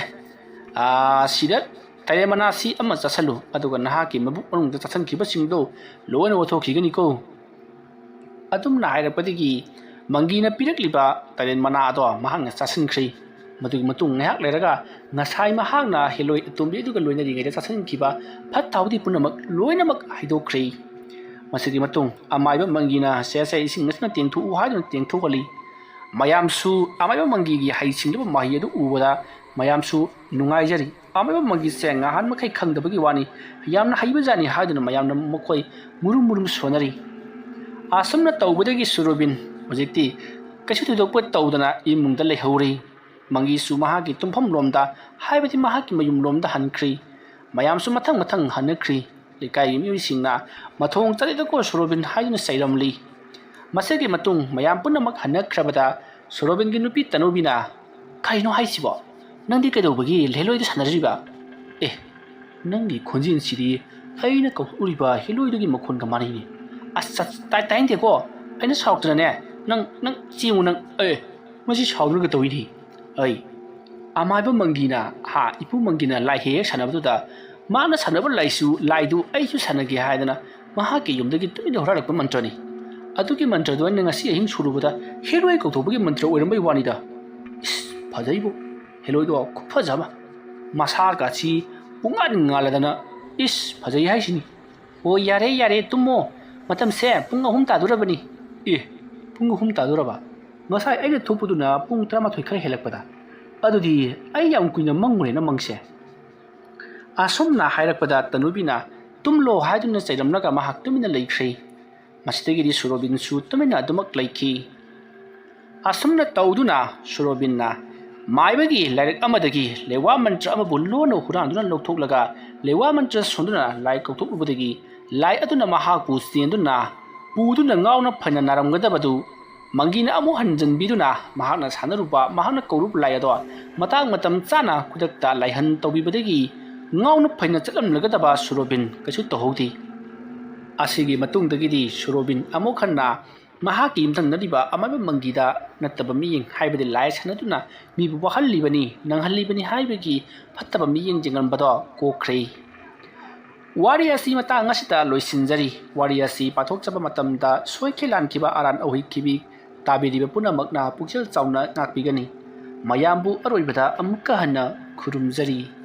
ꯑꯥ, ꯁꯤꯗ ꯇꯔꯦꯠ ꯃꯅꯥꯁꯤ ꯑꯃ ꯆꯥꯁꯤꯜꯂꯨ, ꯑꯗꯨꯒ ꯅꯍꯥꯛꯀꯤ ꯃꯕꯨꯛ ꯃꯅꯨꯡꯗ ꯆꯥꯁꯤꯟꯈꯤꯕꯁꯤꯡꯗꯣ ꯂꯣꯏꯅ ꯑꯣꯠꯊꯣꯛꯈꯤꯒꯅꯤꯀꯣ꯫" ꯑꯗꯨꯝꯅ ꯍꯥꯏꯔꯛꯄꯗꯒꯤ ꯃꯪꯒꯤꯅ ꯄꯤꯔꯛꯂꯤꯕ ꯇꯔꯦꯠ ꯃꯅꯥ ꯑꯗꯣ ꯃꯍꯥꯛꯅ ꯆꯥꯁꯤꯟꯈ꯭ꯔꯦ꯫ ꯃꯗꯨꯒꯤ ꯃꯇꯨꯡ ꯉꯥꯏꯍꯥꯛ ꯂꯩꯔꯒ ꯉꯁꯥꯏ ꯃꯍꯥꯛꯅ ꯍꯦꯂꯣꯏ ꯑꯇꯣꯝꯕꯤ ꯑꯗꯨꯒ ꯂꯣꯏꯅꯔꯤꯉꯩꯗ ꯆꯥꯁꯤꯟꯈꯤꯕ ꯐꯠꯇ ꯍꯥꯎꯗꯤ ꯄꯨꯝꯅꯃꯛ ꯂꯣꯏꯅꯃꯛ ꯍꯩꯗꯣꯛꯈ꯭ꯔꯦ꯫ ꯃꯁꯤꯒꯤ ꯃꯇꯨꯡ ꯑꯃꯥꯏꯕ ꯃꯪꯒꯤꯅ ꯁꯦ ꯁꯦ ꯏꯁꯤꯡ ꯑꯁꯤꯅ ꯇꯦꯡꯊꯣꯛꯎ ꯍꯥꯏꯗꯨꯅ ꯇꯦꯡꯊꯣꯛꯍꯜꯂꯤ꯫ ꯃꯌꯥꯝꯁꯨ ꯑꯃꯥꯏꯕ ꯃꯪꯒꯤꯒꯤ ꯍꯩꯁꯤꯡꯂꯕ ꯃꯍꯩ ꯑꯗꯨ ꯎꯕꯗ ꯃꯌꯥꯝꯁꯨ ꯅꯨꯡꯉꯥꯏꯖꯔꯤ꯫ ꯑꯃꯥꯏꯕ ꯃꯪꯒꯤꯁꯦ ꯉꯍꯥꯟ ꯃꯈꯩ ꯈꯪꯗꯕꯒꯤ ꯋꯥꯅꯤ, ꯌꯥꯝꯅ ꯍꯩꯕꯖꯥꯠꯅꯤ ꯍꯥꯏꯗꯨꯅ ꯃꯌꯥꯝꯅ ꯃꯈꯣꯏ ꯃꯨꯔꯨꯝ ꯃꯨꯔꯨꯝ ꯁꯣꯟꯅꯔꯤ꯫ ꯑꯁꯨꯝꯅ ꯇꯧꯕꯗꯒꯤ ꯁꯨꯔꯣꯕꯤꯟ ꯍꯧꯖꯤꯛꯇꯤ ꯀꯩꯁꯨ ꯊꯣꯏꯗꯣꯛꯄ ꯇꯧꯗꯅ ꯏꯃꯨꯡꯗ ꯂꯩꯍꯧꯔꯤ꯫ ꯃꯪꯒꯤꯁꯨ ꯃꯍꯥꯛꯀꯤ ꯇꯨꯝꯐꯝ ꯂꯣꯝꯗ, ꯍꯥꯏꯕꯗꯤ ꯃꯍꯥꯛꯀꯤ ꯃꯌꯨꯝ ꯂꯣꯝꯗ ꯍꯟꯈ꯭ꯔꯤ꯫ ꯃꯌꯥꯝꯁꯨ ꯃꯊꯪ ꯃꯊꯪ ꯍꯟꯅꯈ꯭ꯔꯤ꯫ ꯂꯩꯀꯥꯏꯒꯤ ꯃꯤꯑꯣꯏꯁꯤꯡꯅ "ꯃꯊꯣꯡ ꯆꯥꯗꯦꯗꯀꯣ ꯁꯣꯔꯣꯕꯤꯟ" ꯍꯥꯏꯗꯨꯅ ꯆꯩꯔꯝꯂꯤ꯫ ꯃꯁꯤꯒꯤ ꯃꯇꯨꯡ ꯃꯌꯥꯝ ꯄꯨꯝꯅꯃꯛ ꯍꯟꯅꯈ꯭ꯔꯕꯗ ꯁꯣꯔꯣꯕꯤꯟꯒꯤ ꯅꯨꯄꯤ ꯇꯅꯨꯕꯤꯅ, "ꯀꯔꯤꯅꯣ ꯍꯥꯏꯁꯤꯕꯣ? ꯅꯪꯗꯤ ꯀꯩꯗꯧꯕꯒꯤ ꯂꯦꯂꯣꯏꯗ ꯁꯥꯟꯅꯔꯤꯕ? ꯑꯦ, ꯅꯪꯒꯤ ꯈꯣꯟꯖꯦꯜꯁꯤꯗꯤ ꯑꯩꯅ ꯀꯧꯊꯣꯛꯂꯤꯕ ꯍꯦꯂꯣꯏꯗꯨꯒꯤ ꯃꯈꯣꯟꯒ ꯃꯥꯟꯅꯩꯅꯦ꯫ ꯑꯁ, ꯑꯁ, ꯇꯥꯏ-, ꯇꯥꯏꯅꯤꯡꯗꯦꯀꯣ꯫ ꯑꯩꯅ ꯁꯥꯎꯔꯛꯇꯅꯅꯦ, ꯅꯪ, ꯅꯪ ꯆꯦꯡꯉꯨ ꯅꯪ꯫ ꯑꯦ, ꯃꯁꯤ ꯁꯥꯎꯗꯨꯅꯒ ꯇꯧꯏꯅꯦ꯫ ꯑꯩ, ꯑꯃꯥꯏꯕ ꯃꯪꯒꯤꯅ, ꯍꯥ, ꯏꯄꯨ ꯃꯪꯒꯤꯅ ꯂꯥꯏ ꯍꯦꯛ ꯍꯦꯛ ꯁꯥꯟꯅꯕꯗꯨꯗ ꯃꯥꯅ ꯁꯥꯟꯅꯕ ꯂꯥꯏꯁꯨ, ꯂꯥꯏꯗꯨ ꯑꯩꯁꯨ ꯁꯥꯟꯅꯒꯦ ꯍꯥꯏꯗꯅ ꯃꯍꯥꯛꯀꯤ ꯌꯨꯝꯗꯒꯤ ꯇꯨꯃꯤꯟꯅ ꯍꯨꯔꯥꯜꯂꯛꯄ ꯃꯟꯇ꯭ꯔꯅꯤ꯫ ꯑꯗꯨꯒꯤ ꯃꯟꯇ꯭ꯔꯗꯣ ꯑꯩꯅ ꯉꯁꯤ ꯑꯍꯤꯡ ꯁꯨꯔꯨꯕꯗ ꯍꯦꯂꯣꯏ ꯀꯧꯊꯣꯛꯄꯒꯤ ꯃꯟꯇ꯭ꯔ ꯑꯣꯏꯔꯝꯕꯩ ꯋꯥꯅꯤꯗ꯫ ꯏꯁ, ꯐꯖꯩꯕꯨ꯫ ꯍꯦꯂꯣꯏꯗꯣ ꯈꯨꯐꯖ ꯑꯃ꯫ ꯃꯁꯥꯒꯁꯤ ꯄꯨꯡꯉꯥꯟ ꯉꯥꯜꯂꯗꯅ꯫ ꯏꯁ, ꯐꯖꯩ ꯍꯥꯏꯁꯤꯅꯤ꯫ ꯑꯣ, ꯌꯥꯔꯦ, ꯌꯥꯔꯦ, ꯇꯨꯝꯃꯣ꯫ ꯃꯇꯝꯁꯦ ꯄꯨꯡ ꯑꯍꯨꯝ ꯇꯥꯗꯣꯔꯕꯅꯤ꯫ ꯑꯦ, ꯄꯨꯡ ꯑꯍꯨꯝ ꯇꯥꯗꯣꯔꯕ? ꯉꯁꯥꯏ ꯑꯩꯅ ꯊꯣꯛꯄꯗꯨꯅ ꯄꯨꯡ ꯇꯔꯥꯃꯥꯊꯣꯏ ꯈꯔ ꯍꯦꯜꯂꯛꯄꯗ꯫ ꯑꯗꯨꯗꯤ ꯑꯩ ꯌꯥꯝ ꯀꯨꯏꯅ ꯃꯪꯉꯨꯔꯦꯅ ꯃꯪꯁꯦ꯫ ꯑꯁꯨꯝꯅ ꯍꯥꯏꯔꯛꯄꯗ ꯇꯅꯨꯕꯤꯅ ꯇꯨꯝꯂꯣ ꯍꯥꯏꯗꯨꯅ ꯆꯩꯔꯝꯂꯒ ꯃꯍꯥꯛ ꯇꯨꯃꯤꯟꯅ ꯂꯩꯈ꯭ꯔꯦ꯫ ꯃꯁꯤꯗꯒꯤꯗꯤ ꯁꯨꯔꯣꯕꯤꯟꯁꯨ ꯇꯨꯃꯤꯟꯅ ꯑꯗꯨꯃꯛ ꯂꯩꯈꯤ꯫ ꯑꯁꯨꯝꯅ ꯇꯧꯗꯨꯅ ꯁꯨꯔꯣꯕꯤꯟꯅ ꯃꯥꯏꯕꯒꯤ ꯂꯥꯏꯔꯤꯛ ꯑꯃꯗꯒꯤ ꯂꯩꯋꯥ ꯃꯟꯇ꯭ꯔ ꯑꯃꯕꯨ ꯂꯣꯟꯅ ꯍꯨꯔꯥꯟꯗꯨꯅ ꯂꯧꯊꯣꯛꯂꯒ ꯂꯩꯋꯥ ꯃꯟꯇ꯭ꯔ ꯁꯣꯟꯗꯨꯅ ꯂꯥꯏ ꯀꯧꯊꯣꯛꯂꯨꯕꯗꯒꯤ ꯂꯥꯏ ꯑꯗꯨꯅ ꯃꯍꯥꯛꯄꯨ ꯆꯦꯟꯗꯨꯅ ꯄꯨꯗꯨꯅ ꯉꯥꯎꯅ ꯐꯩꯅ ꯅꯥꯔꯝꯒꯗꯕꯗꯨ ꯃꯪꯒꯤꯅ ꯑꯃꯨꯛ ꯍꯟꯖꯤꯟꯕꯤꯗꯨꯅ ꯃꯍꯥꯛꯅ ꯁꯥꯟꯅꯔꯨꯕ, ꯃꯍꯥꯛꯅ ꯀꯧꯔꯨꯕ ꯂꯥꯏ ꯑꯗꯣ ꯃꯇꯥꯡ ꯃꯇꯝ ꯆꯥꯅ ꯈꯨꯗꯛꯇ ꯂꯥꯏꯍꯟ ꯇꯧꯕꯤꯕꯗꯒꯤ ꯉꯥꯎꯅ ꯐꯩꯅ ꯆꯠꯂꯝꯂꯒꯗꯕ ꯁꯨꯔꯣꯕꯤꯟ ꯀꯩꯁꯨ ꯇꯧꯍꯧꯗꯦ꯫ ꯑꯁꯤꯒꯤ ꯃꯇꯨꯡꯗꯒꯤꯗꯤ ꯁꯨꯔꯣꯕꯤꯟ ꯑꯃꯨꯛ ꯍꯟꯅ ꯃꯍꯥꯛꯀꯤ ꯌꯨꯝꯊꯪꯅꯔꯤꯕ ꯑꯃꯥꯏꯕ ꯃꯪꯒꯤꯗ ꯅꯠꯇꯕ ꯃꯤꯠꯌꯦꯡ ꯍꯥꯏꯕꯗꯤ ꯂꯥꯏ ꯁꯥꯟꯅꯗꯨꯅ ꯃꯤꯕꯨ ꯋꯥꯍꯜꯂꯤꯕꯅꯤ, ꯅꯪꯍꯜꯂꯤꯕꯅꯤ ꯍꯥꯏꯕꯒꯤ ꯐꯠꯇꯕ ꯃꯤꯠꯌꯦꯡ ꯌꯦꯡꯂꯝꯕꯗꯣ ꯀꯣꯛꯈ꯭ꯔꯦ꯫ ꯋꯥꯔꯤ ꯑꯁꯤ ꯃꯇꯥꯡ ꯑꯁꯤꯗ ꯂꯣꯏꯁꯤꯟꯖꯔꯤ꯫ ꯋꯥꯔꯤ ꯑꯁꯤ ꯄꯥꯊꯣꯛꯆꯕ ꯃꯇꯝꯗ ꯁꯣꯏꯈꯤ ꯂꯥꯟꯈꯤꯕ ꯑꯔꯥꯟ ꯑꯍꯣꯏꯈꯤꯕꯤ ꯇꯥꯕꯤꯔꯤꯕ ꯄꯨꯝꯅꯃꯛꯅ ꯄꯨꯛꯆꯦꯜ ꯆꯥꯎꯅ ꯉꯥꯛꯄꯤꯒꯅꯤ꯫ ꯃꯌꯥꯝꯕꯨ ꯑꯔꯣꯏꯕꯗ ꯑꯃꯨꯛꯀ ꯍꯟꯅ ꯈꯨꯔꯨꯝꯖꯔꯤ꯫